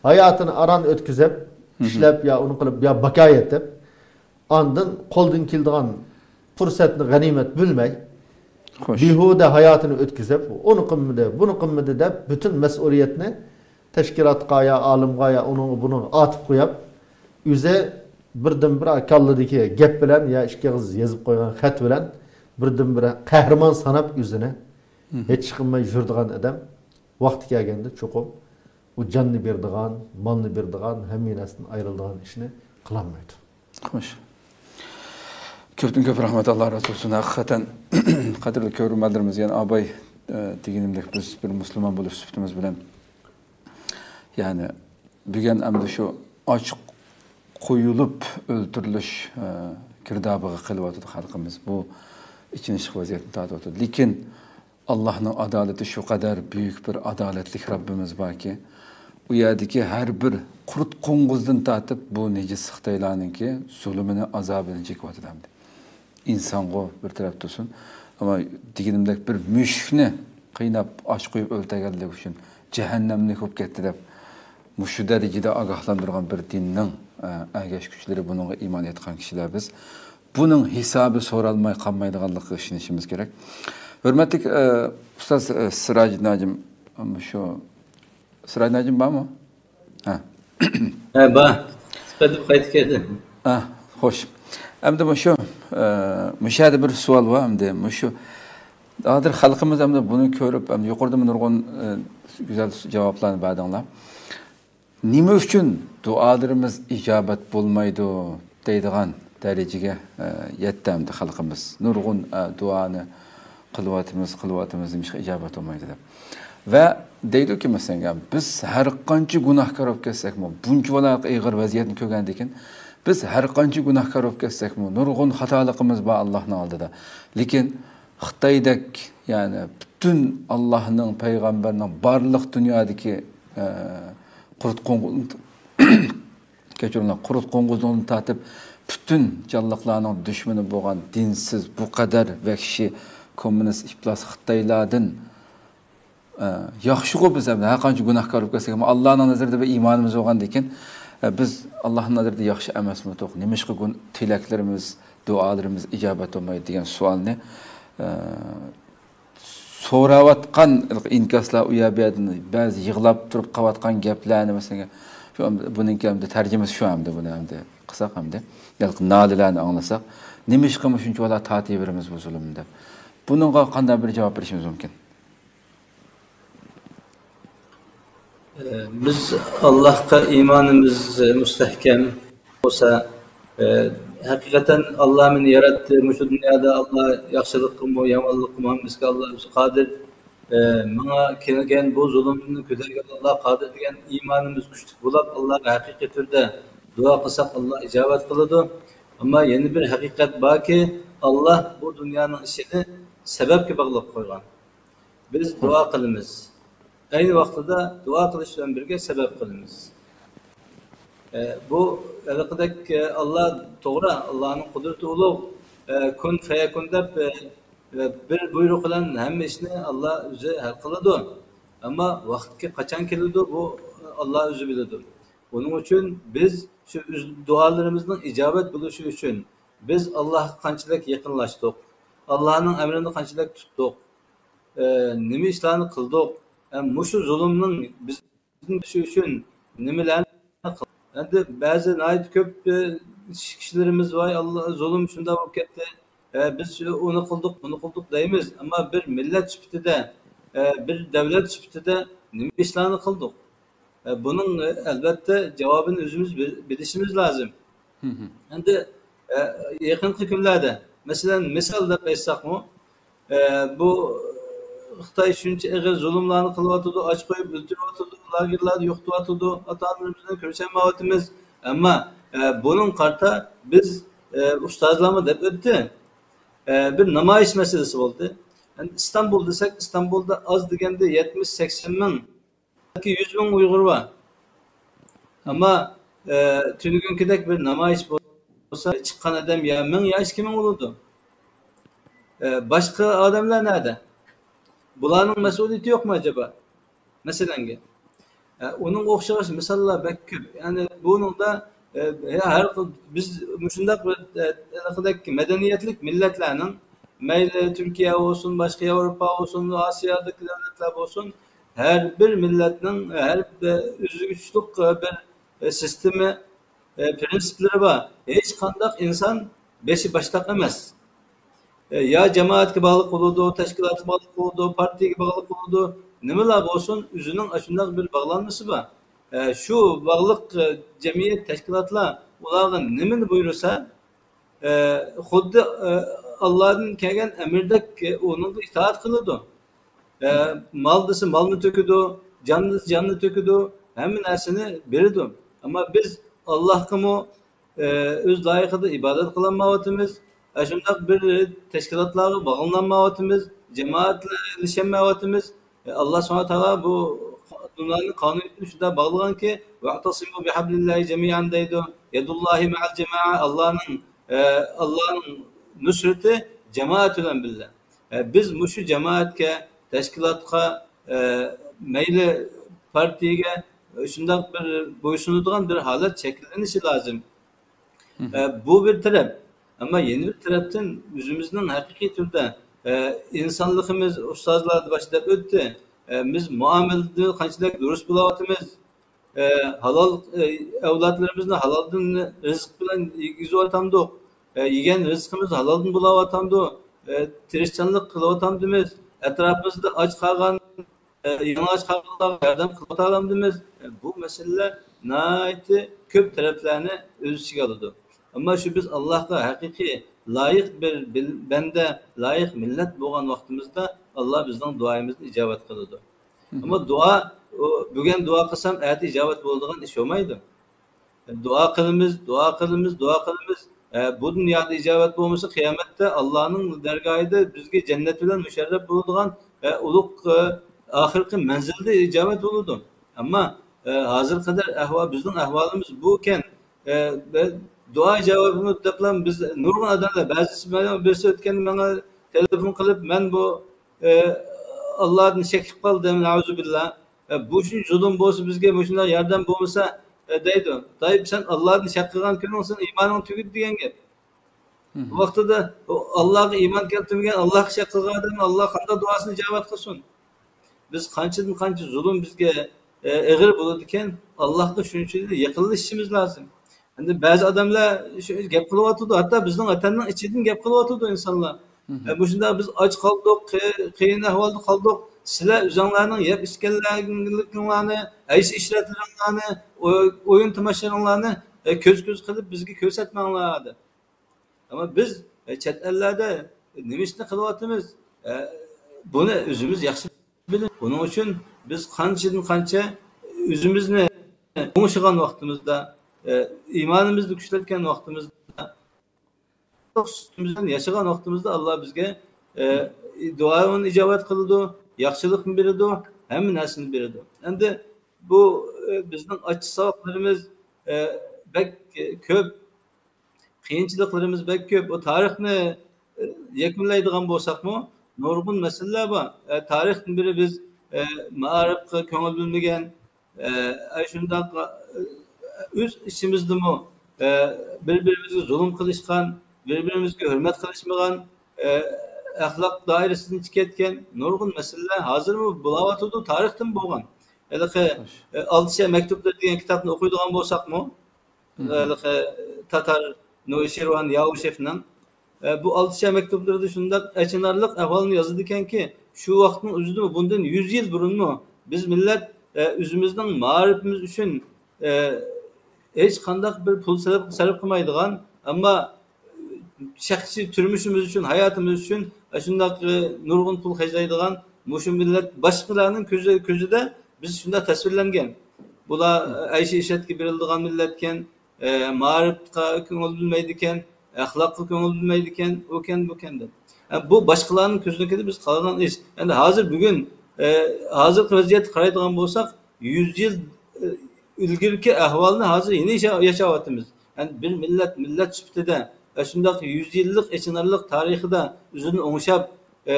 ھاياتىنى ئاران ئۆتكۈزۈپ، مم. ئىشلەپ يا ئۇنى قىلىپ يا باكا يېتىپ، ئاندىن قولدىن كېلىدىغان پۇرسەتنى غەنىيمەت بىلمەي، خوش. بىھۇدە ھاياتىنى ئۆتكۈزۈپ، ئۇنى قىلمىدى، بۇنى قىلمىدى دەپ، پۈتۈن مەسئۇلىيەتنى تەشكىلاتقا يا ئالىمغا يا ئۇنىڭغا بۇنىڭغا ئاتىپ قويۇپ، ئۆزى بىردىنبىر كاللىدىكى گەپ بىلەن يا ئىككى ئېغىز يېزىپ قويغان خەت بىلەن بىردىنبىر قەھرىمان ساناپ ئۆزىنى، مم. ھېچ ئىش قىلماي يۈرىدىغان ئادەم ۋاقتى كەلگەندە چوقۇم ئۇ جاننى بېرىدىغان، مالنى بېرىدىغان، ھەممە نەرسىدىن ئايرىلىدىغان ئىشنى قىلالمايدۇ. خوش. كۆپتىن كۆپ رەھمەت، ئاللا رازى بولسۇن. ھەقىقەتەن، قەدىرلىك كۆرۈرمەنلىرىمىز، يەنە ئاباي، ئە، دېگىنىمدەك، بىز بىر مۇسۇلمان بولۇش سۈپىتىمىز بىلەن، يەنى، بۈگۈن ئەمدى شۇ ئاچ قويۇلۇپ ئۆلتۈرۈلۈش، ئە، گىردابىغا قېلىۋاتىدۇ خەلقىمىز. بۇ ئېچىنىشلىق ۋەزىيەتنى تارتىۋاتىدۇ. لېكىن، ئاللاھنىڭ ئادالىتى شۇ قەدەر بۈيۈك بىر ئادالەتلىك رەببىمىز باركى، ئۇ يەردىكى ھەر بىر قۇرت قوڭغۇزدىن تارتىپ بۇ نىجىس خىتايلارنىڭكى زۇلۇمىنى، ئازابىنى چېكىۋاتىدۇ ئەمدى. ئىنسانغۇ بىر تەرەپ تۇرسۇن. ئەمما دېگىنىمدەك بىر مۈشۈكنى قىيناپ ئاچ قويۇپ ئۆلتۈرگەنلىكى ئۈچۈن جەھەننەملىك بولۇپ كەتتى دەپ مۇشۇ دەرىجىدە ئاگاھلاندۇرغان بىر دىننىڭ، ئە، ئەگەشكۈچىلىرى، بۇنىڭغا ئىمان ئېيتقان كىشىلەر بىز. بۇنىڭ ھېسابى سورالماي قالمايدىغانلىقىغا ئىشىنىشىمىز كېرەك. ھۆرمەتلىك، ئە، ئۇستاز، ئە، سىراج ناجىم، مۇشۇ سىراج ناجىم بارمۇ؟ ھە. ھە، بار. سۈپەتلىك قايتىپ كەلدى. ھە، خوش. ئەمدى مۇشۇ، ئە، مۇشۇ يەردە بىر سوئال بار ئەمدى. مۇشۇ ھازىر خەلقىمىز ئەمدى بۇنى كۆرۈپ، ئەمدى يۇقىرىدىمۇ نۇرغۇن، ئە، گۈزەل جاۋابلارنى بەردىڭلار. نېمە ئۈچۈن دۇئالىرىمىز ئىجابەت بولمايدۇ دەيدىغان دەرىجىگە، ئە، يەتتى ئەمدى خەلقىمىز. نۇرغۇن، ئە، دۇئانى قىلىۋاتىمىز، قىلىۋاتىمىز، نېمىشقا ئىجابەت بولمايدۇ دەپ. ۋە دەيدۇكى، مەسىلەن، بىز ھەر قانچە گۇناھكار بولۇپ كەتسەكمۇ، بۇنچىۋالا ئېغىر ۋەزىيەتنى كۆرگەندىكىن، بىز ھەر قانچە گۇناھكار بولۇپ كەتسەكمۇ، نۇرغۇن خاتالىقىمىز بار ئاللاھنىڭ ئالدىدا. لېكىن خىتايدەك، يەنى پۈتۈن ئاللاھنىڭ، پەيغەمبەرنىڭ، بارلىق دۇنيادىكى، ئە، قۇرت قوڭ-، كەچۈرۈڭلار، قۇرت قوڭغۇزىدىن تارتىپ پۈتۈن جانلىقلارنىڭ دۈشمىنى بولغان دىنسىز، بۇ قەدەر ۋەھشىي كوممۇنىست ئىپلاس خىتايلاردىن، ئە، ياخشىغۇ بىز ھەم ھەر قانچە گۇناھكار بولۇپ كەتسەك ھەم، ئاللانىڭ نەزىرىدە بىر ئىمانىمىز بولغاندىكىن، ئە، بىز ئاللانىڭ نەزىرىدە ياخشى ئەمەسمىدۇق؟ نېمىشقا گۇن-، تىلەكلىرىمىز، دۇئالىرىمىز ئىجابەت بولمايدۇ دېگەن سوئالنى، ئە، سوراۋاتقان ئىنكاسلار، ئۇ يەر بۇ يەردىن بەزى يىغلاپ تۇرۇپ قىلىۋاتقان گەپلەرنى، مەسىلەن، شۇ، بۇنىڭكى ئەمدى تەرجىمىسى شۇ ئەمدى، بۇنى ئەمدى قىلساق ئەمدى، ھېلىقى نالىلەرنى ئاڭلىساق، نېمىشقا مۇشۇنچە ۋالا تارتىۋېرىمىز بۇ زۇلۇمنى دەپ. بۇنىڭغا قانداق بىر جاۋاب بېرىشىمىز مۇمكىن؟ بىز ئاللاھقا ئىمانىمىز مۇستەھكەم بولسا، ھەقىقەتەن ئاللا مېنى ياراتتى، مۇشۇ دۇنيادا ئاللا ياخشىلىققىمۇ، يامانلىققىمۇ ھەممىسىگە ئاللا ئۆزى قادىر، ماڭا كەلگەن بۇ زۇلۇمنى كۆتەرگەن ئاللا قادىر دېگەن ئىمانىمىز كۈچلۈك بولۇپ، ئاللاغا ھەقىقىي تۈردە دۇئا قىلساق، ئاللا ئىجابەت قىلىدۇ. ئەمما يەنە بىر ھەقىقەت باركى، ئاللا بۇ دۇنيانىڭ ئىشىنى سەۋەبكە باغلاپ قويغان. بىز دۇئا قىلىمىز. ئەينى ۋاقتىدا دۇئا قىلىش بىلەن بىرگە سەۋەب قىلىمىز. ئە، بۇ ھېلىقىدەك، ئە، ئاللا توغرا، ئاللانىڭ قۇدرىتى ئۇلۇغ. ئە، كۇن فەيەكۇن دەپ، ئە، ئە، بىر بۇيرۇق بىلەن ھەممە ئىشنى ئاللا ئۆزى ھەل قىلىدۇ. ئەمما ۋاقتى قاچان كېلىدۇ، بۇ ئاللا ئۆزى بىلىدۇ. ئۇنىڭ ئۈچۈن بىز شۇ ئۆز دۇئالىرىمىزنىڭ ئىجابەت بولۇشى ئۈچۈن بىز ئاللاھقا قانچىلىك يېقىنلاشتۇق، ئاللانىڭ ئەمرىنى قانچىلىك تۇتتۇق، ئە، نېمە ئىشلارنى قىلدۇق، ھەم مۇشۇ زۇلۇمنىڭ بىزدىن چىقىشى ئۈچۈن نېمىلەرنى قىلدۇق؟ ئەمدى بەزى ناھايىتى كۆپ، ئە، كىشىلىرىمىز ۋاي ئاللا، زۇلۇم شۇنداق بولۇپ كەتتى، ئە، بىز ئۇنى قىلدۇق، بۇنى قىلدۇق دەيمىز، ئەمما بىر مىللەت سۈپىتىدە، ئە، بىر دەۋلەت سۈپىتىدە نېمە ئىشلارنى قىلدۇق؟ ئە، بۇنىڭ، ئە، ئەلۋەتتە جاۋابىنى ئۆزىمىز بىل-، بىلىشىمىز لازىم. ئەمدى، ئە، يېقىنقى كۈنلەردە، مەسىلەن، مىسال دەپ ئېيتساقمۇ، ئە، بۇ خىتاي شۇنچە ئېغىر زۇلۇملارنى قىلىۋاتىدۇ، ئاچ قويۇپ ئۆلتۈرۈۋاتىدۇ، لاگېرلاردا يوقىتىۋاتىدۇ، ئاتا-ئانىلىرىمىزنى كۆرسەتمەيۋاتىمىز. ئەمما، ئە، بۇنىڭغا قارىتا بىز، ئە، ئۇستازلارمۇ دەپ ئۆتتى. ئە، بىر نامايىش مەسىلىسى بولدى. ئەمدى ئىستانبۇل دېسەك، ئىستانبۇلدا ئاز دېگەندە يەتمىش، سەكسەن مىڭ ياكى يۈز مىڭ ئۇيغۇر بار. ئەمما، ئە، تۈنۈگۈنكىدەك بىر نامايىش بولسا، چىققان ئادەم يا مىڭ يا ئىككى مىڭ بولىدۇ. ئە، باشقا ئادەملەر نەدە؟ بۇلارنىڭ مەسئۇلىيىتى يوقمۇ ئەجەبا؟ مەسىلەنگە. ئە، ئۇنىڭغا ئوخشاش مىساللار بەك كۆپ. يەنى بۇنىڭدا، ئە، ھەر، بىز مۇشۇنداق بىر، ئە، ھېلىقىدەك مەدەنىيەتلىك مىللەتلەرنىڭ، مەيلى تۈركىيە بولسۇن، باشقا ياۋروپا بولسۇن، ئاسىيادىكى دۆلەتلەر بولسۇن، ھەر بىر مىللەتنىڭ، ھەر بىر ئۆزگىچىلىك بىر سىستېما، پىرىنسىپلىرى بار. ھېچقانداق ئىنسان بېشى باشتاق ئەمەس. يا جامائەتكە باغلىق بولىدۇ، تەشكىلاتقا باغلىق بولىدۇ، پارتىيەگە باغلىق بولىدۇ. نېمىلا بولسۇن، ئۆزىنىڭ ئاشۇنداق بىر باغلانمىسى بار. شۇ باغلىق جەمئىيەت، تەشكىلاتلار ئۇلارغا نېمىنى بۇيرۇسا، ئە، خۇددى، ئە، ئاللادىن كەلگەن ئەمىردەك ئۇنىڭغا ئىتائەت قىلىدۇ. ئە، مال دېسە مالنى تۆكىدۇ، جان دېسە جاننى تۆكىدۇ، ھەممە نەرسىنى بېرىدۇ. ئەمما بىز ئاللاھقىمۇ، ئە، ئۆز لايىقىدا ئىبادەت قىلالمايۋاتىمىز، ئە، شۇنداق بىر تەشكىلاتلارغا باغلىنالمايۋاتىمىز، جامائەتلەشەلمەيۋاتىمىز. ئاللا سۇبھانەھۇ ۋە تائالا بۇ دۇنيانىڭ قانۇنىيىتىنى شۇنداق باغلىغانكى، «ۋەئتەسىمۇ بىھەبلىللاھى جەمىئەن» دەيدۇ. يەدۇللاھى مەئەل جەماە، ئاللانىڭ، ئە، ئاللانىڭ نۇسرىتى جامائەت بىلەن بىللە. ئە، بىز مۇشۇ جامائەتكە، تەشكىلاتقا، ئە، مەيلى پارتىيەگە شۇنداق بىر بويسۇنىدىغان بىر ھالەت شەكىللىنىشى لازىم. ئە، بۇ بىر تەرەپ. ئەمما يەنە بىر تەرەپتىن ئۆزىمىزنىڭ ھەقىقىي تۈردە، ئە، ئىنسانلىقىمىز، ئۇستازلار باشتا دەپ ئۆتتى. ئە، بىز مۇئامىلىدە قانچىلىك دۇرۇس بولاۋاتىمىز؟ ئە، ھالال، ئە، ئەۋلادلىرىمىزنى ھالالدىن رىزىق بىلەن يېگۈزۈۋاتامدۇق؟ ئە، يېگەن رىزقىمىز ھالالدىن بولاۋاتامدۇ؟ ئە، تىرىشچانلىق قىلىۋاتامدىمىز؟ ئەتراپىمىزدا ئاچ قالغان، ئە، يالىڭاچ قالغانلارغا ياردەم قىلىۋاتالامدىمىز؟ ئە، بۇ مەسىلىلەر ناھايىتى كۆپ تەرەپلەرنى ئۆز ئىچىگە ئالىدۇ. ئەمما شۇ بىز ئاللاھقا ھەقىقىي لايىق بىر بىل-، بەندە، لايىق مىللەت بولغان ۋاقتىمىزدا ئاللا بىزنىڭ دۇئايىمىزنى ئىجابەت قىلىدۇ. ئەمما دۇئا، ئۇ، بۈگۈن دۇئا قىلسام، ئەتە ئىجابەت بولىدىغان ئىش بولمايدۇ. دۇئا قىلىمىز، دۇئا قىلىمىز، دۇئا قىلىمىز. ئە، بۇ دۇنيادا ئىجابەت بولمىسا، قىيامەتتە ئاللانىڭ دەرگاھىدا بىزگە جەننەت بىلەن مۇشەررەپ بولىدىغان، ئە، ئۇلۇغ، ئە، ئاخىرقى مەنزىلدە ئىجابەت بولىدۇ. ئەمما، ئە، ھازىرغا قەدەر ئەھۋال، بىزنىڭ ئەھۋالىمىز بۇ ئىكەن. ئە، بە-، دۇئا ئىجابەتمۇ دەپلا بىز نۇرغۇن ئادەملەر، بەزىسى، مانا بىرسى ئۆتكەندە ماڭا تېلېفون قىلىپ، مەن بۇ، ئە، ئاللادىن شەك قىلىپ قالدىم، نەئۇزۇبىللا. ئە، بۇ شۇنچە زۇلۇم بولسا بىزگە، مۇشۇنداق ياردەم بولمىسا، ئە، دەيدۇ. تايىپ، سەن ئاللادىن شەك قىلغان كۈنۈڭ سېنىڭ ئىمانىڭ تۈگىدى دېگەن گەپ. بۇ ۋاقتىدا ئۇ ئاللاغا ئىمان كەلتۈرمىگەن، ئاللاغا شەك قىلغان ئادەم ئاللا قانداق دۇئاسىنى ئىجابەت قىلسۇن؟ بىز قانچىدىن قانچە زۇلۇم بىزگە، ئە، ئېغىر بولىدىكەن، ئاللاغا شۇنچىلىك يېقىنلىشىشىمىز لازىم. ئەمدى بەزى ئادەملەر شۇ گەپ قىلىۋاتىدۇ، ھەتتا بىزنىڭ ۋەتەننىڭ ئىچىدىن گەپ قىلىۋاتىدۇ ئىنسانلار. ئە، مۇشۇنداق بىز ئاچ قالدۇق، قى-، قىيىن ئەھۋالدا قالدۇق. سىلەر ئۆزۈڭلارنىڭ يەپ ئىچكەنلىكىڭلارنى، ئەيش ئىشرەتلىرىڭلارنى، ئو-، ئويۇن تاماشىلىرىڭلارنى، ئە، كۆز-كۆز قىلىپ بىزگە كۆرسەتمەڭلار، دەپ. ئەمما بىز، ئە، چەت ئەللەردە نېمە ئىشنى قىلىۋاتىمىز؟ ئە، بۇنى ئۆزىمىز ياخشى بىلىمىز. بۇنىڭ ئۈچۈن بىز قانچىدىن قانچە ئۆزىمىزنى ئوڭشىغان ۋاقتىمىزدا، ئە، ئىمانىمىزنى كۈچلەتكەن ۋاقتىمىزدا، ياشىغان ۋاقتىمىزدا ئاللا بىزگە، ئە، دۇئانى ئىجابەت قىلىدۇ، ياخشىلىقنى بېرىدۇ، ھەممە نەرسىنى بېرىدۇ. ئەمدى بۇ، ئە، بىزنىڭ ئاچچىق ساۋاقلىرىمىز، ئە، بەك كۆپ. قىيىنچىلىقلىرىمىز بەك كۆپ. بۇ تارىخنى، ئە، يەكۈنلەيدىغان بولساقمۇ، نۇرغۇن مەسىلىلەر بار. ئە، تارىختىن بېرى بىز، ئە، مائارىپقا كۆڭۈل بۆلمىگەن، ئە، ئە، شۇنداق، ئە، ئۆز ئىچىمىزدىمۇ، ئە، بىر-بىرىمىزگە زۇلۇم قىلىشقان، بىر-بىرىمىزگە ھۆرمەت قىلىشمىغان، ئە، ئەخلاق دائىرىسىدىن چىقىپ كەتكەن نۇرغۇن مەسىلىلەر ھازىرمۇ بولاۋاتىدۇ، تارىختىن بولغان. ھېلىقى، ئە، ئالتە شەھەر مەكتۇپلىرى دېگەن كىتابنى ئوقۇيدىغان بولساقمۇ، ھېلىقى تاتار نوشىرۋان ياۋشېفنىڭ، ئە، بۇ ئالتە شەھەر مەكتۇپلىرىدا شۇنداق ئەچىنارلىق ئەھۋالنى يازىدىكەنكى، شۇ ۋاقىتنىڭ ئۆزىدىمۇ، بۇندىن يۈز يىل بۇرۇنمۇ بىز مىللەت، ئە، ئۆزىمىزنىڭ مائارىپىمىز ئۈچۈن، ئە، ھېچقانداق بىر پۇل سەرپ، سەرپ قىلمايدىغان، ئەمما شەخسىي تۇرمۇشىمىز ئۈچۈن، ھاياتىمىز ئۈچۈن ئاشۇنداق، ئە، نۇرغۇن پۇل خەجلەيدىغان مۇشۇ مىللەت باشقىلارنىڭ كۆزى، كۆزىدە بىز شۇنداق تەسۋىرلەنگەن. بۇلار، ئە، ئەيش-ئىشرەتكە بېرىلىدىغان مىللەتكەن، ئە، مائارىپقا كۆڭۈل بۆلمەيدىكەن، ئەخلاققا كۆڭۈل بۆلمەيدىكەن، ئۇكەن، بۇكەن دەپ. ئە، بۇ باشقىلارنىڭ كۆزىنىڭكىدە بىز قىلغان ئىش. ئەمدى ھازىر بۈگۈن، ئە، ھازىرقى ۋەزىيەتكە قارايدىغان بولساق، يۈز يىل، ئە، ئىلگىرىكى ئەھۋالنى ھازىر يەنە ياشا-، ياشاۋاتىمىز. يەنى بىر مىللەت، مىللەت سۈپىتىدە، ئە، شۇنداق يۈز يىللىق ئېچىنارلىق تارىخىدا ئۆزىنى ئوڭشاپ، ئە،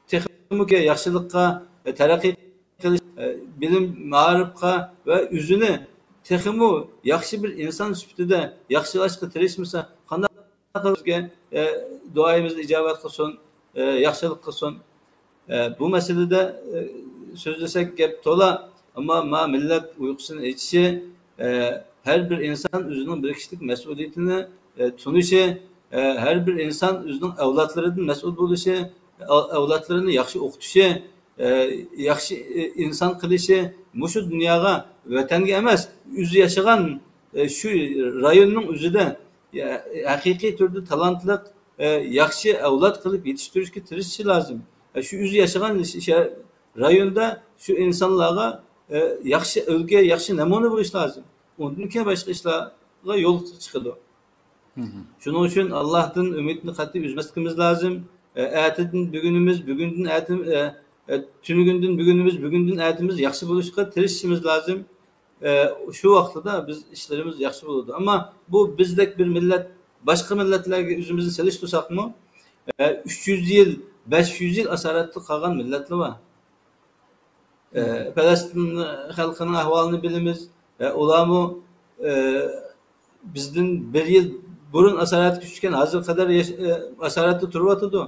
تېخىمۇ ياخشىلىققا، ئە، تەرەققىي قىلىش، ئە، بىلىم، مائارىپقا ۋە ئۆزىنى تېخىمۇ ياخشى بىر ئىنسان سۈپىتىدە ياخشىلاشقا تىرىشمىسا، قانداق قىلىپ بىزگە، ئە، دۇئايىمىزنى ئىجابەت قىلسۇن، ئە، ياخشىلىق قىلسۇن؟ ئە، بۇ مەسىلىدە، ئە، سۆزلىسەك گەپ تولا، ئەمما ما مىللەت ئۇيقۇسىنى ئېچىشى، ئە، ھەر بىر ئىنسان ئۆزىنىڭ بىر كىشىلىك مەسئۇلىيىتىنى، ئە، تونۇشى، ئە، ھەر بىر ئىنسان ئۆزىنىڭ ئەۋلادلىرىدىن مەسئۇل بولۇشى، ئەۋ-، ئەۋلادلىرىنى ياخشى ئوقۇتۇشى، ئە، ياخشى، ئە، ئىنسان قىلىشى، مۇشۇ دۇنياغا، ۋەتەنگە ئەمەس، ئۆزى ياشىغان، ئە، شۇ رايوننىڭ ئۆزىدە، ئە، ھەقىقىي تۈردە تالانتلىق، ئە، ياخشى ئەۋلاد قىلىپ يېتىشتۈرۈشكە تىرىشىشى لازىم. ئە، شۇ ئۆزى ياشىغان ش-، ش-، رايوندا شۇ ئىنسانلارغا، ئە، ياخشى ئۈلگە، ياخشى نەمۇنە بولۇش لازىم. ئۇندىن كېيىن باشقا ئىشلارغا يول چىقىدۇ. شۇنىڭ ئۈچۈن ئاللاھتىن ئۈمىدنى قەتئىي ئۈزمەسلىكىمىز لازىم. ئە، ئەتىدىن بۈگۈنىمىز، بۈگۈندىن ئەتىم-، ئە، ئە، تۈنۈگۈندىن بۈگۈنىمىز، بۈگۈندىن ئەتىمىز ياخشى بولۇشقا تىرىشىشىمىز لازىم. ئە، شۇ ۋاقتىدا بىز ئىشلىرىمىز ياخشى بولىدۇ. ئەمما بۇ بىزدەك بىر مىللەت، باشقا مىللەتلەرگە ئۆزىمىزنى سېلىشتۇرساقمۇ، ئە، ئۈچ يۈز يىل، بەش يۈز يىل ئاسارەتتە قالغان مىللەتلەر بار. ئە، پەلەستىن خەلقىنىڭ ئەھۋالىنى بىلىمىز. ئە، ئۇلارمۇ، ئە، بىزدىن بىر يىل بۇرۇن ئاسارەتكە چۈشكەن، ھازىرغا قەدەر ياش-، ئە، ئاسارەتتە تۇرۇۋاتىدۇ.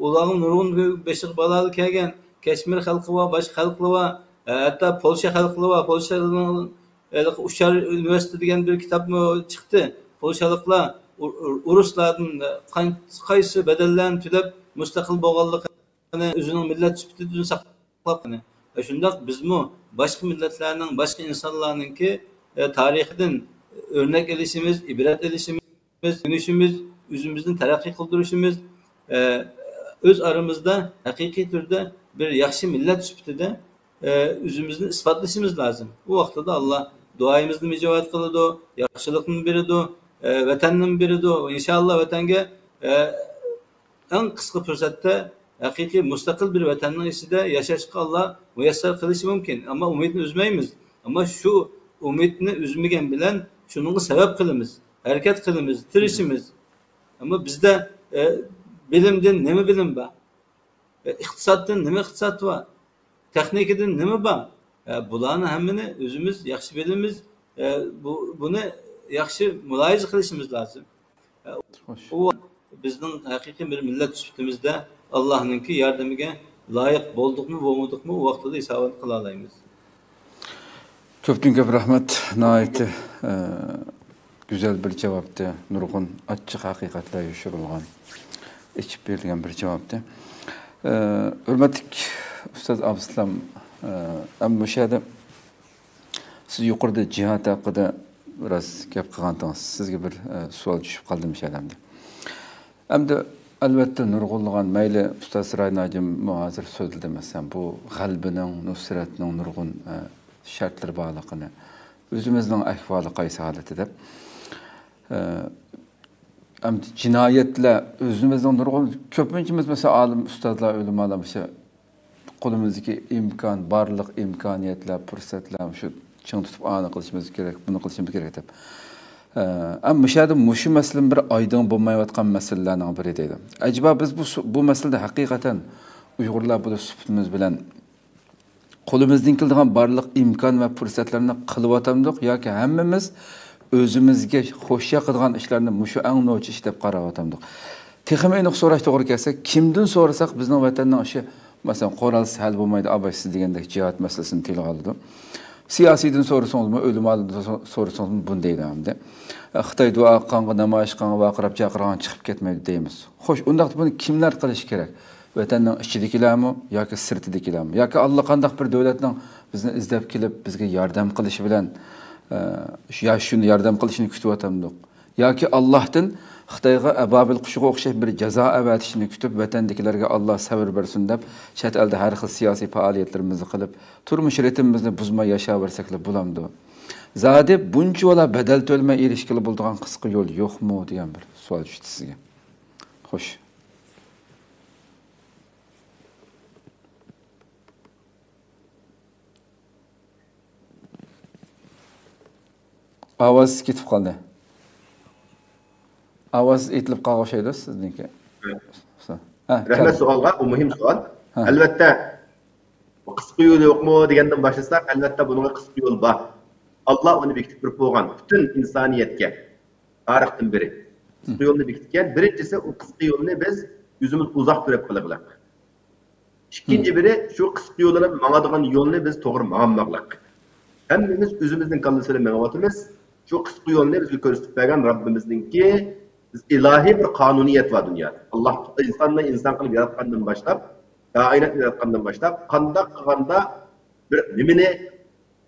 ئۇلارنىڭ نۇرغۇن بېشىغا بالا كەلگەن. كەشمىر خەلقى بار، باشقا خەلقلەر بار. ئە، ھەتتا پولشا خەلقلىرى بار. پولشانىڭ ھېلىقى ئۇچار ئۈنىۋېرسىتېتى دېگەن بىر كىتابمۇ چىقتى. پولشالىقلار ئۇ-، ئۇ-، ئۇرۇسلاردىن قان-، قايسى بەدەللەرنى تۆلەپ مۇستەقىل بولغانلىقى ئۆزىنىڭ مىللەت سۈپىتىدىن ساقلاپ قالغىنى. شۇنداق بىزمۇ باشقا مىللەتلەرنىڭ، باشقا ئىنسانلارنىڭكى، ئە، تارىخىدىن ئۆرنەك ئېلىشىمىز، ئىبرەت ئېلىشىمىز، ئۆگىنىشىمىز، ئۆزىمىزنى تەرەققىي قىلدۇرۇشىمىز، ئە، ئۆز ئارىمىزدا ھەقىقىي تۈردە بىر ياخشى مىللەت سۈپىتىدە، ئە، ئۆزىمىزنى ئىسپاتلىشىمىز لازىم. ئۇ ۋاقتىدا ئاللا دۇئايىمىزنىمۇ ئىجابەت قىلىدۇ، ياخشىلىقنى بېرىدۇ، ئە، ۋەتەننىمۇ بېرىدۇ. ئىنشائاللا ۋەتەنگە، ئە، ئەڭ قىسقا پۇرسەتتە ھەقىقىي مۇستەقىل بىر ۋەتەننىڭ ئىچىدە ياشاشقا ئاللا مۇيەسسەر قىلىشى مۇمكىن. ئەمما ئۈمىدنى ئۈزمەيمىز. ئەمما شۇ ئۈمىدنى ئۈزمىگەن بىلەن شۇنىڭغا سەۋەب قىلىمىز، ھەرىكەت قىلىمىز، تىرىشىمىز. ئەمما بىزدە، ئە، بىلىمدىن نېمە بىلىم بار؟ ئە، ئىقتىسادتىن نېمە ئىقتىساد بار؟ تېخنىكىدىن نېمە بار؟ ئە، بۇلارنى ھەممىنى ئۆزىمىز ياخشى بىلىمىز. ئە، بۇ، بۇنى ياخشى مۇلاھىزە قىلىشىمىز لازىم. ئە، خوش. ئۇ بىزنىڭ ھەقىقىي بىر مىللەت سۈپىتىمىزدە ئاللانىڭكى ياردىمىگە لايىق بولدۇقمۇ، بولمىدۇقمۇ، ئۇ ۋاقتىدا ھېسابىنى قىلالايمىز. كۆپتىن كۆپ رەھمەت. ناھايىتى، ئە، گۈزەل بىر جاۋابتى. نۇرغۇن ئاچچىق ھەقىقەتلەر يوشۇرۇلغان، ئېچىپ بېرىلگەن بىر جاۋابتى. ئە، ھۆرمەتلىك ئۇستاز ئابدۇسالام، ئە، ئەمما مۇشۇ يەردە سىز يۇقىرىدا جىھاد ھەققىدە بىراز گەپ قىلغانتىڭىز. سىزگە بىر، ئە، سوئال چۈشۈپ قالدى مۇشۇ يەردە ئەمدى. ئەمدى، ئەلۋەتتە، نۇرغۇنلىغان، مەيلى ئۇستاز سىراج ناجىممۇ ھازىر سۆزلىدى، مەسىلەن، بۇ غەلىبىنىڭ، نۇسرەتنىڭ نۇرغۇن، ئە، شەرتلىرى بارلىقىنى، ئۆزىمىزنىڭ ئەھۋالى قايسى ھالەتتە دەپ. ئە، ئەمدى جىنايەتلەر، ئۆزىمىزنىڭ نۇرغۇن، كۆپىنچىمىز، مەسىلەن، ئالىم، ئۇستازلار، ئۆلىمالار مۇشۇ قولىمىزدىكى ئىمكان، بارلىق ئىمكانىيەتلەر، پۇرسەتلەر شۇ چىڭ تۇتۇپ ئانى قىلىشىمىز كېرەك، بۇنى قىلىشىمىز كېرەك دەپ. ئە، ئەمما مۇشۇ يەردە مۇشۇ مەسىلىمۇ بىر ئايدىڭ بولمايۋاتقان مەسىلىلەرنىڭ بىرى دەيدۇ. ئەجەبا بىز بۇ سۇ-، بۇ مەسىلىدە ھەقىقەتەن ئۇيغۇرلار بولۇش سۈپىتىمىز بىلەن قولىمىزدىن كېلىدىغان بارلىق ئىمكان ۋە پۇرسەتلەرنى قىلىۋاتامدۇق ياكى ھەممىمىز ئۆزىمىزگە خوش ياقىدىغان ئىشلارنى مۇشۇ ئەڭ نوچى ئىش دەپ قاراۋاتامدۇق؟ تېخىمۇ ئېنىق سوراش توغرا كەلسە، كىمدىن سورىساق بىزنىڭ ۋەتەننىڭ ئىشى، مەسىلەن، قورالسىز ھەل بولمايدۇ، ئاباي سىز دېگەندەك جىھاد مەسىلىسىنى تىلغا ئالىدۇ. سىياسىيدىن سورىسىڭىزمۇ، ئۆلىمالىدىن سو-، سورىسىڭىزمۇ بۇنى دەيدۇ ئەمدى. خىتاي دۇئا قىلغانغا، نامايىش قىلغانغا ۋارقىراپ چاقىرغانغا چىقىپ كەتمەيدۇ دەيمىز. خوش، ئۇنداقتا بۇنى كىملەر قىلىشى كېرەك؟ ۋەتەننىڭ ئىچىدىكىلەرمۇ ياكى سىرتىدىكىلەرمۇ ياكى ئاللىقانداق بىر دۆلەتنىڭ بىزنى ئىزدەپ كېلىپ بىزگە ياردەم قىلىشى بىلەن، ئە، يا شۇنى ياردەم قىلىشىنى كۈتۈۋاتامدۇق؟ ياكى ئاللاھتىن خىتايغا ئەبابىل قۇشىغا ئوخشاش بىر جازا ئەۋەتىشىنى كۈتۈپ، ۋەتەندىكىلەرگە ئاللا سەۋر بەرسۇن دەپ، چەت ئەلدە ھەر خىل سىياسىي پائالىيەتلىرىمىزنى قىلىپ، تۇرمۇش رىتىمىمىزنى بۇزماي ياشاۋەرسەكلا بولامدۇ؟ زادى بۇنچىۋالا بەدەل تۆلىمەي ئېرىشكىلى بولىدىغان قىسقا يول يوقمۇ دېگەن بىر سوئال چۈشتى سىزگە. خوش. ئاۋاز كېتىپ قالدى. ئاۋاز ئېتىلىپ قالغان ئوخشايدۇ سىزنىڭكى. ھە، رەھمەت كەلدى. سوئالغا، ئۇ مۇھىم سوئال. ھە. ئەلۋەتتە، بۇ قىسقا يول يوقمۇ دېگەندىن باشلىساق، ئەلۋەتتە بۇنىڭغا قىسقا يول بار. ئاللا ئۇنى بېكىتىپ بېرىپ بولغان پۈتۈن ئىنسانىيەتكە تارىختىن بېرى قىسقا يولنى بېكىتكەن. بىرىنچىسى، ئۇ قىسقا يولنى بىز ئۆزىمىز ئۇزاق كۆرۈپ قېلىقلىق. ئىككىنچى بىرى، شۇ قىسقا يول بىلەن ماڭىدىغان يولنى بىز توغرا ماڭالمىغانلىق. ھەممىمىز ئۆزىمىزنىڭ كاللىسى بىلەن مېڭىۋاتىمىز. شۇ قىسقا يولنى بىزگە كۆرسىتىپ بەرگەن رەببىمىزنىڭكى بىز ئىلاھىي بىر قانۇنىيەت بار دۇنيادا. ئاللا ئىنساننى ئىنسان قىلىپ ياراتقاندىن باشلاپ، كائىناتنى ياراتقاندىن باشلاپ، قانداق قىلغاندا بىر نېمىنى،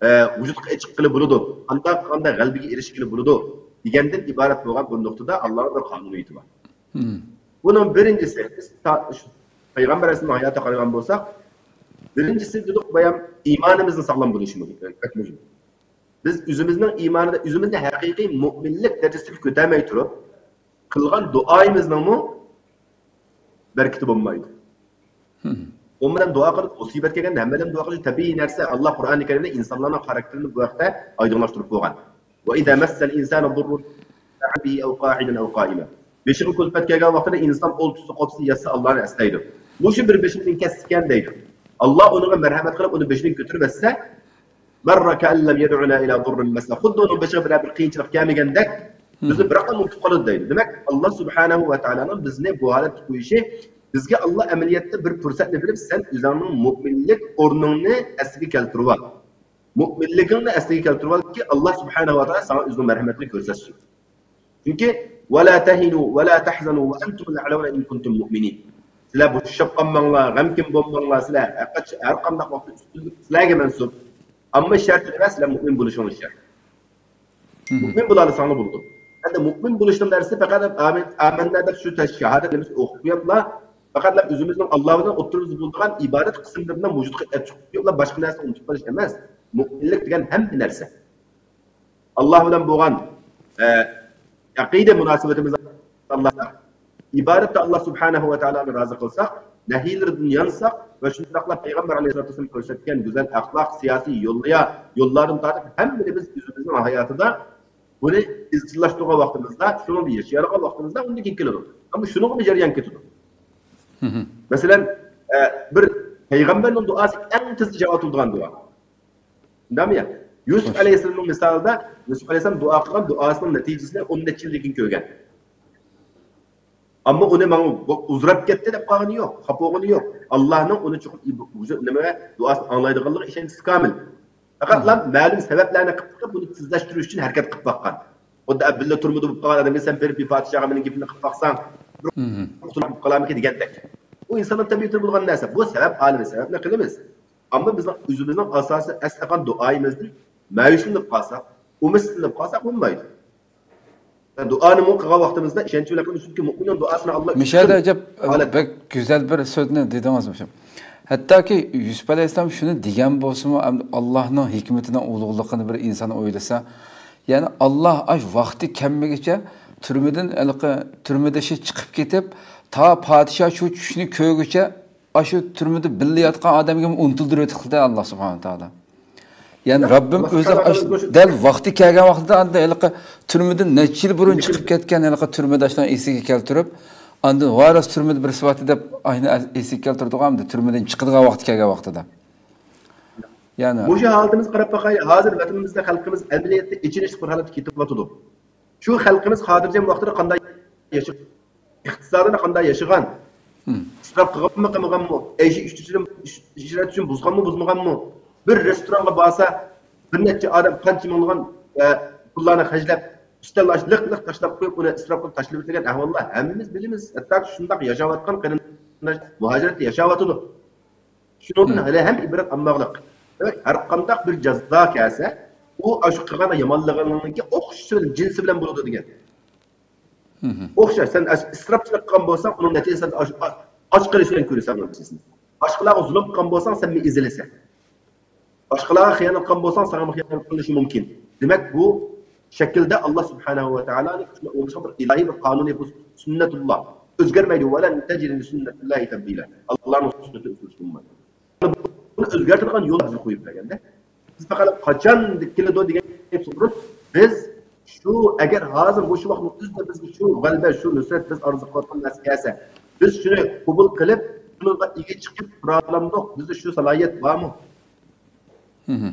ئە، ۋۇجۇدقا چىققىلى بولىدۇ، قانداق قىلغاندا غەلىبىگە ئېرىشكىلى بولىدۇ دېگەندىن ئىبارەت بولغان بىر نۇقتىدا ئاللانىڭ بىر قانۇنىيىتى بار. بۇنىڭ بىرىنچىسى، بىز تا-، شۇ پەيغەمبەر ئەلەيھىسسالامنىڭ ھاياتىغا قارىغان بولساق، بىرىنچىسى دېدۇق، بايام ئىمانىمىزنىڭ ساغلام بولۇشى مۇھىم، بەك مۇھىم. بىز ئۆزىمىزنىڭ ئىمانىدا، ئۆزىمىزنى ھەقىقىي مۆمىنلىك دەرىجىسىگە كۆتەرمەي تۇرۇپ، قىلغان دۇئايىمىزنىڭمۇ بەرىكىتى بولمايدۇ. ئۇ بىلەن دۇئا قىلىپ، مۇسىبەت كەلگەندە ھەممە ئادەم دۇئا قىلىشى تەبىئىي نەرسە. ئاللا قۇرئانى كەرىمدە ئىنسانلارنىڭ خاراكتېرىنى بۇ ھەقتە ئايدىڭلاشتۇرۇپ قويغان. وَإِذَا مَسَّ الْإِنسَانَ ضُرٌّ دَعَا رَبَّهُ أَوْ قَاعِدًا أَوْ قَائِمًا. بېشىغا كۈلپەت كەلگەن ۋاقتىدا ئىنسان ئولتۇرسا، قوپسا، ياتسا ئاللانى ئەسلەيدۇ. مۇشۇ بىر بېشىمدىن كەتسىكەن دەيدۇ. ئاللا ئۇنىڭغا مەرھەمەت قىلىپ، ئۇنى بېشىدىن كۆتۈرۈۋەتسە، مەررە كەئەن لەم يەدئۇنە ئىلە ضۇررىن مەسسەھ. خۇددى ئۇنىڭ بېشىغا بىرەر بىر قىيىنچىلىق كەلمىگەندەك، بىزنى بىراقلا ئۇنتۇپ قالىدۇ دەيدۇ. دېمەك، ئاللا سۇبھانەھۇ ۋە تائالانىڭ بىزنى بۇ ھالەتكە قويۇشى، بىزگە ئاللا ئەمەلىيەتتە بىر پۇرسەتنى بېرىپ، سەن ئۆزۈڭنىڭ مۆمىنلىك ئورنۇڭنى ئەسلىگە كەلتۈرۈۋال. مۆمىنلىكىڭنى ئەسلىگە كەلتۈرۈۋالكى، ئاللا سۇبھانەھۇ ۋە تائالا ساڭا ئۆزىنىڭ مەرھەمەتىنى كۆرسەتسۇن. چۈنكى، ۋە لا تەھىنۇ ۋە لا تەھزەنۇ ۋە ئەنتۇمۇل ئەئلەۋنە ئىن كۇنتۇم مۇئمىنىن. سىلەر بوشاپ قالماڭلار، غەمكىن بولماڭلار، سىلەر ھەر قاچ-، ھەر قانداق ۋاقىتتا ئۈستۈنلۈك سىلەرگە مەنسۇپ. ئەمما شەرتى نېمە؟ سىلەر مۆمىن بولۇشىڭلار شەرت. مۇئمىن بولالىساڭلار بولىدۇ. ئەمدى مۇئمىن بولۇشنىڭ دەرسى پەقەت ئامىن، ئامەننا دەپ شۇ تەش-، شاھادەت كەلىمىسىنى ئوقۇپ قويۇپلا، پەقەتلا ئۆزىمىزنىڭ ئاللا بىلەن ئوتتۇرىمىزدا بولىدىغان ئىبادەت قىسىملىرىنى ۋۇجۇدقا ئەپ چىقىپ قويۇپلا، باشقا نەرسىنى ئۇنتۇپ قېلىش ئەمەس. مۇئمىنلىك دېگەن ھەممە نەرسە. ئاللا بىلەن بولغان، ئە، ئەقىدە مۇناسىۋىتىمىزنى ئاللا، ئىبادەتتە ئاللا سۇبھانەھۇ ۋە تائالانى رازى قىلساق، نەھىيلىرىدىن يانساق ۋە شۇنداقلا پەيغەمبەر ئەلەيھىسسالاتۇ ۋەسسالام كۆرسەتكەن گۈزەل ئەخلاق، سىياسىي يوللىرى، يوللاردىن تارتىپ ھەممىنى بىز ئۆزىمىزنىڭ ھاياتىدا بۇنى ئىزچىللاشتۇرغان ۋاقتىمىزدا، شۇنىڭدا ياشىيالىغان ۋاقتىمىزدا ئۇندىن كېيىن كېلىدۇ. ئەمما شۇنىڭغىمۇ جەريان كېتىدۇ. مەسىلەن، ئە، بىر پەيغەمبەرنىڭ دۇئاسى ئەڭ تېز ئىجابەت بولىدىغان دۇئا. شۇنداقمۇ يا؟ يۈسۈپ ئەلەيھىسسالامنىڭ مىسالىدا، يۈسۈپ ئەلەيھىسسالام دۇئا قىلغان دۇئاسىنىڭ نەتىجىسىنى ئون نەچچە يىلدىن كېيىن كۆرگەن. ئەمما ئۇنى ماڭا بۇ ئۇزراپ كەتتى دەپ قالغىنى يوق، خاپا بولغىنى يوق. ئاللانىڭ ئۇنى چوقۇم ئىب-، ئۇزر-، نېمە، دۇئاسىنى ئاڭلايدىغانلىقى ئىشەنچىسى كامىل. پەقەتلا مەلۇم سەۋەبلەرنى قىلىپ، قىلىپ، بۇنى تېزلەشتۈرۈش ئۈچۈن ھەرىكەت قىلىپ باققان. خۇددى بىللە تۈرمىدە بولۇپ قالغان ئادەمگە سەن بېرىپ بىر پادىشاھقا مېنىڭ گېپىمنى قىلىپ باقساڭ، بىر قۇتۇلۇپ قالامىكىن دېگەندەك. ئۇ ئىنساننىڭ تەبىئىتىدە بولغان نەرسە. بۇ سەۋەب ئالىمى، سەۋەبنى قىلىمىز. ئەمما بىزنىڭ ئۆزىمىزنىڭ ئاساسىي ئەسلى قىلغان دۇئايىمىزدىن مەيۈسلىنىپ قالساق، ئۈمىدسىزلىنىپ قالساق بولمايدۇ. دۇئانىمۇ قىلغان ۋاقتىمىزدا ئىشەنچ بىلەن قىلىمىز، چۈنكى مۇئمىننىڭ دۇئاسىنى ئاللا مۇشۇ يەردە ئۈچ خىل ئەجەب، ھالەت. بەك گۈزەل بىر سۆزنى دېدىڭىز مۇشۇ. ھەتتاكى يۈسۈپ ئەلەيھىسسالام شۇنى دېگەن بولسىمۇ، ئەمدى ئاللانىڭ ھېكمىتىنىڭ ئۇلۇغلۇقىنى بىر ئىنسان ئويلىسا، يەنى ئاللا ئاش ۋاقتى كەلمىگۈچە تۈرمىدىن، ھېلىقى تۈرمىدىشى چىقىپ كېتىپ، تا پادىشاھ شۇ چۈشنى كۆرگۈچە ئاشۇ تۈرمىدە بىللە ياتقان ئادەمگىمۇ ئۇنتۇلدۇرۇۋېتىپتۇ ئاللا سۇبھانەھۇ ۋە تائالا. يەنى رەببىم ئۆزى ئاش-، دەل ۋاقتى كەلگەن ۋاقتىدا ئاندىن ھېلىقى تۈرمىدىن نەچچە يىل بۇرۇن چىقىپ كەتكەن ھېلىقى تۈرمىداشلارنى ئېسىگە كەلتۈرۈپ، ئاندىن ۋارىس تۈرمىدە بىرسى بارتى دەپ ئاشۇنى ئەس-، ئېسىگە كەلتۈردىغۇ ئەمدى تۈرمىدىن چىقىدىغان ۋاقتى كەلگەن ۋاقتىدا. يەنى مۇشۇ ھالىتىمىزگە قاراپ باقايلى، ھازىر ۋەتىنىمىزدە خەلقىمىز ئەمەلىيەتتە ئېچىنىشلىق بىر ھالەتتە كېتىۋاتىدۇ. شۇ خەلقىمىز خاتىرجەم ۋاقتىدا قانداق ياشىغان، ئىقتىسادىنى قانداق ياشىغان، ئىسراپ قىلغانمۇ قىلمىغانمۇ، ئەيشى ئىشرەت ئۈچۈن بۇزغانمۇ بۇزمىغانمۇ، بىر رېستورانغا بارسا، بىر نەچچە ئادەم قانچە مىڭلىغان، ئە، پۇللارنى خەجلەپ، ئۈستەل ئاش لىق لىق تاشلاپ قويۇپ، ئۇنى ئىسراپ قىلىپ تاشلىۋېتىلگەن ئەھۋاللار ھەممىمىز بىلىمىز. ھەتتاكى شۇنداق ياشاۋاتقان قېرىن قېرىنداش مۇھاجىرەتتە ياشاۋاتىدۇ. شۇنىڭدىن ھېلىھەم ئىبرەت ئالماقلىق. دېمەك، ھەر قانداق بىر جازا كەلسە، ئۇ ئاشۇ قىلغان يامانلىقىنىڭكى ئوخشىشى بىلەن، جىنسى بىلەن بولىدۇ دېگەن. ئوخشاش. سەن ئىسراپچىلىق قىلغان بولساڭ، ئۇنىڭ نەتىجىسىنى ئاچ قېلىش بىلەن كۆرىسەن نەتىجىسىنى. باشقىلارغا زۇلۇم قىلغان بولساڭ، سەنمۇ ئېزىلىسەن. باشقىلارغا خىيانەت قىلغان بولساڭ، ساڭىمۇ خىيانەت قىلىنىشى مۇمكىن. دېمەك، بۇ شەكىلدە ئاللا سۇبھانەھۇ ۋە تائالانىڭ بىر ئىلاھىي بىر قانۇنى، بۇ سۈننەتۇللا. ئۆزگەرمەيدۇ. ۋەلەن تەجىدە لىسۈننەتىللاھى تەبدىلە. ئاللانىڭ سۈننىتى ئۆزگىرىش بولمايدۇ. بۇنى ئۆزگەرتىدىغان يول بىزگە قويۇپ بەرگەندە، بىز پەقەت قاچان كېلىدۇ دېگەن گەپ سورىدۇق. بىز شۇ، ئەگەر ھازىر مۇشۇ ۋاقىتنىڭ ئۆزىدە بىزگە شۇ غەلىبە، شۇ نۇسرەت، بىز ئارزۇ قىلىۋاتقان نەرسە كەلسە، بىز شۇنى قوبۇل قىلىپ، شۇنىڭغا ئىگە چىقىپ تۇرالاندۇق، بىزدە شۇ سالاھىيەت بارمۇ؟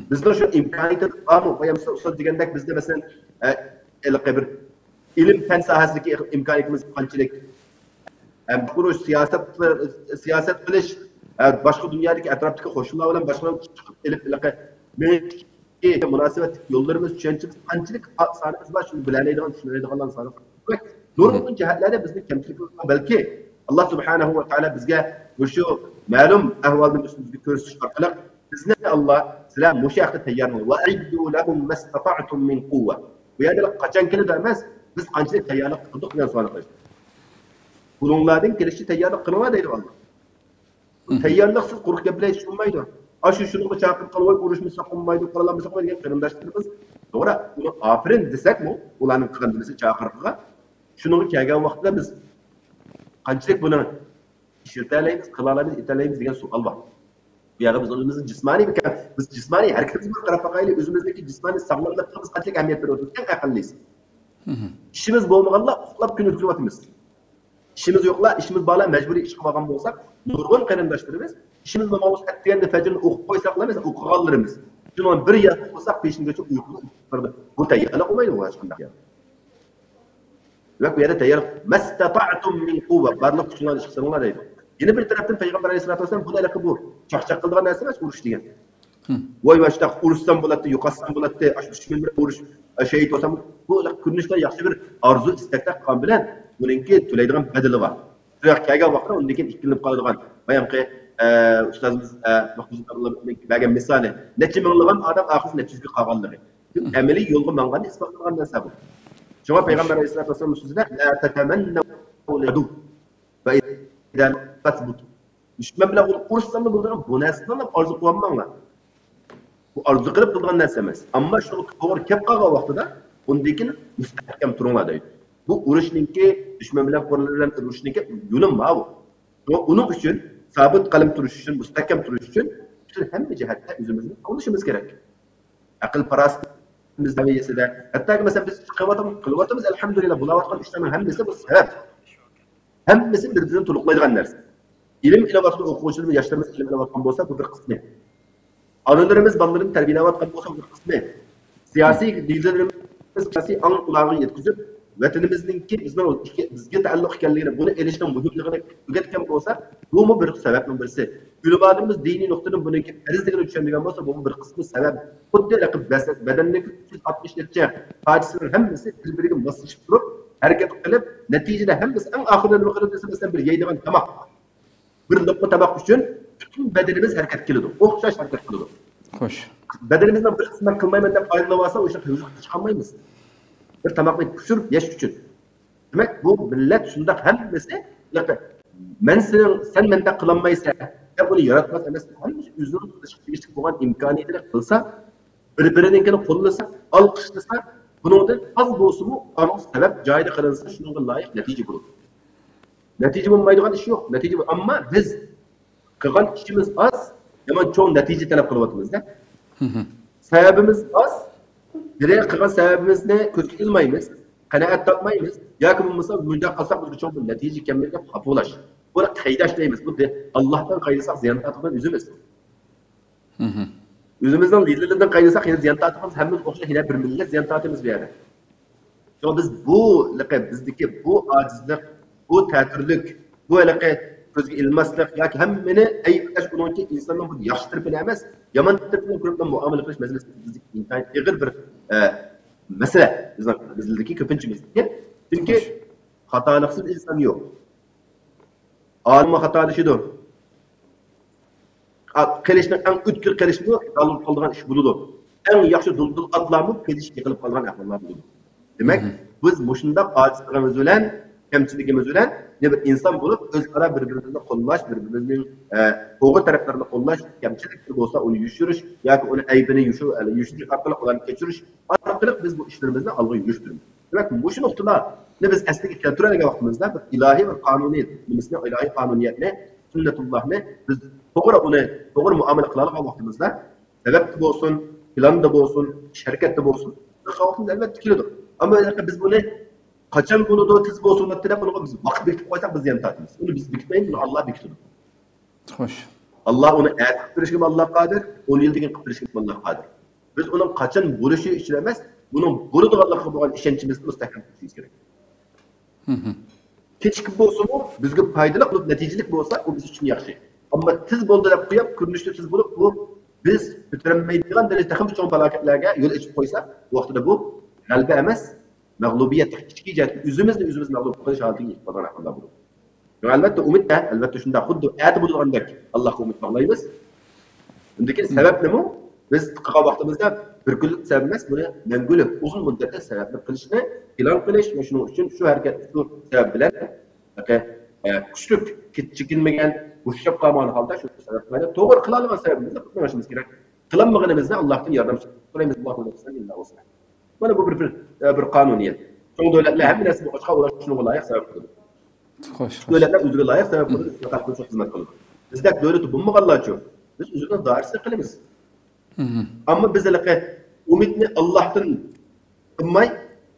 بىزنىڭ شۇ ئىمكانىيىتىمىز بارمۇ؟ بايام سىز ئۇستاز دېگەندەك، بىزدە مەسىلەن، ئە، ھېلىقى بىر ئىلىم پەن ساھەسىدىكى ئىمكانىيىتىمىز قانچىلىك؟ ئە، باشقۇرۇش، سىياسەت، سىياسەت قىلىش، ئە، باشقا دۇنيادىكى ئەتراپتىكى قوشۇنلار بىلەن باشقىلار چىقىپ ئېلىپ، ھېلىقى مۇناسىۋەتلىك يوللىرىمىز، چۈشەنچىمىز قانچىلىك سانىمىز بار، شۇنى بىلەلەيدىغان، چۈشىنەلەيدىغانلارنىڭ سانى بەك. نۇرغۇن جەھەتلەردە بىزنىڭ كەمچىلىكىمىز بار. بەلكى ئاللا سۇبھانەھۇ ۋە تائالا بىزگە مۇشۇ مەلۇم ئەھۋالنى بىزگە كۆرسىتىش ئارقىلىق، بىزنى ئاللا، سىلەر مۇشۇ ھەقتە تەييارلىنىڭ. ۋە ئەئىددۇ لەھۇم مەستەتەئتۇم مىن قۇۋۋە. بۇ يەردە قاچان كېلىدۇ ئەمەس، بىز قانچىلىك تەييارلىق قىلدۇق دېگەن سوئالنى قىلىش. قولۇڭلاردىن كېلىشىچە تەييارلىق قىلىڭلار دەيدۇ ئاللا. تەييارلىقسىز قۇرۇق گەپ بىلەن ھېچ بولمايدۇ. ئاشۇ شۇنىڭغا چاقىرىپ قالغاي، ئۇرۇشمىساق بولمايدۇ، قوراللانمىساق بولمايدۇ دېگەن قېرىنداشلىرىمىز، توغرا، ئۇنى ئاپىرىن دېسەكمۇ، ئۇلارنىڭ قىلغان نېمىسى، چاقىرىقىغا، شۇنىڭغا كەلگەن ۋاقتىدا بىز قانچىلىك بۇنى ئىشلىتەلەيمىز، قىلالايمىز، ئېتەلەيمىز دېگەن سوئال بار. بۇ يەردە بىز ئۆزىمىزنىڭ جىسمانىي بىكار، بىز جىسمانىي ھەرىكىتىمىز بىلەن قاراپ باقايلى، ئۆزىمىزدىكى جىسمانىي ساغلاملىققا بىز قانچىلىك ئەھمىيەت بېرىۋاتىمىز؟ ئەڭ ئەقەللىسى. ئىشىمىز بولمىغانلار ئۇخلاپ كۈن ئۆتكۈزۈۋاتىمىز. ئىشىمىز يوقلار، ئىشىمىز بارلار مەجبۇرىي ئىشقا بارغان بولساق، نۇرغۇن قېرىنداشلىرىمىز ئىشىمىز بولمىغان بولسا، ئەتىگەندە فەجرنى ئوقۇپ قويساقلا، مەسىلەن، ئوقۇغانلىرىمىز، شۇنىڭ بىر يەردە ئوقۇساق، پېشىنگىچە ئۇيقۇ بۇ تەييارلىق بولمايدۇ ھېچقانداق. دېمەك، بۇ يەردە تەييار، مەستەتەئتۇم مىن قۇۋۋە، بارلىق كۈچۈڭلارنى ئىشقا سېلىڭلار دەيدۇ. يەنە بىر تەرەپتىن پەيغەمبەر ئەلەيھىسسالاتۇ ۋەسسالام بۇنى ھېلىقى بۇ چاقچاق قىلىدىغان نەرسە ئەمەس، ئۇرۇش دېگەن. ۋاي، ماشۇنداق ئۇرۇشسام بولاتتى، يوقاتسام بولاتتى، ئاشۇ دۈشمەن بىلەن ئۇرۇش، شېھىت بولسام، بۇ كۆرۈنۈشلەر ياخشى بىر ئارزۇ ئىستەكلەر قىلغان بىلەن، بۇنىڭكى تۆلەيدىغان بەدىلى بار. شۇ ياققا كەلگەن ۋاقىتتا ئۇندىن كېيىن ئىككىلىنىپ قالىدىغان، بايامقى، ئە، ئۇستازىمىز، ئە، مەخمۇت بەرگەن مىسالى، نەچچە مىڭلىغان ئادەم ئاخىرسى نەچچە يۈزگە قالغانلىقى. ئەمەلىي يولغا ماڭغاننى ئىسپاتلىغان نەرسە بۇ. شۇڭا پەيغەمبەر ئەلەيھىسسالاتۇ ۋەسسالام سۆزىدە، لا تتمنوا لقاء العدو، فإذا لقيتموه فاثبتوا. دۈشمەن بىلەن ئۇرۇشساملا بولىدىغان بۇ نەرسىنى ئارزۇ قىلىۋالماڭلار. بۇ ئارزۇ قىلىپ قىلىدىغان نەرسە ئەمەس. ئەمما شۇنىڭغا توغرا كەپ قالغان ۋاقتىدا ئۇندىن كېيىن مۇستەھكەم تۇرۇڭلار دەيدۇ. بۇ ئۇرۇشنىڭكى، دۈشمەن بىلەن قورال بىلەن ئۇرۇشنىڭكى يولى ماۋۇ. شۇڭا ئۇنىڭ ئۈچۈن سابىت قەدەم تۇرۇش ئۈچۈن، مۇستەھكەم تۇرۇش ئۈچۈن پۈتۈن ھەممە جەھەتتە ئۆزىمىزنى قوللىشىمىز كېرەك. ئەقىل پاراسىتىمىز سەۋىيەسىدە، ھەتتاكى مەسىلەن بىز قىلىۋاتىمىز، قىلىۋاتىمىز، ئەلھەمدۇلىللا، بولۇۋاتقان ئىشلارنىڭ ھەممىسى بۇ سەۋەب. ھەممىسى بىر-بىرىنى تولۇقلايدىغان نەرسە. ئىلىم ئېلىۋاتقان ئوقۇغۇچىلىرىمىز، ياشلىرىمىز ئىلىم ئېلىۋاتقان بولسا، بۇ بىر قىسمى. ئانىلىرىمىز بالىلىرىنى تەربىيەلەۋاتقان بولسا، بۇ بىر قىسمى. سىياسىي لىدېرلىرىمىز سىياسىي ئاڭ ئۇلارغا يەتكۈزۈپ، ۋەتىنىمىزنىڭكى بىزنىڭ بىزگە تەئەللۇق ئىكەنلىكىنى، بۇنى ئېلىشنىڭ مۇھىملىقىنى ئۆگەتكەن بولسا، بۇمۇ بىر سەۋەبنىڭ بىرسى. ئۆلىمالىرىمىز دىنىي نۇقتىدىن بۇنىڭكى پەرزلىكىنى چۈشەندۈرگەن بولسا، بۇمۇ بىر قىسمى سەۋەب. خۇددى بەدەننىڭكى ئۈچ يۈز ئاتمىش نەچچە پارچىسىنىڭ ھەممىسى بىر-بىرىگە ماسلىشىپ تۇرۇپ، ھەرىكەت قىلىپ، نەتىجىدە ھەممىسى ئەڭ ئاخىرىدا نېمە قىلىدۇ دېسە، مەسىلەن، بىر يەيدىغان تاماق. بىر لىقما تاماق ئۈچۈن پۈتۈن بەدىنىمىز ھەرىكەت قىلىدۇ، ئوخشاش ھەرىكەت قىلىدۇ. خوش. بەدىنىمىزنىڭ بىر قىسمىنى قىلمايمەن دەپ ئايرىلىۋالسا، ئۇ ئىشنى قىلىشقا چىقالمايمىز. بىر تاماقنى پىشۇرۇپ يەش ئۈچۈن. دېمەك، بۇ مىللەت شۇنداق ھەممىسى، مەن سېنىڭ، سەن مەندەك قىلالمايسەن دەپ ئۇنى ياراتماس ئەمەس. ھەممىسى ئۆزىنىڭ قىلىشقا تېگىشلىك بولغان ئىمكانىيىتىنى قىلسا، بىر-بىرىنىڭكىنى قوللىسا، ئالقىشلىسا، بۇنىڭدىن ئاز بولسىمۇ ئانىڭ سەۋەب جايىدا قىلىنسا، شۇنىڭغا لايىق نەتىجە بولىدۇ. نەتىجە بولمايدىغان ئىش يوق. نەتىجە بول-، ئەمما بىز قىلغان ئىشىمىز ئاز، يامان چوڭ نەتىجە تەلەپ قىلىۋاتىمىز-دە. سەۋەبىمىز ئاز، بىرەر قىلغان سەۋەبىمىزنى كۆزگە ئىلمايمىز، قانائەت تاپمايمىز، ياكى بولمىسا مۇنداق قىلساق بىزگە چوڭ بىر نەتىجە كەلمەيدۇ دەپ خاپا بولۇش. بۇنى قايداش دەيمىز. بۇ دە-، ئاللاھتىن قايدىساق زىيان تارتىدىغان ئۆزىمىز. ئۆزىمىزنىڭ لىدېرلىرىدىن قايدىساق يەنە زىيان تارتىمىز، ھەممىمىز ئوخشاش يەنە بىر مىللەت زىيان تارتىمىز بۇ يەردە. شۇڭا بىز بۇ ھېلىقى بىزدىكى بۇ ئاجىزلىق، بۇ تەتۈرلۈك، بۇ ھېلىقى كۆزگە ئىلماسلىق ياكى ھەممىنى ئەيىبلەش ئۇنىڭكى ئىنساننىڭ بۇ ياخشى تەرىپىنى ئەمەس، يامان تەرىپىنى كۆرۈپلا مۇئامىلە قىلىش مەسىلىسى بىزدىكى ئىنتايىن ئېغىر بىر، ئە، مەسىلە. بىزنىڭ، بىزدىكى كۆپىنچىمىزدىكى. چۈنكى خاتالىقسىز ئىنسان يوق. ئالىممۇ خاتالىشىدۇ. قىلىچنىڭ ئەڭ ئۆتكۈر قىلىچمۇ ياللۇغۇپ قالىدىغان ئىش بولىدۇ. ئەڭ ياخشى دۇلدۇل ئاتلارمۇ قىلىچ يىقىلىپ قالىدىغان ئەھۋاللار بولىدۇ. دېمەك، بىز مۇشۇنداق ئاجىزلىقىمىز بىلەن، كەمچىلىكىمىز بىلەن، يەنە بىر ئىنسان بولۇپ، ئۆزئارا بىر-بىرىمىزنى قوللاش، بىر-بىرىمىزنىڭ، ئە، توغرا تەرەپلىرىنى قوللاش، كەمچىلىكلىرى بولسا ئۇنى يوشۇرۇش ياكى ئۇنى ئەيىبىنى يوشۇ-، يوشۇرۇش ئارقىلىق ئۇلارنى كەچۈرۈش ئارقىلىق بىز بۇ ئىشلىرىمىزنى ئالغا يۈرۈشتۈرىمىز. دېمەك، مۇشۇ نۇقتىلارنى بىز ئەسلىگە كەلتۈرەلىگەن ۋاقتىمىزدا بىر ئىلاھىي بىر قانۇنىيەت، نېمىسىنى، ئىلاھىي قانۇنىيەتنى، سۈننەتۇللاھنى بىز توغرا، ئۇنى توغرا مۇئامىلە قىلالىغان ۋاقتىمىزدا، سەۋەبتە بولسۇن، پىلاندا بولسۇن، ئىش ھەرىكەتتە بولسۇن، بىر ۋاقتىمىزدا ئەلۋەتتە كېلىدۇ. ئەمما بىز بۇنى قاچان بولىدۇ، تېز بولسۇن دەپ بۇنىڭغا بىز ۋاقىت بېكىتىپ قويساق، بىز زىيان تارتىمىز. ئۇنى بىز بېكىتمەيمىز، بۇنى ئاللا بېكىتىدۇ. خوش. ئاللا ئۇنى ئەتە قىلىپ بېرىشكىمۇ ئاللا قادىر، ئون يىلدىن كېيىن قىلىپ بېرىشكىمۇ ئاللا قادىر. بىز ئۇنىڭ قاچان بولۇشى ئۈچۈن ئەمەس، بۇنىڭ بولىدىغانلىقىغا بولغان ئىشەنچىمىزنى مۇستەھكەم قىلىشىمىز كېرەك. كېچىكىپ بولسىمۇ، بىزگە پايدىلىق بولۇپ، نەتىجىلىك بولسا، ئۇ بىز ئۈچۈن ياخشى. ئەمما تېز بولدى دەپ قويۇپ، كۆرۈنۈشتە تېز بولۇپ، بۇ بىز كۆتۈرەلمەيدىغان دەرىجىدە تېخىمۇ چوڭ پالاكەتلەرگە يول ئېچىپ قويسا، بۇ ۋاقتىدا بۇ غەلىبە ئەمەس، مەغلۇبىيەت، ئىچكى جەھەتتىن ئۆزىمىزنى ئۆزىمىز مەغلۇپ قىلىش ھالىتىگە يېتىپ قالغان ئەھۋاللار بولىدۇ. ئەلۋەتتە، ئۈمىد، ئەلۋەتتە، شۇنداق. خۇددى ئەتە بولىدىغاندەك ئاللاھقا ئۈمىد باغلايمىز. ئۇندىن كېيىن سەۋەبنىمۇ بىز قىلغان ۋاقتىمىزدا بىر كۈنلۈك سەۋەب ئەمەس، بۇنى مەڭگۈلۈك، ئۇزۇن مۇددەتلىك سەۋەبنى قىلىشنى پىلان قىلىش ۋە شۇنىڭ ئۈچۈن شۇ ھەرىكەت، شۇ سەۋەب بىلەن، ئە، كۈچلۈك، كېچىكىنمىگەن، بوشاپ قالمىغان ھالدا شۇ سەۋەب بىلەن توغرا قىلالىغان سەۋەبىمىزنى قىلىپ مېڭىشىمىز كېرەك. قىلالمىغىنىمىزدا ئاللاھتىن ياردەم سورايمىز. ئاللاھ بۇنى قىلسا ئىللا بولسا. مانا بۇ بىر، بىر، بىر قانۇنىيەت. چوڭ دۆلەتلەر ھەممە نەرسە بولغاچقا، ئۇلار شۇنىڭغا لايىق سەۋەب قىلىدۇ. خوش، كىچىك خوش. دۆلەتلەر ئۆزىگە لايىق سەۋەب قىلىدۇ، خەلق ئۈچۈن خىزمەت قىلىدۇ. بىزدەك دۆلىتى بولمىغانلارچۇ؟ بىز ئۆزىمىزنىڭ دائىرىسىدە قىلىمىز. ئەمما بىز ھېلىقى ئۈمىدنى ئاللاھتىن قىلماي،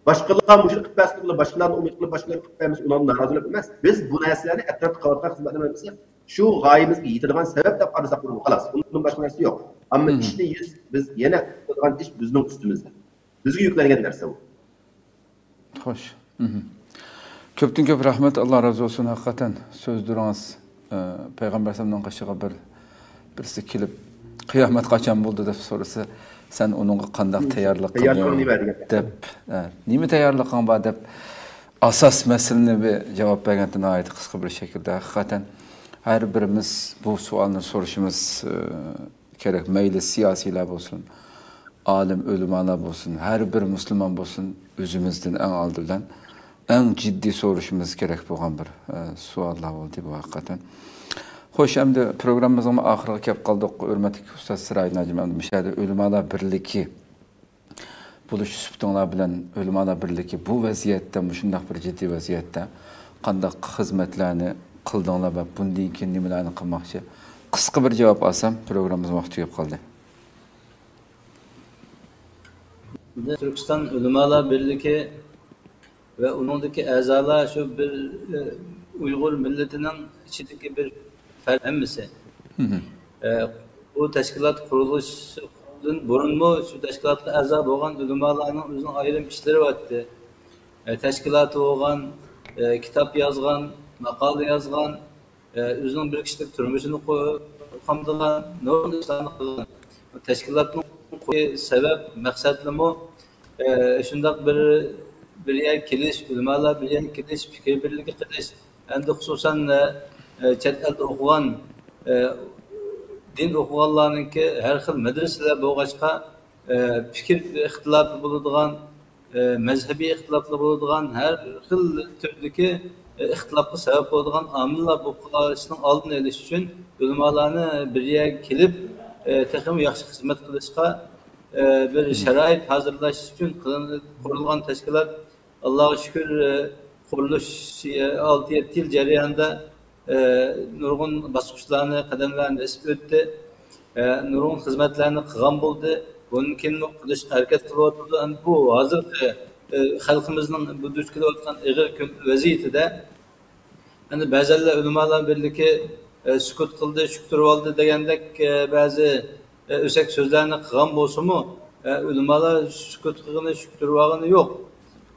باشقىلار مۇشۇنى قىلىپ بەرسۇن، باشقىلارنى ئۈمىد قىلىپ، باشقىلارنى قىلىپ بەرمىسە، ئۇلارنى نارازى بولۇپ ئەمەس. بىز بۇ نەرسىلەرنى ئەتراپتا قىلىۋاتقان خىزمەتلەرنى بىلسەك، شۇ غايىمىزگە يېتىدىغان سەۋەب دەپ قارىساق بولىدۇ، خالاس. ئۇندىن باشقا نەرسە يوق. ئەمما ئىشنى يۈز، بىز يەنە قىلىدىغان ئىش بىزنىڭ ئۈستىمىزدە. بىزگە يۈكلەنگەن نەرسە بۇ. خوش. كۆپتىن كۆپ رەھمەت، ئاللا رازى بولسۇن. ھەقىقەتەن سۆزلىرىڭىز، ئە، پەيغەمبەر ئەلەيھىسسالامنىڭ قېشىغا بىر، بىرسى كېلىپ، «قىيامەت قاچان بولىدۇ؟» دەپ سورىسا، سەن ئۇنىڭغا قانداق تەييارلىق قىلدىڭ دەپ، ئە، نېمە تەييارلىقىڭ بار دەپ، ئاساس مەسىلىنى بىر جاۋاب بەرگەنتى ناھايىتى قىسقا بىر شەكىلدە. ھەقىقەتەن ھەر بىرىمىز بۇ سوئالنى سورىشىمىز، ئە، كېرەك. مەيلى سىياسىيلار بولسۇن، ئالىم ئۆلىمالار بولسۇن، ھەر بىر مۇسۇلمان بولسۇن، ئۆزىمىزدىن ئەڭ ئالدى بىلەن ئەڭ جىددىي سورىشىمىز كېرەك بولغان بىر، ئە، سوئاللار بولدى بۇ ھەقىقەتەن. خوش، ئەمدى پروگراممىمىزنىڭ ئاخىرىغا كەپ قالدۇق. ھۆرمەتلىك ئۇستاز سىراجىدىن، ئەمدى مۇشۇ يەردە ئۆلىمالار بىرلىكى بولۇش سۈپىتىڭلار بىلەن ئۆلىمالار بىرلىكى بۇ ۋەزىيەتتە، مۇشۇنداق بىر جىددىي ۋەزىيەتتە قانداق خىزمەتلەرنى قىلدىڭلار ۋە بۇندىن كېيىن نېمىلەرنى قىلماقچى؟ قىسقا بىر جاۋاب ئالسام، پروگراممىمىزنىڭ ۋاقتى تۈگەپ قالدى. تۈركىستان ئۆلىمالار بىرلىكى ۋە ئۇنىڭدىكى ئەزالار شۇ بىر، ئە، ئۇيغۇر مىللىتىنىڭ ئىچىدىكى بىر پەرد ھەممىسى. ئە، بۇ تەشكىلات قۇرۇلۇشىدىن بۇرۇنمۇ شۇ تەشكىلاتقا ئەزا بولغان ئۆلىمالارنىڭ ئۆزىنىڭ ئايرىم ئىشلىرى بارتتى. ئە، تەشكىلاتى بولغان، ئە، كىتاب يازغان، ماقالە يازغان، ئە، ئۆزىنىڭ بىر كىشىلىك تۇرمۇشىنى قۇ-، قامدىغان، نۇرغۇن ئىشلارنى قىلغان. تەشكىلاتنىڭ قويۇش سەۋەب، مەقسەتلىرىمۇ، ئە، شۇنداق بىر، بىر يەرگە كېلىش، ئۆلىمالار بىر يەرگە كېلىش، پىكىر بىرلىكى قىلىش، ئەمدى خۇسۇسەن، ئە، ئە، چەت ئەلدە ئوقۇغان، ئە، دىن ئوقۇغانلارنىڭكى ھەر خىل مەدرىسىلەر بولغاچقا، ئە، پىكىر ئىختىلاپى بولىدىغان، ئە، مەزھەبىي ئىختىلاپلار بولىدىغان، ھەر خىل تۈردىكى، ئە، ئىختىلاپقا سەۋەب بولىدىغان ئامىللار بولۇپ قالىشىنىڭ ئالدىنى ئېلىش ئۈچۈن ئۆلىمالارنى بىر يەرگە كېلىپ، ئە، تېخىمۇ ياخشى خىزمەت قىلىشقا، ئە، بىر شارائىت ھازىرلاش ئۈچۈن قىلىن-، قۇرۇلغان تەشكىلات. ئاللاغا شۈكۈر، ئە، قۇرۇلۇش، ئە، ئالتە يەتتە يىل جەريانىدا، ئە، نۇرغۇن باسقۇچلارنى، قەدەملەرنى بېسىپ ئۆتتى. ئە، نۇرغۇن خىزمەتلەرنى قىلغان بولدى. بۇندىن كېيىنمۇ قىلىشقا ھەرىكەت قىلىۋاتىدۇ. ئەمدى بۇ ھازىرقى، ئە، خەلقىمىزنىڭ بۇ دۇچ كېلىۋاتقان ئېغىر كۈن-، ۋەزىيىتىدە، ئەمدى بەزەنلەر ئۆلىمالار بىرلىكى، ئە، سۈكۈت قىلدى، شۈك تۇرۇۋالدى دېگەندەك، ئە، بەزى، ئە، ئۆسەك سۆزلەرنى قىلغان بولسىمۇ، ئە، ئۆلىمالار سۈكۈت قىلغىنى، شۈك تۇرۇۋالغىنى يوق.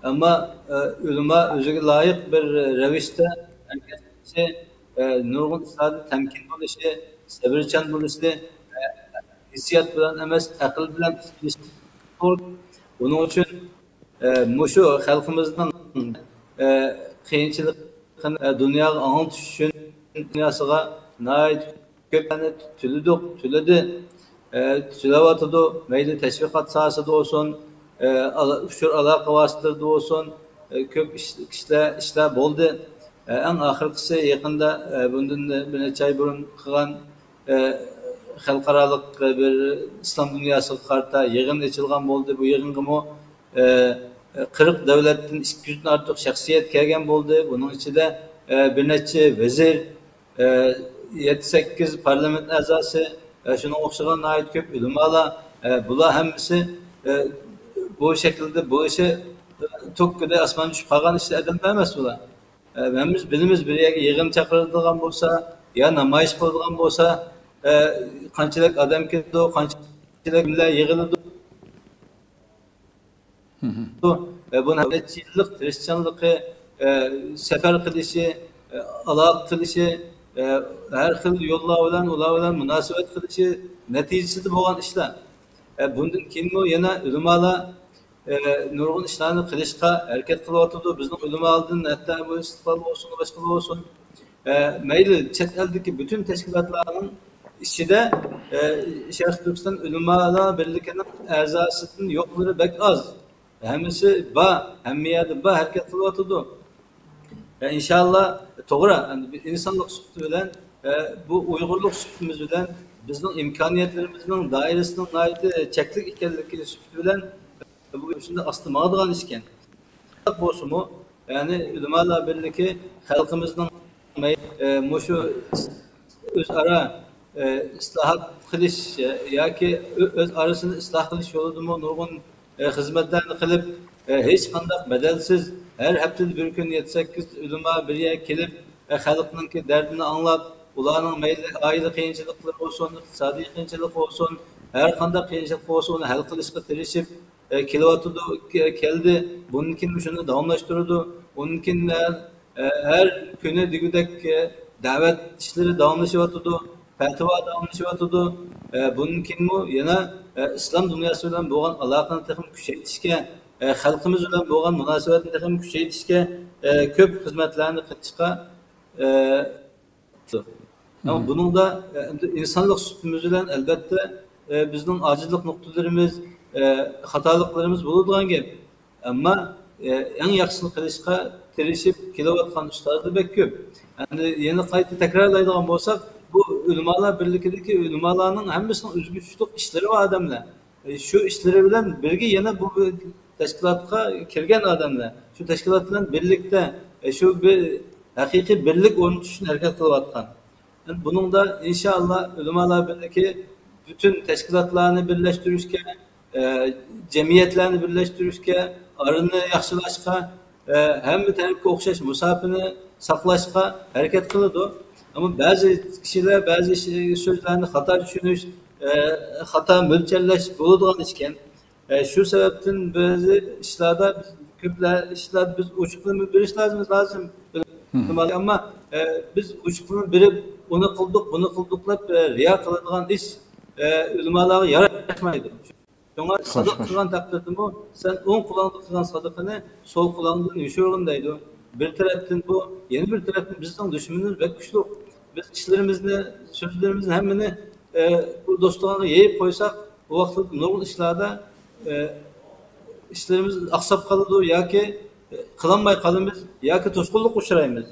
ئەمما، ئە، ئۆلىما ئۆزىگە لايىق بىر رەۋىشتە ھەرىكەت قىلىشى، ئە، نۇرغۇن ئىشلاردا تەمكىن بولۇشى، سەۋرچان بولۇشى، ئە، ھېسسىيات بىلەن ئەمەس، ئەقىل بىلەن ئىش قىلىشى زۆرۈر. بۇنىڭ ئۈچۈن ئە، مۇشۇ خەلقىمىزنىڭ، ئە، قىيىنچىلىقىنى، ئە، دۇنياغا ئاڭلىتىش ئۈچۈن، دۇنياسىغا ناھايىتى كۆپ تۆلىدۇق، تۆلىدى، ئە، تۆلەۋاتىدۇ. مەيلى تەشۋىقات ساھەسىدە بولسۇن، ئە، ئالا-، ئۇچۇر ئالاقە ۋاسىتىلىرىدە بولسۇن، ئە، كۆپ ئىش-، كىشىلەر، ئىشلار بولدى. ئە، ئەڭ ئاخىرقىسى يېقىندا، ئە، بۇندىن بىر نەچچە ئاي بۇرۇن قىلغان، ئە، خەلقئارالىق بىر ئىسلام دۇنياسىغا قارىتا يىغىن ئېچىلغان بولدى. بۇ يىغىنغىمۇ، ئە، قىرىق دۆلەتتىن ئىككى يۈزدىن ئارتۇق شەخسىيەت كەلگەن بولدى. بۇنىڭ ئىچىدە، ئە، بىر نەچچە ۋەزىر، ئە، يەتتە، سەككىز پارلامېنت ئەزاسى، ئە، شۇنىڭغا ئوخشىغان ناھايىتى كۆپ ئۆلىمالار، ئە، بۇلار ھەممىسى، ئە، بۇ شەكىلدە بولۇشى، ئە، توك كېبى ئاسماندىن چۈشۈپ قالغان ئىشلار ئادەملەر ئەمەس بۇلار. ئە، ھەممىمىز بىلىمىز، بىر يەرگە يىغىن چاقىرىدىغان بولسا، يا نامايىش قىلىدىغان بولسا، ئە، قانچىلىك ئادەم كېلىدۇ، قانچىلىك مىللەت يىغىلىدۇ. ئە، بۇنى نەچچە يىللىق تىرىشچانلىقى، ئە، سەپەر قىلىشى، ئە، ئالاقە قىلىشى، ئە، ھەر خىل يوللار بىلەن ئۇلار بىلەن مۇناسىۋەت قىلىشى نەتىجىسىدە بولغان ئىشلار. ئە، بۇندىن كېيىنمۇ يەنە ئۆلىمالار، ئە، نۇرغۇن ئىشلارنى قىلىشقا ھەرىكەت قىلىۋاتىدۇ. بىزنىڭ ئۆلىمالىدىن ھەتتا بۇ ئىستىقلال بولسۇن، باشقىلار بولسۇن، ئە، مەيلى چەت ئەلدىكى پۈتۈن تەشكىلاتلارنىڭ ئىچىدە، ئە، شەرقىي تۈركىستان ئۆلىمالار بىرلىكىنىڭ ئەزاسىدىن يوقلىرى بەك ئاز. ھەممىسى بار، ھەممە يەردە بار، ھەرىكەت قىلىۋاتىدۇ. ئە، ئىنشاللا، توغرا، ئەمدى بىز ئىنسانلىق سۈپىتى بىلەن، ئە، بۇ ئۇيغۇرلۇق سۈپىتىمىز بىلەن، بىزنىڭ ئىمكانىيەتلىرىمىزنىڭ دائىرىسىنىڭ ناھايىتى چەكلىك ئىكەنلىكى سۈپىتى بىلەن، بۇ شۇنداق ئاستا ماڭىدىغان ئىش ئىكەن. شۇنداق بولسىمۇ، يەنى ئۆلىمالار بىرلىكى خەلقىمىزنىڭ، ئە، مۇشۇ ئۆزئارا، ئە، ئىسلاھات قىلىش، ئە، ياكى ئۆ-، ئۆز ئارىسىنى ئىسلاھ قىلىش يولىدىمۇ نۇرغۇن، ئە، خىزمەتلەرنى قىلىپ، ئە، ھېچقانداق بەدەلسىز ھەر ھەپتىدە بىر كۈن يەتتە، سەككىز ئۆلىما بىر يەرگە كېلىپ، ئە، خەلقنىڭكى دەردىنى ئاڭلاپ، ئۇلارنىڭ مەيلى ئائىلە قىيىنچىلىقلىرى بولسۇن، ئىقتىسادىي قىيىنچىلىق بولسۇن، ھەر قانداق قىيىنچىلىق بولسا ئۇنى ھەل قىلىشقا تىرىشىپ، ئە، كېلىۋاتىدۇ، كە-، كەلدى. بۇندىن كېيىن شۇنى داۋاملاشتۇرىدۇ. ئۇندىن كېيىن، ئە، ئە، ھەر كۈنى دېگۈدەك، ئە، دەۋەت ئىشلىرى داۋاملىشىۋاتىدۇ، پەتىۋا داۋاملىشىۋاتىدۇ. ئە، بۇندىن كېيىنمۇ يەنە، ئە، ئىسلام دۇنياسى بىلەن بولغان ئالاقىنى تېخىمۇ كۈچەيتىشكە، ئە، خەلقىمىز بىلەن بولغان مۇناسىۋەتنى تېخىمۇ كۈچەيتىشكە، ئە، كۆپ خىزمەتلەرنى قىلىشقا، ئە، ئەمما بۇنىڭدا، ئە، ئەمدى ئىنسانلىق سۈپىتىمىز بىلەن، ئەلۋەتتە، ئە، بىزنىڭ ئاجىزلىق نۇقتىلىرىمىز، ئە، خاتالىقلىرىمىز بولىدىغان گەپ. ئەمما، ئە، ئەڭ ياخشىسىنى قىلىشقا تىرىشىپ كېلىۋاتقان ئۇستازلار بەك كۆپ. ئەمدى يەنە قايتا تەكرارلايدىغان بولساق، بۇ ئۆلىمالار بىرلىكىدىكى ئۆلىمالارنىڭ ھەممىسىنىڭ ئۆزگىچىلىك ئىشلىرى بار ئادەملەر. ئە، شۇ ئىشلىرى بىلەن بىرگە يەنە بۇ تەشكىلاتقا كىرگەن ئادەملەر، شۇ تەشكىلات بىلەن بىرلىكتە، ئە، شۇ بىر ھەقىقىي بىرلىك ئورنىتىش ئۈچۈن ھەرىكەت قىلىۋاتقان. بۇنىڭدا ئىنشائاللا ئۆلىمالار بىرلىكى پۈتۈن تەشكىلاتلارنى بىرلەشتۈرۈشكە، ئە، جەمئىيەتلەرنى بىرلەشتۈرۈشكە، ئارىنى ياخشىلاشقا، ئە، ھەممە تەرەپكە ئوخشاش مۇساپىنى ساقلاشقا ھەرىكەت قىلىدۇ. ئەمما بەزى كىشىلەر بەزى شى-، سۆزلەرنى خاتا چۈشىنىش، ئە، خاتا مۆلچەرلەش بولىدىغان ئىكەن. ئە، شۇ سەۋەبتىن بەزى ئىشلاردا بىز، كۆپلەر ئىشلاردا بىز ئوچۇقلىما بېرىش لازىم، لازىم. ئەمما، ئە، بىز ئوچۇقلىما بېرىپ، ئۇنى قىلدۇق، بۇنى قىلدۇق دەپ، ئە، رىيا قىلىدىغان ئىش، ئە، ئۆلىمالارغا ياراشمايدۇ. شۇڭا سادىقە قىلغان تەقدىردىمۇ، سەن ئوڭ قولۇڭدا قىلغان سادىقىنى سول قولۇڭدىن يوشۇرغىن دەيدۇ. بىر تەرەپتىن بۇ، يەنە بىر تەرەپتىن بىزنىڭ دۈشمىنىمىز بەك كۈچلۈك. بىز ئىشلىرىمىزنى، سۆزلىرىمىزنى ھەممىنى، ئە، بۇ دوستىغا يېيىپ قويساق، بۇ ۋاقىتتا نۇرغۇن ئىشلاردا، ئە، ئىشلىرىمىز ئاقساپ قالىدۇ ياكى، ئە، قىلالماي قالىمىز ياكى توسقۇنلۇققا ئۇچرايمىز.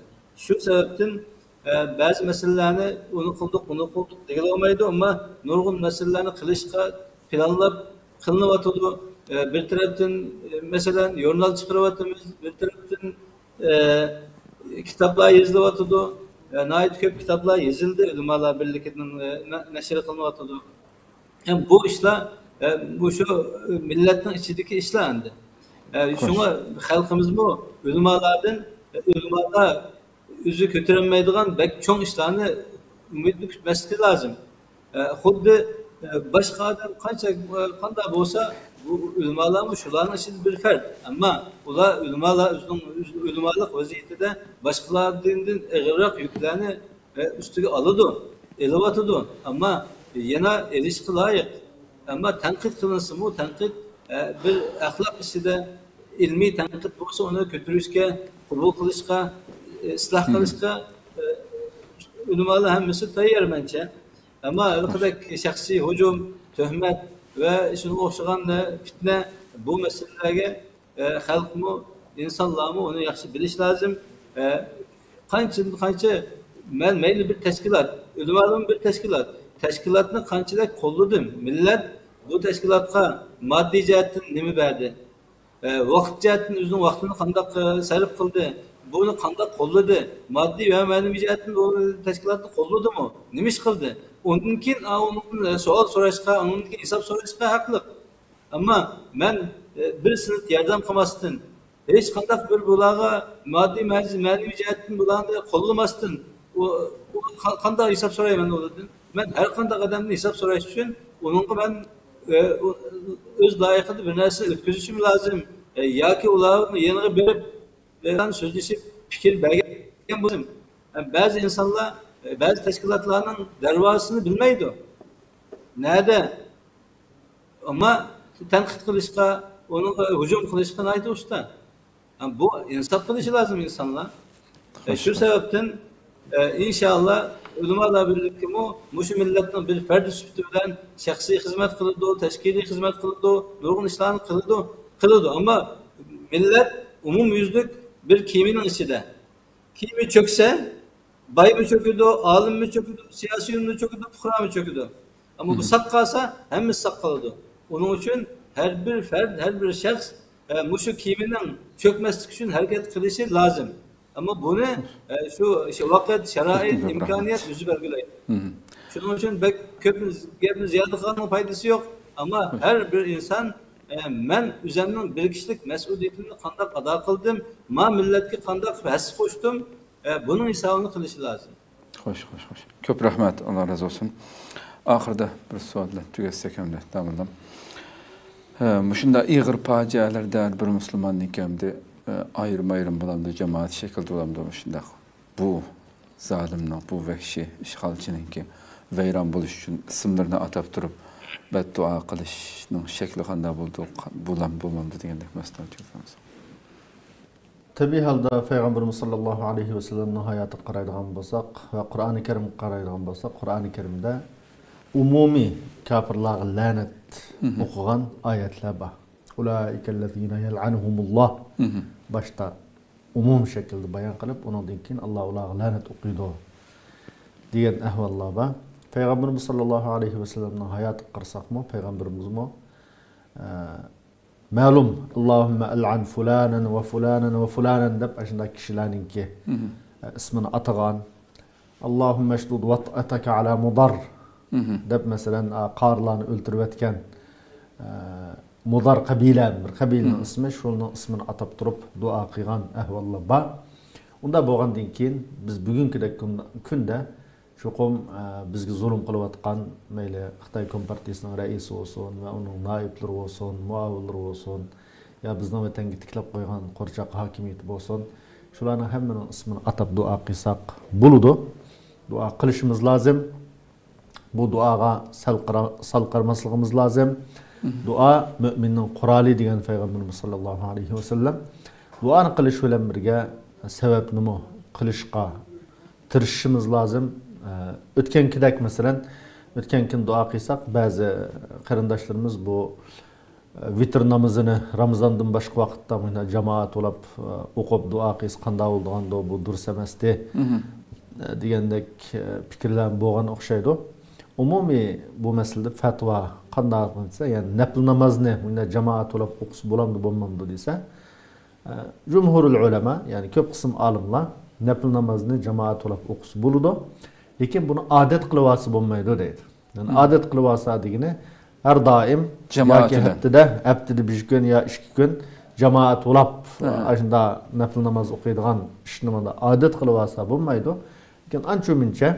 شۇ سەۋەبتىن، ئە، بەزى مەسىلىلەرنى ئۇنى قىلدۇق، بۇنى قىلدۇق دېگىلى بولمايدۇ، ئەمما نۇرغۇن مەسىلىلەرنى قىلىشقا پىلانلاپ قىلىنىۋاتىدۇ. ئە، بىر تەرەپتىن، ئە، مەسىلەن، ژۇرنال چىقىرىۋاتىمىز، بىر تەرەپتىن، ئە، كىتابلار يېزىلىۋاتىدۇ. ئە، ناھايىتى كۆپ كىتابلار يېزىلدى، ئۆلىمالار بىرلىكىنىڭ، ئە، نە-، نەشر قىلىنىۋاتىدۇ. ھەم بۇ ئىشلار، ئە، مۇشۇ مىللەتنىڭ ئىچىدىكى ئىشلار ئەمدى. ئە، شۇڭا خەلقىمىزمۇ ئۆلىمالاردىن، ئۆلىمالار ئۆزى كۆتۈرەلمەيدىغان بەك چوڭ ئىشلارنى ئۈمىدنى كۈتمەسلىكى لازىم. ئە، خۇددى، ئە، باشقا ئادەم قانچە، ئە، قانداق بولسا، بۇ ئۆلىمالارمۇ شۇلارنىڭ ئىچىدە بىر پەرد. ئەمما ئۇلار ئۆلىمالار ئۆزىنىڭ ئۆز-، ئۆلىمالىق ۋەزىيىتىدە باشقىلاردىن ئېغىرراق يۈكلەرنى، ئە، ئۈستىگە ئالىدۇ، ئېلىۋاتىدۇ. ئەمما يەنە ئېلىشقا لايىق. ئەمما تەنقىد قىلىنسىمۇ، تەنقىد، ئە، بىر ئەخلاق ئىچىدە ئىلمىي تەنقىد بولسا، ئۇنى كۆتۈرۈشكە، قوبۇل قىلىشقا، ئە، ئىسلاھ قىلىشقا، ئە، ئۆلىمالار ھەممىسى تەييار مەنچە. ئەمما ھېلىقىدەك شەخسىي ھۇجۇم، تۆھمەت ۋە شۇنىڭغا ئوخشىغان پىتنە، بۇ مەسىلىلەرگە، ئە، خەلقمۇ، ئىنسانلارمۇ ئۇنى ياخشى بىلىش لازىم. ئە، قانچىدىن قانچە، مەن مەيلى بىر تەشكىلات، ئۆلىمالارمۇ بىر تەشكىلات، تەشكىلاتنى قانچىلىك قوللىدىم، مىللەت بۇ تەشكىلاتقا ماددىي جەھەتتىن نېمە بەردى؟ ئە، ۋاقىت جەھەتتىن ئۆزىنىڭ ۋاقتىنى قانداق، ئە، سەرپ قىلدى؟ بۇنى قانداق قوللىدى؟ ماددىي ۋە مەنىۋى جەھەتتىن بۇ تەشكىلاتنى قوللىدىمۇ؟ نېمە ئىش قىلدى؟ ئۇندىن كېيىن، ئا، ئۇنىڭدىن، ئە، سوئال سوراشقا، ئۇنىڭدىن كېيىن ھېساب سوراشقا ھەقلىق. ئەمما مەن، ئە، بىر سىنىپ ياردەم قىلماستىن، ھېچقانداق بىر بۇلارغا ماددىي مەجىز، مەنىۋى جەھەتتىن بۇلارنى قوللىماستىن، ئۇ، ئۇ قا-، قانداق ھېساب سورايمەن ئۇلاردىن؟ مەن ھەر قانداق ئادەمدىن ھېساب سوراش ئۈچۈن ئۇنىڭغا مەن، ئە، ئۆ-، ئۆز لايىقىدا بىر نەرسە ئۆتكۈزۈشۈم لازىم. ئە، ياكى ئۇلارنىڭ يېنىغا بېرىپ، ئە، سۆزلىشىپ پىكىر بەرگەن بولسام، ئە، بەزى ئىنسانلار، ئە، بەزى تەشكىلاتلارنىڭ دەرۋازىسىنى بىلمەيدۇ. نەدە؟ ئەمما تەنقىد قىلىشقا، ئۇنىڭغا ھۇجۇم قىلىشقا ناھايىتى ئۇستا. ھە، بۇ ئىنساپ قىلىشى لازىم ئىنسانلار. ئە، شۇ سەۋەبتىن، ئە، ئىنشائاللا، ئۆلىمالار بىرلىكىمۇ مۇشۇ مىللەتنىڭ بىر پەردى سۈپىتى بىلەن شەخسىي خىزمەت قىلىدۇ، تەشكىلىي خىزمەت قىلىدۇ، نۇرغۇن ئىشلارنى قىلىدۇ، قىلىدۇ. ئەمما مىللەت ئومۇميۈزلۈك بىر كېمىنىڭ ئىچىدە. كېمە چۆكسە، بايمۇ چۆكىدۇ، ئالىممۇ چۆكىدۇ، سىياسىيونمۇ چۆكىدۇ، پۇقرامۇ چۆكىدۇ. ئەمما بۇ ساق قالسا، ھەممىسى ساق قالىدۇ. ئۇنىڭ ئۈچۈن ھەر بىر پەرد، ھەر بىر شەخس، ئە، مۇشۇ كېمىنىڭ چۆكمەسلىكى ئۈچۈن ھەرىكەت قىلىشى لازىم. ئەمما بۇنى، ئە، شۇ، شۇ ۋاقىت، شارائىت، ئىمكانىيەت ئۆزى بەلگىلەيدۇ. شۇنىڭ ئۈچۈن بەك كۆپ گەپنى زىيادە قىلغاننىڭ پايدىسى يوق. ئەمما ھەر بىر ئىنسان، ئە، مەن ئۆزەمنىڭ بىر كىشىلىك مەسئۇلىيىتىمنى قانداق ئادا قىلدىم، ما مىللەتكە قانداق ھەسسە قوشتۇم، ئە، بۇنىڭ ھېسابىنى قىلىشى لازىم. خوش، خوش، خوش. كۆپ رەھمەت، ئاللا رازى بولسۇن. ئاخىرىدا بىر سوئال بىلەن تۈگەتسەك ئەمدى، داموللام. ھە، مۇشۇنداق ئېغىر پاجىئەلەردە ھەر بىر مۇسۇلماننىڭكى ئەمدى، ئە، ئايرىم-ئايرىم بولامدۇ، جامائەت شەكلىدە بولامدۇ مۇشۇنداق؟ بۇ زالىمنىڭ، بۇ ۋەھشىي ئىشغالچىنىڭكى ۋەيران بولۇش ئۈچۈن ئىسىملىرىنى ئاتاپ تۇرۇپ، بەددۇئا قىلىشنىڭ شەكلى قانداق بولىدۇ، بولام-، بولمامدۇ دېگەندەك مەسىلىلەر. تەبىئىي ھالدا پەيغەمبىرىمىز ساللاللاھۇ ئەلەيھى ۋەسەللەمنىڭ ھاياتىغا قارايدىغان بولساق ۋە قۇرئانى كەرىمگە قارايدىغان بولساق، قۇرئانى كەرىمدە ئومۇمىي كاپىرلارغا لەنەت ئوقۇغان ئايەتلەر بار. ئۇلائىكەللەزىنە يەلئەنھۇمۇللاھ. باشتا ئومۇمىي شەكىلدە بايان قىلىپ، ئۇنىڭدىن كېيىن ئاللا ئۇلارغا لەنەت ئوقۇيدۇ دېگەن ئەھۋاللار بار. پەيغەمبىرىمىز ساللاللاھۇ ئەلەيھى ۋەسەللەمنىڭ ھاياتىغا قارىساقمۇ، پەيغەمبىرىمىزمۇ، ئە، مەلۇم، ئاللاھۇممە ئەلئەن فۇلانەن ۋە فۇلانەن ۋە فۇلانەن دەپ ئاشۇنداق كىشىلەرنىڭكى، ئە، ئىسمىنى ئاتىغان. ئاللاھۇممە شدۇد ۋەتئەتەكە ئەلا مۇدار دەپ، مەسىلەن، ئا، قارىلارنى ئۆلتۈرۈۋەتكەن، ئە، مۇدار قەبىلە، بىر قەبىلىنىڭ ئىسمى، شۇنىڭ ئىسمىنى ئاتاپ تۇرۇپ دۇئا قىلغان ئەھۋاللار بار. ئۇنداق بولغاندىن كېيىن بىز بۈگۈنكىدەك كۈن-، كۈندە چوقۇم، ئە، بىزگە زۇلۇم قىلىۋاتقان، مەيلى خىتاي كومپارتىيىسىنىڭ رەئىسى بولسۇن ۋە ئۇنىڭ نائىبلىرى بولسۇن، مۇئاۋىنلىرى بولسۇن، يا بىزنىڭ ۋەتەنگە تىكلەپ قويغان قورچاق ھاكىمىيىتى بولسۇن، شۇلارنىڭ ھەممىنىڭ ئىسمىنى ئاتاپ دۇئا قىلساق بولىدۇ. دۇئا قىلىشىمىز لازىم. بۇ دۇئاغا سەل قارا-، سەل قارىماسلىقىمىز لازىم. دۇئا مۆمىننىڭ قورالى دېگەن پەيغەمبىرىمىز ساللاللاھۇ ئەلەيھى ۋەسەللەم. دۇئانى قىلىش بىلەن بىرگە سەۋەبنىمۇ قىلىشقا تىرىشىشىمىز لازىم. ئە، ئۆتكەنكىدەك، مەسىلەن، ئۆتكەن كۈن دۇئا قىلساق، بەزى قېرىنداشلىرىمىز بۇ، ئە، ۋىتىر نامىزىنى رامىزاندىن باشقا ۋاقىتتا مۇنداق جامائەت بولاپ، ئە، ئوقۇپ دۇئا قىلسا قانداق بولىدىغاندۇ، بۇ دۇرۇس ئەمەستى، ئە، دېگەندەك، ئە، پىكىرلەر بولغان ئوخشايدۇ. ئومۇمىي بۇ مەسىلىدە پەتىۋا قانداق دېسە، يەنى نەپلى نامازنى مۇنداق جامائەت بولاپ ئوقۇسا بولامدۇ، بولمامدۇ دېسە، جۇمھۇرۇل ئۇلەما، يەنى كۆپ قىسىم ئالىملار نەپىل نامازنى جامائەت بولاپ ئوقۇسا بولىدۇ، لېكىن بۇنى ئادەت قىلىۋالسا بولمايدۇ دەيدۇ. يەنى ئادەت قىلىۋالسا دېگىنى، ھەر دائىم جامائەت ياكى بىلەن. ھەپتىدە، ھەپتىدە بىر كۈن يا ئىككى كۈن جامائەت بولاپ، ئاشۇنداق نەپىل ناماز ئوقۇيدىغان ئىشنى مۇنداق ئادەت قىلىۋالسا بولمايدۇ. لېكىن ئانچە مۇنچە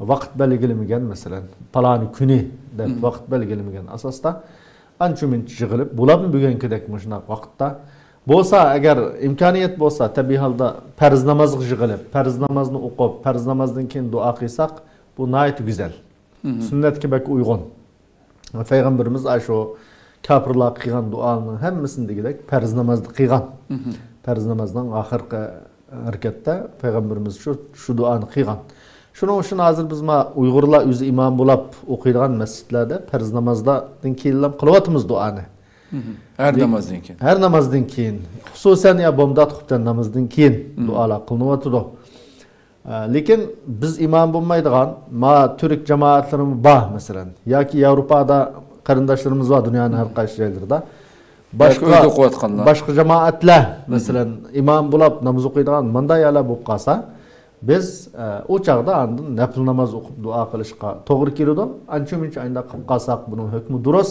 ۋاقىت بەلگىلىمىگەن، مەسىلەن، پالانى كۈنى دەپ ۋاقىت بەلگىلىمىگەن ئاساستا ئانچە مۇنچە يىغىلىپ، بولامدۇ بۈگۈنكىدەك مۇشۇنداق ۋاقىتتا؟ بولسا، ئەگەر ئىمكانىيەت بولسا، تەبىئىي ھالدا پەرز نامازغا يىغىلىپ، پەرز نامازنى ئوقۇپ، پەرز نامازدىن كېيىن دۇئا قىلساق، بۇ ناھايىتى گۈزەل. سۈننەتكە بەك ئۇيغۇن. پەيغەمبىرىمىز ئاشۇ كاپىرلار قىلغان دۇئانىڭ ھەممىسىنى دېگۈدەك پەرز نامازدا قىلغان. پەرز نامازنىڭ ئاخىرقى رەكەتتە پەيغەمبىرىمىز شۇ، شۇ دۇئانى قىلغان. شۇنىڭ ئۈچۈن ھازىر بىز ما ئۇيغۇرلار ئۆزى ئىمام بولاپ ئوقۇيدىغان مەسچىتلەردە پەرز نامازدىن كېيىنلا قىلىۋاتىمىز دۇئانى. ھەر نامازدىن كېيىن. ھەر نامازدىن كېيىن. خۇسۇسەن يا بومدات خۇپتەن نامىزىدىن كېيىن دۇئالار قىلىنىۋاتىدۇ. ئە، لېكىن بىز ئىمام بولمايدىغان ما تۈرك جامائەتلىرىمۇ بار، مەسىلەن، ياكى ياۋروپادا قېرىنداشلىرىمىز بار دۇنيانىڭ ھەر قايسى جايلىرىدا. ياكى ئۆيدە ئوقۇۋاتقانلار. باشقا جامائەتلەر، مەسىلەن، ئىمام بولاپ ناماز ئوقۇيدىغان مانداق يەرلەر بولۇپ قالسا، بىز، ئە، ئۇ چاغدا ئاندىن نەپىل ناماز ئوقۇپ دۇئا قىلىشقا توغرا كېلىدۇ. ئانچە مۇنچە ئانداق قىلىپ قالساق، بۇنىڭ ھۆكمى دۇرۇس.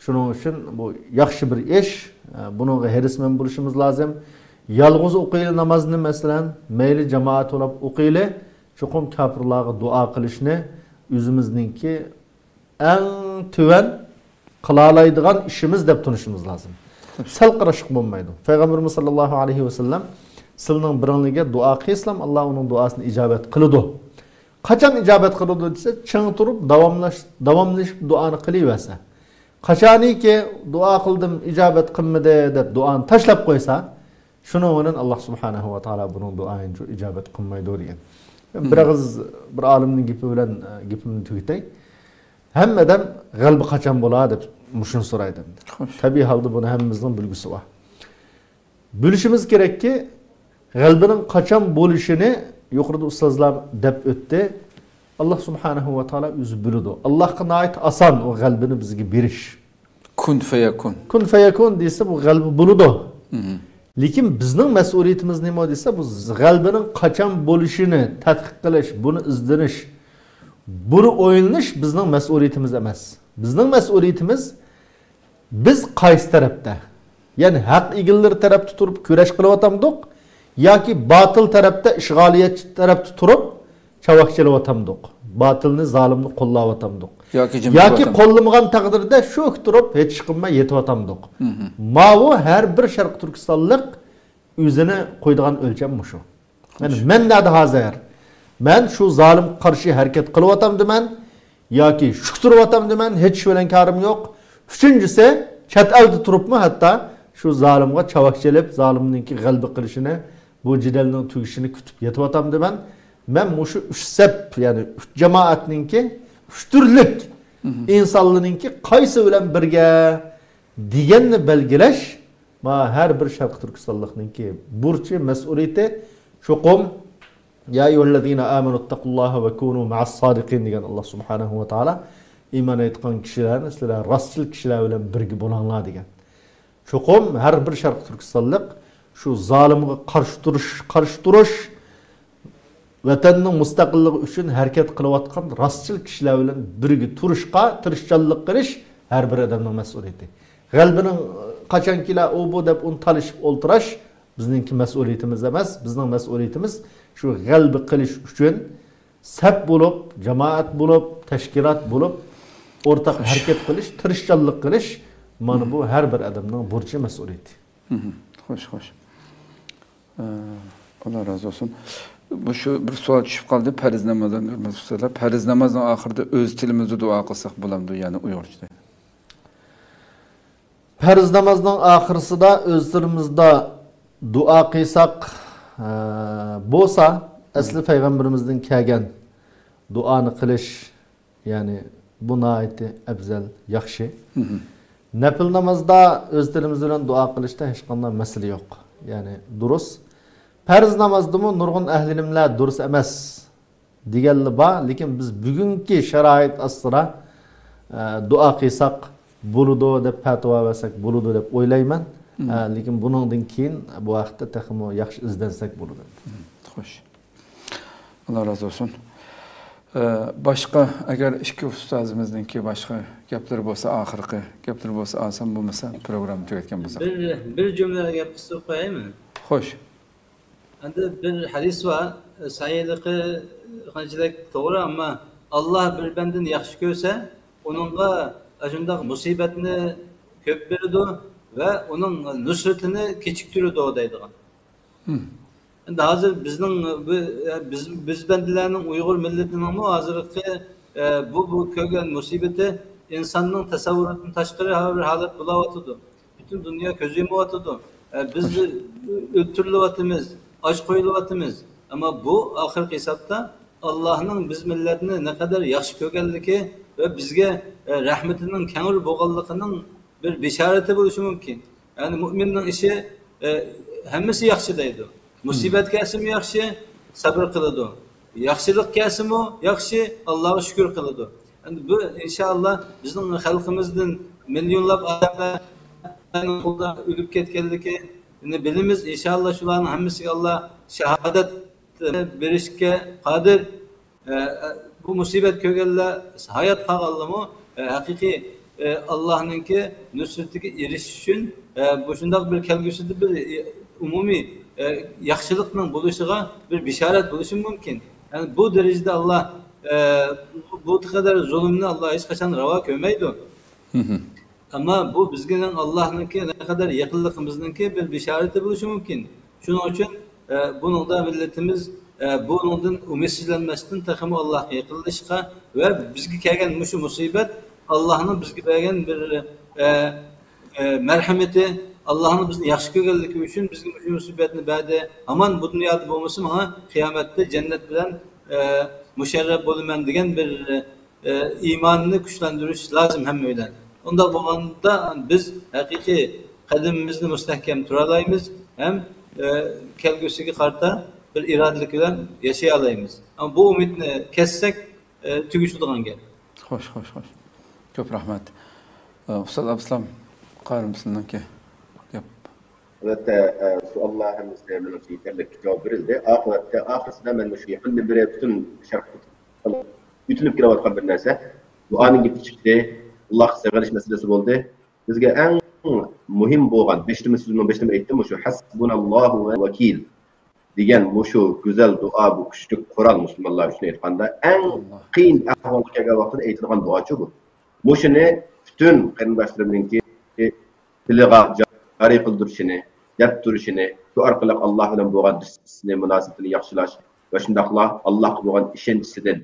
شۇنىڭ ئۈچۈن بۇ ياخشى بىر ئىش. ئە، بۇنىڭغا ھېرىسمەن بولۇشىمىز لازىم. يالغۇز ئوقۇيلى نامازنى، مەسىلەن، مەيلى جامائەت بولاپ ئوقۇيلى، چوقۇم كاپىرلارغا دۇئا قىلىشنى ئۆزىمىزنىڭكى ئەڭ تۆۋەن قىلالايدىغان ئىشىمىز دەپ تونۇشىمىز لازىم. سەل قاراشقا بولمايدۇ. پەيغەمبىرىمىز ساللاللاھۇ ئەلەيھى ۋەسەللەم، سىلىنىڭ بىرىڭلىگە دۇئا قىلسىلام، ئاللا ئۇنىڭ دۇئاسىنى ئىجابەت قىلىدۇ. قاچان ئىجابەت قىلىدۇ دېسە، چىڭ تۇرۇپ داۋاملاش، داۋاملىشىپ دۇئانى قىلىۋەرسە. قاچانىكى دۇئا قىلدىم، ئىجابەت قىلمىدى دەپ دۇئانى تاشلاپ قويسا، شۇنىڭ بىلەن ئاللا سۇبھانەھۇ ۋە تائالا بۇنىڭ دۇئايىنى ئىجابەت قىلمايدۇ دېگەن. بىر ئېغىز بىر ئالىمنىڭ گېپى بىلەن، ئە، گېپىمنى تۈگىتەي. ھەممە ئادەم غەلىبە قاچان بولا دەپ مۇشۇنى سورايدۇ. تەبىئىي ھالدا بۇنى ھەممىمىزنىڭ بىلگۈسى بار. بىلىشىمىز كېرەككى، غەلىبىنىڭ قاچان بولۇشىنى يۇقىرىدا ئۇستازلار دەپ ئۆتتى. ئاللا سۇبھانەھۇ ۋە تائالا ئۆزى بىلىدۇ. ئاللاغا ناھايىتى ئاسان ئۇ غەلىبىنى بىزگە بېرىش. كۇن فەيەكۇن. كۇن فەيەكۇن دېسە، بۇ غەلىبە بولىدۇ. لېكىن بىزنىڭ مەسئۇلىيىتىمىز نېمە دېسە، بۇ غەلىبىنىڭ قاچان بولۇشىنى تەتقىق قىلىش، بۇنى ئىزدىنىش، بۇنى ئويلىنىش بىزنىڭ مەسئۇلىيىتىمىز ئەمەس. بىزنىڭ مەسئۇلىيىتىمىز، بىز قايسى تەرەپتە؟ يەنى ھەق ئىگىلىرى تەرەپتە تۇرۇپ كۈرەش قىلىۋاتامدۇق ياكى باتىل تەرەپتە، ئىشغالىيەتچى تەرەپتە تۇرۇپ چاۋاك چېلىۋاتامدۇق؟ باتىلنى، زالىمنى قوللاۋاتامدۇق؟ ياكى جىم ياكى تۇرۇۋاتامدۇق؟ قوللىمىغان تەقدىردە شۇ تۇرۇپ ھېچ قىلماي يېتىۋاتامدۇق؟ ماۋۇ ھەر بىر شەرقىي تۈركىستانلىق ئۆزىنى قويىدىغان ئۆلچەم مۇشۇ. يەنى مەن نەدە ھازىر؟ مەن شۇ زالىمغا قارشى ھەرىكەت قىلىۋاتامدىمەن ياكى شۈك تۇرۇۋاتامدىمەن، ھېچ ئىش بىلەن كارىم يوق. ئۈچىنچىسى، چەت ئەلدە تۇرۇپمۇ ھەتتا شۇ زالىمغا چاۋاك چېلىپ، زالىمنىڭكى غەلىبە قىلىشىنى، بۇ جېدەلنىڭ تۈگىشىنى كۈتۈپ يېتىۋاتامدىمەن. مەن مۇشۇ ئۈچ سەپ، يەنى ئۈچ جامائەتنىڭكى، ئۈچ تۈرلۈك ئىنسانلارنىڭكى قايسى بىلەن بىرگە دېگەننى بەلگىلەش، ما ھەر بىر شەرقىي تۈركىستانلىقنىڭكى بۇرچى، مەسئۇلىيىتى. چوقۇم، يا ئەييۇھەللەزىنە ئامەنۇ ئىتتەقۇللاھە ۋە كۇنۇ مەئەس سادىقىن دېگەن ئاللا سۇبھانەھۇ ۋە تائالا، ئىمان ئېيتقان كىشىلەرنى سىلەر راستچىل كىشىلەر بىلەن بىرگە بولۇڭلار دېگەن. چوقۇم ھەر بىر شەرقىي تۈركىستانلىق شۇ زالىمغا قارشى تۇرۇش، قارشى تۇرۇش، ۋەتەننىڭ مۇستەقىللىقى ئۈچۈن ھەرىكەت قىلىۋاتقان راستچىل كىشىلەر بىلەن بىرگە تۇرۇشقا تىرىشچانلىق قىلىش ھەر بىر ئادەمنىڭ مەسئۇلىيىتى. غەلىبىنىڭ قاچان كېلە، ئۇ بۇ دەپ ئۇنى تالىشىپ ئولتۇراش بىزنىڭكى مەسئۇلىيىتىمىز ئەمەس. بىزنىڭ مەسئۇلىيىتىمىز شۇ غەلىبە قىلىش ئۈچۈن سەپ بولۇپ، جامائەت بولۇپ، تەشكىلات بولۇپ، ئورتاق ھەرىكەت قىلىش، تىرىشچانلىق قىلىش، مانا بۇ ھەر بىر ئادەمنىڭ بۇرچى، مەسئۇلىيىتى. خوش، خوش. ئە، ئاللا رازى بولسۇن. مۇشۇ بىر سوئال چۈشۈپ قالدى، پەرز نامازدىن ھۆرمەتلىك ئۇستازلار، پەرز نامازنىڭ ئاخىرىدا ئۆز تىلىمىزدا دۇئا قىلساق بولامدۇ، يەنى ئۇيغۇرچىدا؟ پەرز نامازنىڭ ئاخىرسىدا ئۆز تىلىمىزدا دۇئا قىلساق، ئە، بولسا، ئەسلى پەيغەمبىرىمىزدىن كەلگەن دۇئانى قىلىش، يەنى بۇ ناھايىتى ئەۋزەل، ياخشى. نەپىل نامازدا ئۆز تىلىمىز بىلەن دۇئا قىلىشتا ھېچقانداق مەسىلە يوق. يەنى دۇرۇس. پەرز نامازدىمۇ نۇرغۇن ئەھلى ئىلىملەر دۇرۇس ئەمەس دېگەنلەر بار، لېكىن بىز بۈگۈنكى شارائىت ئاستىدا، ئە، دۇئا قىلساق بولىدۇ دەپ پەتىۋا بەرسەك بولىدۇ دەپ ئويلايمەن. ئە، لېكىن بۇنىڭدىن كېيىن بۇ ھەقتە تېخىمۇ ياخشى ئىزدەنسەك بولىدۇ. خوش. ئاللا رازى بولسۇن. ئە، باشقا، ئەگەر ئىككى ئۇستازىمىزنىڭكى باشقا گەپلىرى بولسا، ئاخىرقى گەپلىرى بولسا ئالسام، بولمىسا پروگرامما تۈگەتكەن بولساق. بىر، بىر جۈملە گەپ قىلسا قويايمۇ؟ خوش. ئەندى بىر ھەدىس بار، سەھىھلىقى قانچىلىك توغرا، ئەمما ئاللا بىر بەندىنى ياخشى كۆرسە، ئۇنىڭغا ئاشۇنداق مۇسىبەتنى كۆپ بېرىدۇ ۋە ئۇنىڭ نۇسرىتىنى كېچىكتۈرىدۇ دەيدىغان. ئەندى ھازىر بىزنىڭ بۇ، بىز، بىز بەندىلەرنىڭ، ئۇيغۇر مىللىتىنىڭمۇ ھازىرقى، ئە، بۇ، بۇ كۆرگەن مۇسىبىتى ئىنساننىڭ تەسەۋۋۇرىدىن تاشقىرى بىر ھالەت بولاۋاتىدۇ. پۈتۈن دۇنيا كۆز يۇمۇۋاتىدۇ. ئە، بىز ئۆلتۈرۈلۈۋاتىمىز، ئاچ قويۇلۇۋاتىمىز. ئەمما بۇ ئاخىرقى ھېسابتا ئاللاھنىڭ بىز مىللەتنى نەقەدەر ياخشى كۆرگەنلىكى ۋە بىزگە، ئە، رەھمىتىنىڭ كەڭرى بولغانلىقىنىڭ بىر بېشارىتى بولۇشى مۇمكىن. يەنى مۇئمىننىڭ ئىشى، ئە، ھەممىسى ياخشى دەيدۇ. مۇسىبەت كەلسىمۇ ياخشى، سەبر قىلىدۇ. ياخشىلىق كەلسىمۇ ياخشى، ئاللاغا شۈكۈر قىلىدۇ. ئەمدى بۇ، ئىنشائاللا، بىزنىڭ خەلقىمىزدىن مىليونلاپ ئادەملەرنىڭ قولدا ئۆلۈپ كەتكەنلىكىنى بىلىمىز. ئىنشائاللا، شۇلارنىڭ ھەممىسىگە ئاللا شاھادەت بېرىشكە قادىر. ئە، بۇ مۇسىبەت كۆرگەنلەر ھايات قالغانلارمۇ، ئە، ھەقىقىي، ئە، ئاللاھنىڭكى نۇسرىتىگە ئېرىشىش ئۈچۈن، ئە، بۇ شۇنداق بىر كەلگۈسىدە بىر، ئە، ئومۇمىي، ئە، ياخشىلىقنىڭ بولۇشىغا بىر بېشارەت بولۇشى مۇمكىن. يەنى بۇ دەرىجىدە ئاللا، ئە، بۇ قەدەر زۇلۇمنى ئاللا ھېچقاچان راۋا كۆرمەيدۇ. ئەمما بۇ بىزگىنىڭ ئاللاھنىڭكى نەقەدەر يېقىنلىقىمىزنىڭكى بىر بېشارىتى بولۇشى مۇمكىن. شۇنىڭ ئۈچۈن، ئە، بۇنىڭدا مىللىتىمىز، ئە، بۇنىڭدىن ئۈمىدسىزلەنمەستىن، تېخىمۇ ئاللاھقا يېقىنلىشىشقا ۋە بىزگە كەلگەن مۇشۇ مۇسىبەت ئاللاھنىڭ بىزگە بەرگەن بىر، ئە، ئە، مەرھەمىتى، ئاللاھنىڭ بىزنى ياخشى كۆرگەنلىكى ئۈچۈن بىزگە مۇشۇ مۇسىبەتنى بەردى. ھامان بۇ دۇنيادا بولمىسا، ماڭا قىيامەتتە جەننەت بىلەن، ئە، مۇشەررەپ بولىمەن دېگەن بىر، ئە، ئىماننى كۈچلەندۈرۈش لازىم ھەممەيلەن. ئۇنداق بولغاندا بىز ھەقىقىي قەدىمىمىزنى مۇستەھكەم تۇرالايمىز ھەم، ئە، كەلگۈسىگە قارىتا بىر ئىرادىلىك بىلەن ياشىيالايمىز. ئەمما بۇ ئۈمىدنى كەسسەك، ئە، تۈگىشىدىغان گەپ. خوش، خوش، خوش. كۆپ رەھمەت. ئە، ئۇستاز ئابدۇسالام قارىم، سىزنىڭكى گەپ. ئەلۋەتتە، ئە، سوئاللار ھەممىسى مېنىڭچە يېتەرلىك جاۋاب بېرىلدى. ئاقىۋەتتە، ئاخىرسىدا مەن مۇشۇ يېقىندىن بېرى پۈتۈن شەرق يۆتىلىپ كېلىۋاتقان بىر نەرسە. دۇئانىڭ گېپى چىقتى. ئاللاھقا سىغىنىش مەسىلىسى بولدى. بىزگە ئەڭ مۇھىم بولغان، بېشىدا، سۆزۈمنىڭ بېشىدا ئېيتتىم، مۇشۇ ھەسبۇناللاھۇ ۋە ۋەكىل دېگەن مۇشۇ گۈزەل دۇئا، بۇ كۈچلۈك قورال مۇسۇلمانلار ئۈچۈن ئېيتقاندا، ئەڭ قىيىن ئەھۋالغا كەلگەن ۋاقتىدا ئېيتىدىغان دۇئاچۇ بۇ. مۇشۇنى پۈتۈن قېرىنداشلىرىمنىڭكى تىلىغا جارى قىلدۇرۇشىنى، دەپ تۇرۇشىنى، شۇ ئارقىلىق ئاللا بىلەن بولغان رىشتىسىنى، مۇناسىۋىتىنى ياخشىلاش ۋە شۇنداقلا ئاللاغا بولغان ئىشەنچىسىدىن،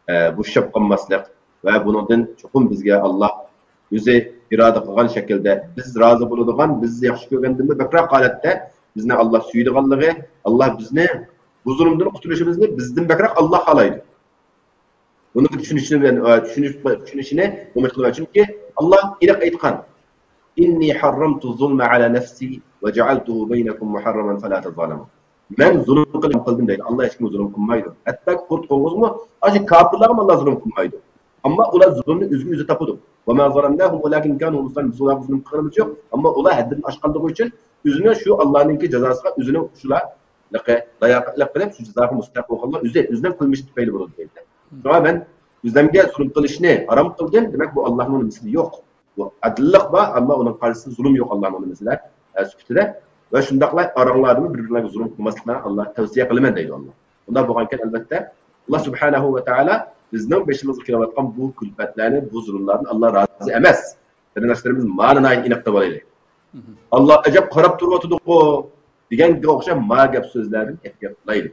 ئە، بوشاپ قالماسلىق ۋە بۇنىڭدىن چوقۇم بىزگە ئاللا ئۆزى ئىرادە قىلغان شەكىلدە، بىز رازى بولىدىغان، بىز ياخشى كۆرگەندىنمۇ بەكرەك ھالەتتە بىزنى ئاللا سۆيىدىغانلىقى، ئاللا بىزنى بۇ زۇلۇمدىن قۇتۇلۇشىمىزنى بىزدىن بەكرەك ئاللا خالايدۇ. بۇنى چۈشىنىشنى بىلەن، ئە، چۈشىنىش، چۈشىنىشىنى ئۈمىد قىلىمەن. چۈنكى ئاللا ئېنىق ئېيتقان، «إني حرمت الظلم على نفسي وجعلته بينكم محرما فلا تظالموا.» مەن زۇلۇم قىلدىم دەيدۇ. ئاللا ھېچكىمگە زۇلۇم قىلمايدۇ. ھەتتا قۇرت قوڭغۇزمۇ، ئاشۇ كاپىرلارغىمۇ ئاللا زۇلۇم قىلمايدۇ. ئەمما ئۇلار زۇلۇمنى ئۆزىگە ئۆزى تاپىدۇ. «وما ظلمناهم ولكن كانوا أنفسهم يظلمون.» بىز ئۇلارغا زۇلۇم قىلغىنىمىز يوق. ئەمما ئۇلار ھەددىدىن ئاشقانلىقى ئۈچۈن ئۆزىنىڭ شۇ ئاللانىڭكى جازاسىغا ئۆزىنىڭ شۇلار لاياقەتلىك قىلىپ، شۇ جازاغا مۇستەھەق بولغانلار ئۆزى، ئۆزىنىڭ قىلمىشى تۈپەيلى بولىدۇ دەيدۇ. شۇڭا مەن ئۆزۈمگە زۇلۇم قىلىشنى ھارام قىلدىم، دېمەك، بۇ ئاللانىڭ نېمىسىدە يوق. بۇ ئادىللىق بار، ئەمما ئۇنىڭ قارشىسىدا زۇلۇم يوق ئاللانىڭ نېمىسىدە، ئە، سۈپىتىدە. ۋە شۇنداقلا ئاراڭلاردىمۇ بىر-بىرلەرگە زۇلۇم قىلماسلىقلارنى ئاللا تەۋسىيە قىلىمەن دەيدۇ ئاللا. ئۇنداق بولغانكەن، ئەلۋەتتە، ئاللا سۇبھانەھۇ ۋە تائالا بىزنىڭ بېشىمىزغا كېلىۋاتقان بۇ كۈلپەتلەرنى، بۇ زۇلۇملارنى ئاللا رازى ئەمەس. قېرىنداشلىرىمىز، مانا ناھايىتى ئېنىق قىلىپ ئالايلى. ئاللا ئەجەب قاراپ تۇرۇۋاتىدىغۇ دېگەنگە ئوخشاپ ما گەپ سۆزلەردىن ئېھتىيات قىلايلى.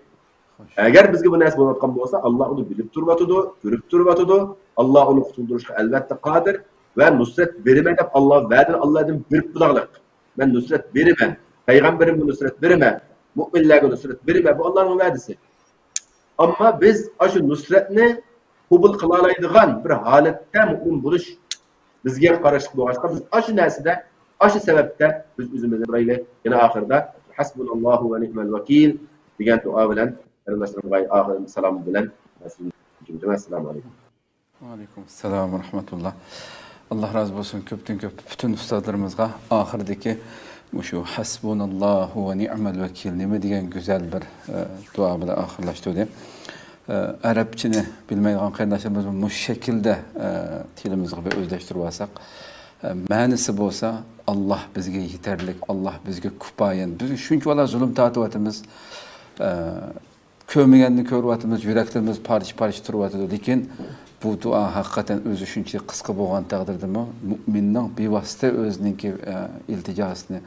ئەگەر بىزگە بۇ نەرسە بولۇۋاتقان بولسا، ئاللا ئۇنى بىلىپ تۇرۇۋاتىدۇ، كۆرۈپ تۇرۇۋاتىدۇ. ئاللا ئۇنى قۇتۇلدۇرۇشقا ئەلۋەتتە قادىر ۋە نۇسرەت بېرىمەن دەپ ئاللا ۋەدىنى ئاللادىن بېرىپ بولغلىق. مەن نۇسرەت بېرىمەن، پەيغەمبىرىمگە نۇسرەت بېرىمەن، مۇئمىنلەرگە نۇسرەت بېرىمەن، بۇ ئاللانىڭ ۋەدىسى. ئەمما بىز ئاشۇ نۇسرەتنى قوبۇل قىلالايدىغان بىر ھالەتتە مۇئمىن بولۇش بىزگە قاراشلىق بولغاچقا، بىز ئاشۇ نەرسىدە، ئاشۇ سەۋەبتە بىز ئۆزىمىزنى تۇرايلى. يەنە ئاخىرىدا «ھەسبۇناللاھۇ ۋە نىئمەل ۋەكىل» دېگەن دۇئا بىلەن قېرىنداشلىرىمغا ئاخىرىدا سالام بىلەن ئەسسالامۇ ئەلەيكۇم. ۋەئەلەيكۇم ئەسسالام ۋە رەھمەتۇللا. ئاللا رازى بولسۇن كۆپتىن كۆپ پۈتۈن ئۇستازلىرىمىزغا. ئاخىرىدىكى مۇشۇ «ھەسبۇناللاھۇ ۋە نىئمەل ۋەكىل» نېمە دېگەن گۈزەل بىر، ئە، دۇئا بىلەن ئاخىرلاشتۇردى. ئە، ئەرەبچىنى بىلمەيدىغان قېرىنداشلىرىمىز مۇشۇ شەكىلدە، ئە، تىلىمىزغا بىر ئۆزلەشتۈرۈپ ئالساق، ئە، مەنىسى بولسا، «ئاللا بىزگە يېتەرلىك، ئاللا بىزگە كۇپايە. بىز شۇنچىۋالا زۇلۇم تارتىۋاتىمىز، ئە، كۆرمىگەننى كۆرۈۋاتىمىز، يۈرەكلىرىمىز پارچە-پارچە تۇرۇۋاتىدۇ.» لېكىن بۇ دۇئا ھەقىقەتەن ئۆزى شۇنچىلىك قىسقا بولغان تەقدىردىمۇ، مۇئمىننىڭ بىۋاسىتە ئۆزىنىڭكى، ئە، ئىلتىجاسىنى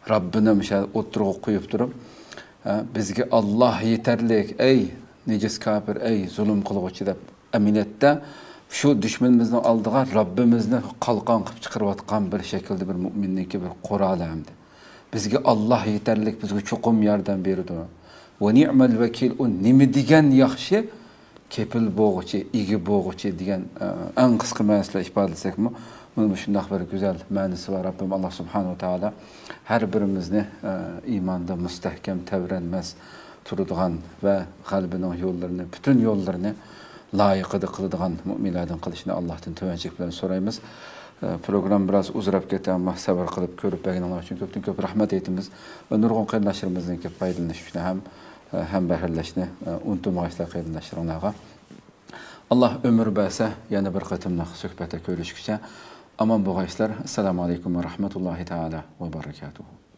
رەببىنى مۇشۇ ئوتتۇرىغا قويۇپ تۇرۇپ، ئە، «بىزگە ئاللا يېتەرلىك، ئەي نىجىس كاپىر، ئەي زۇلۇم قىلغۇچى» دەپ، ئەمەلىيەتتە شۇ دۈشمىنىمىزنىڭ ئالدىغا رەببىمىزنى قالقان قىلىپ چىقىرىۋاتقان بىر شەكىلدە بىر مۇئمىننىڭكى بىر قورالى ئەمدى. «بىزگە ئاللا يېتەرلىك، بىزگە چوقۇم ياردەم بېرىدۇ.» ۋە نىئمەل ۋەكىل، ئۇ نېمە دېگەن ياخشى، كېپىل بولغۇچى، ئىگە بولغۇچى دېگەن، ئە، ئەڭ قىسقا مەنىسىدە ئىپادىلىسەكمۇ، بۇنىڭ شۇنداق بىر گۈزەل مەنىسى بار. رەببىم ئاللا سۇبھانەھۇ ۋە تائالا ھەر بىرىمىزنى، ئە، ئىماندا مۇستەھكەم، تەۋرەنمەس تۇرىدىغان ۋە غەلىبىنىڭ يوللىرىنى، پۈتۈن يوللىرىنى لايىقىدا قىلىدىغان مۆمىنلەردىن قىلىشىنى ئاللاھتىن تۆۋەنچىلىك بىلەن سورايمىز. ئە، پروگرامما بىراز ئۇزىراپ كەتتى، ئەمما سەۋر قىلىپ كۆرۈپ بەرگىنىڭلار ئۈچۈن كۆپتىن كۆپ رەھمەت ئېيتىمىز. ۋە نۇرغۇن قېرىنداشلىرىمىزنىڭكى پايدىلىنىش ئۈچۈن ھەم، ئە، ھەم بەھرىلەشنى، ئە، ئۇنتۇمىغايسىلەر قېرىنداشلىرىڭلارغا. ئاللا ئۆمۈر بەرسە، يەنە بىر قېتىملىق سۆھبەتتە كۆرۈشكۈچە ئامان بولغايسىلەر. ئەسسالامۇ ئەلەيكۇم ۋە رەھمەتۇللاھى تائالا ۋە بەرىكاتۇھۇ.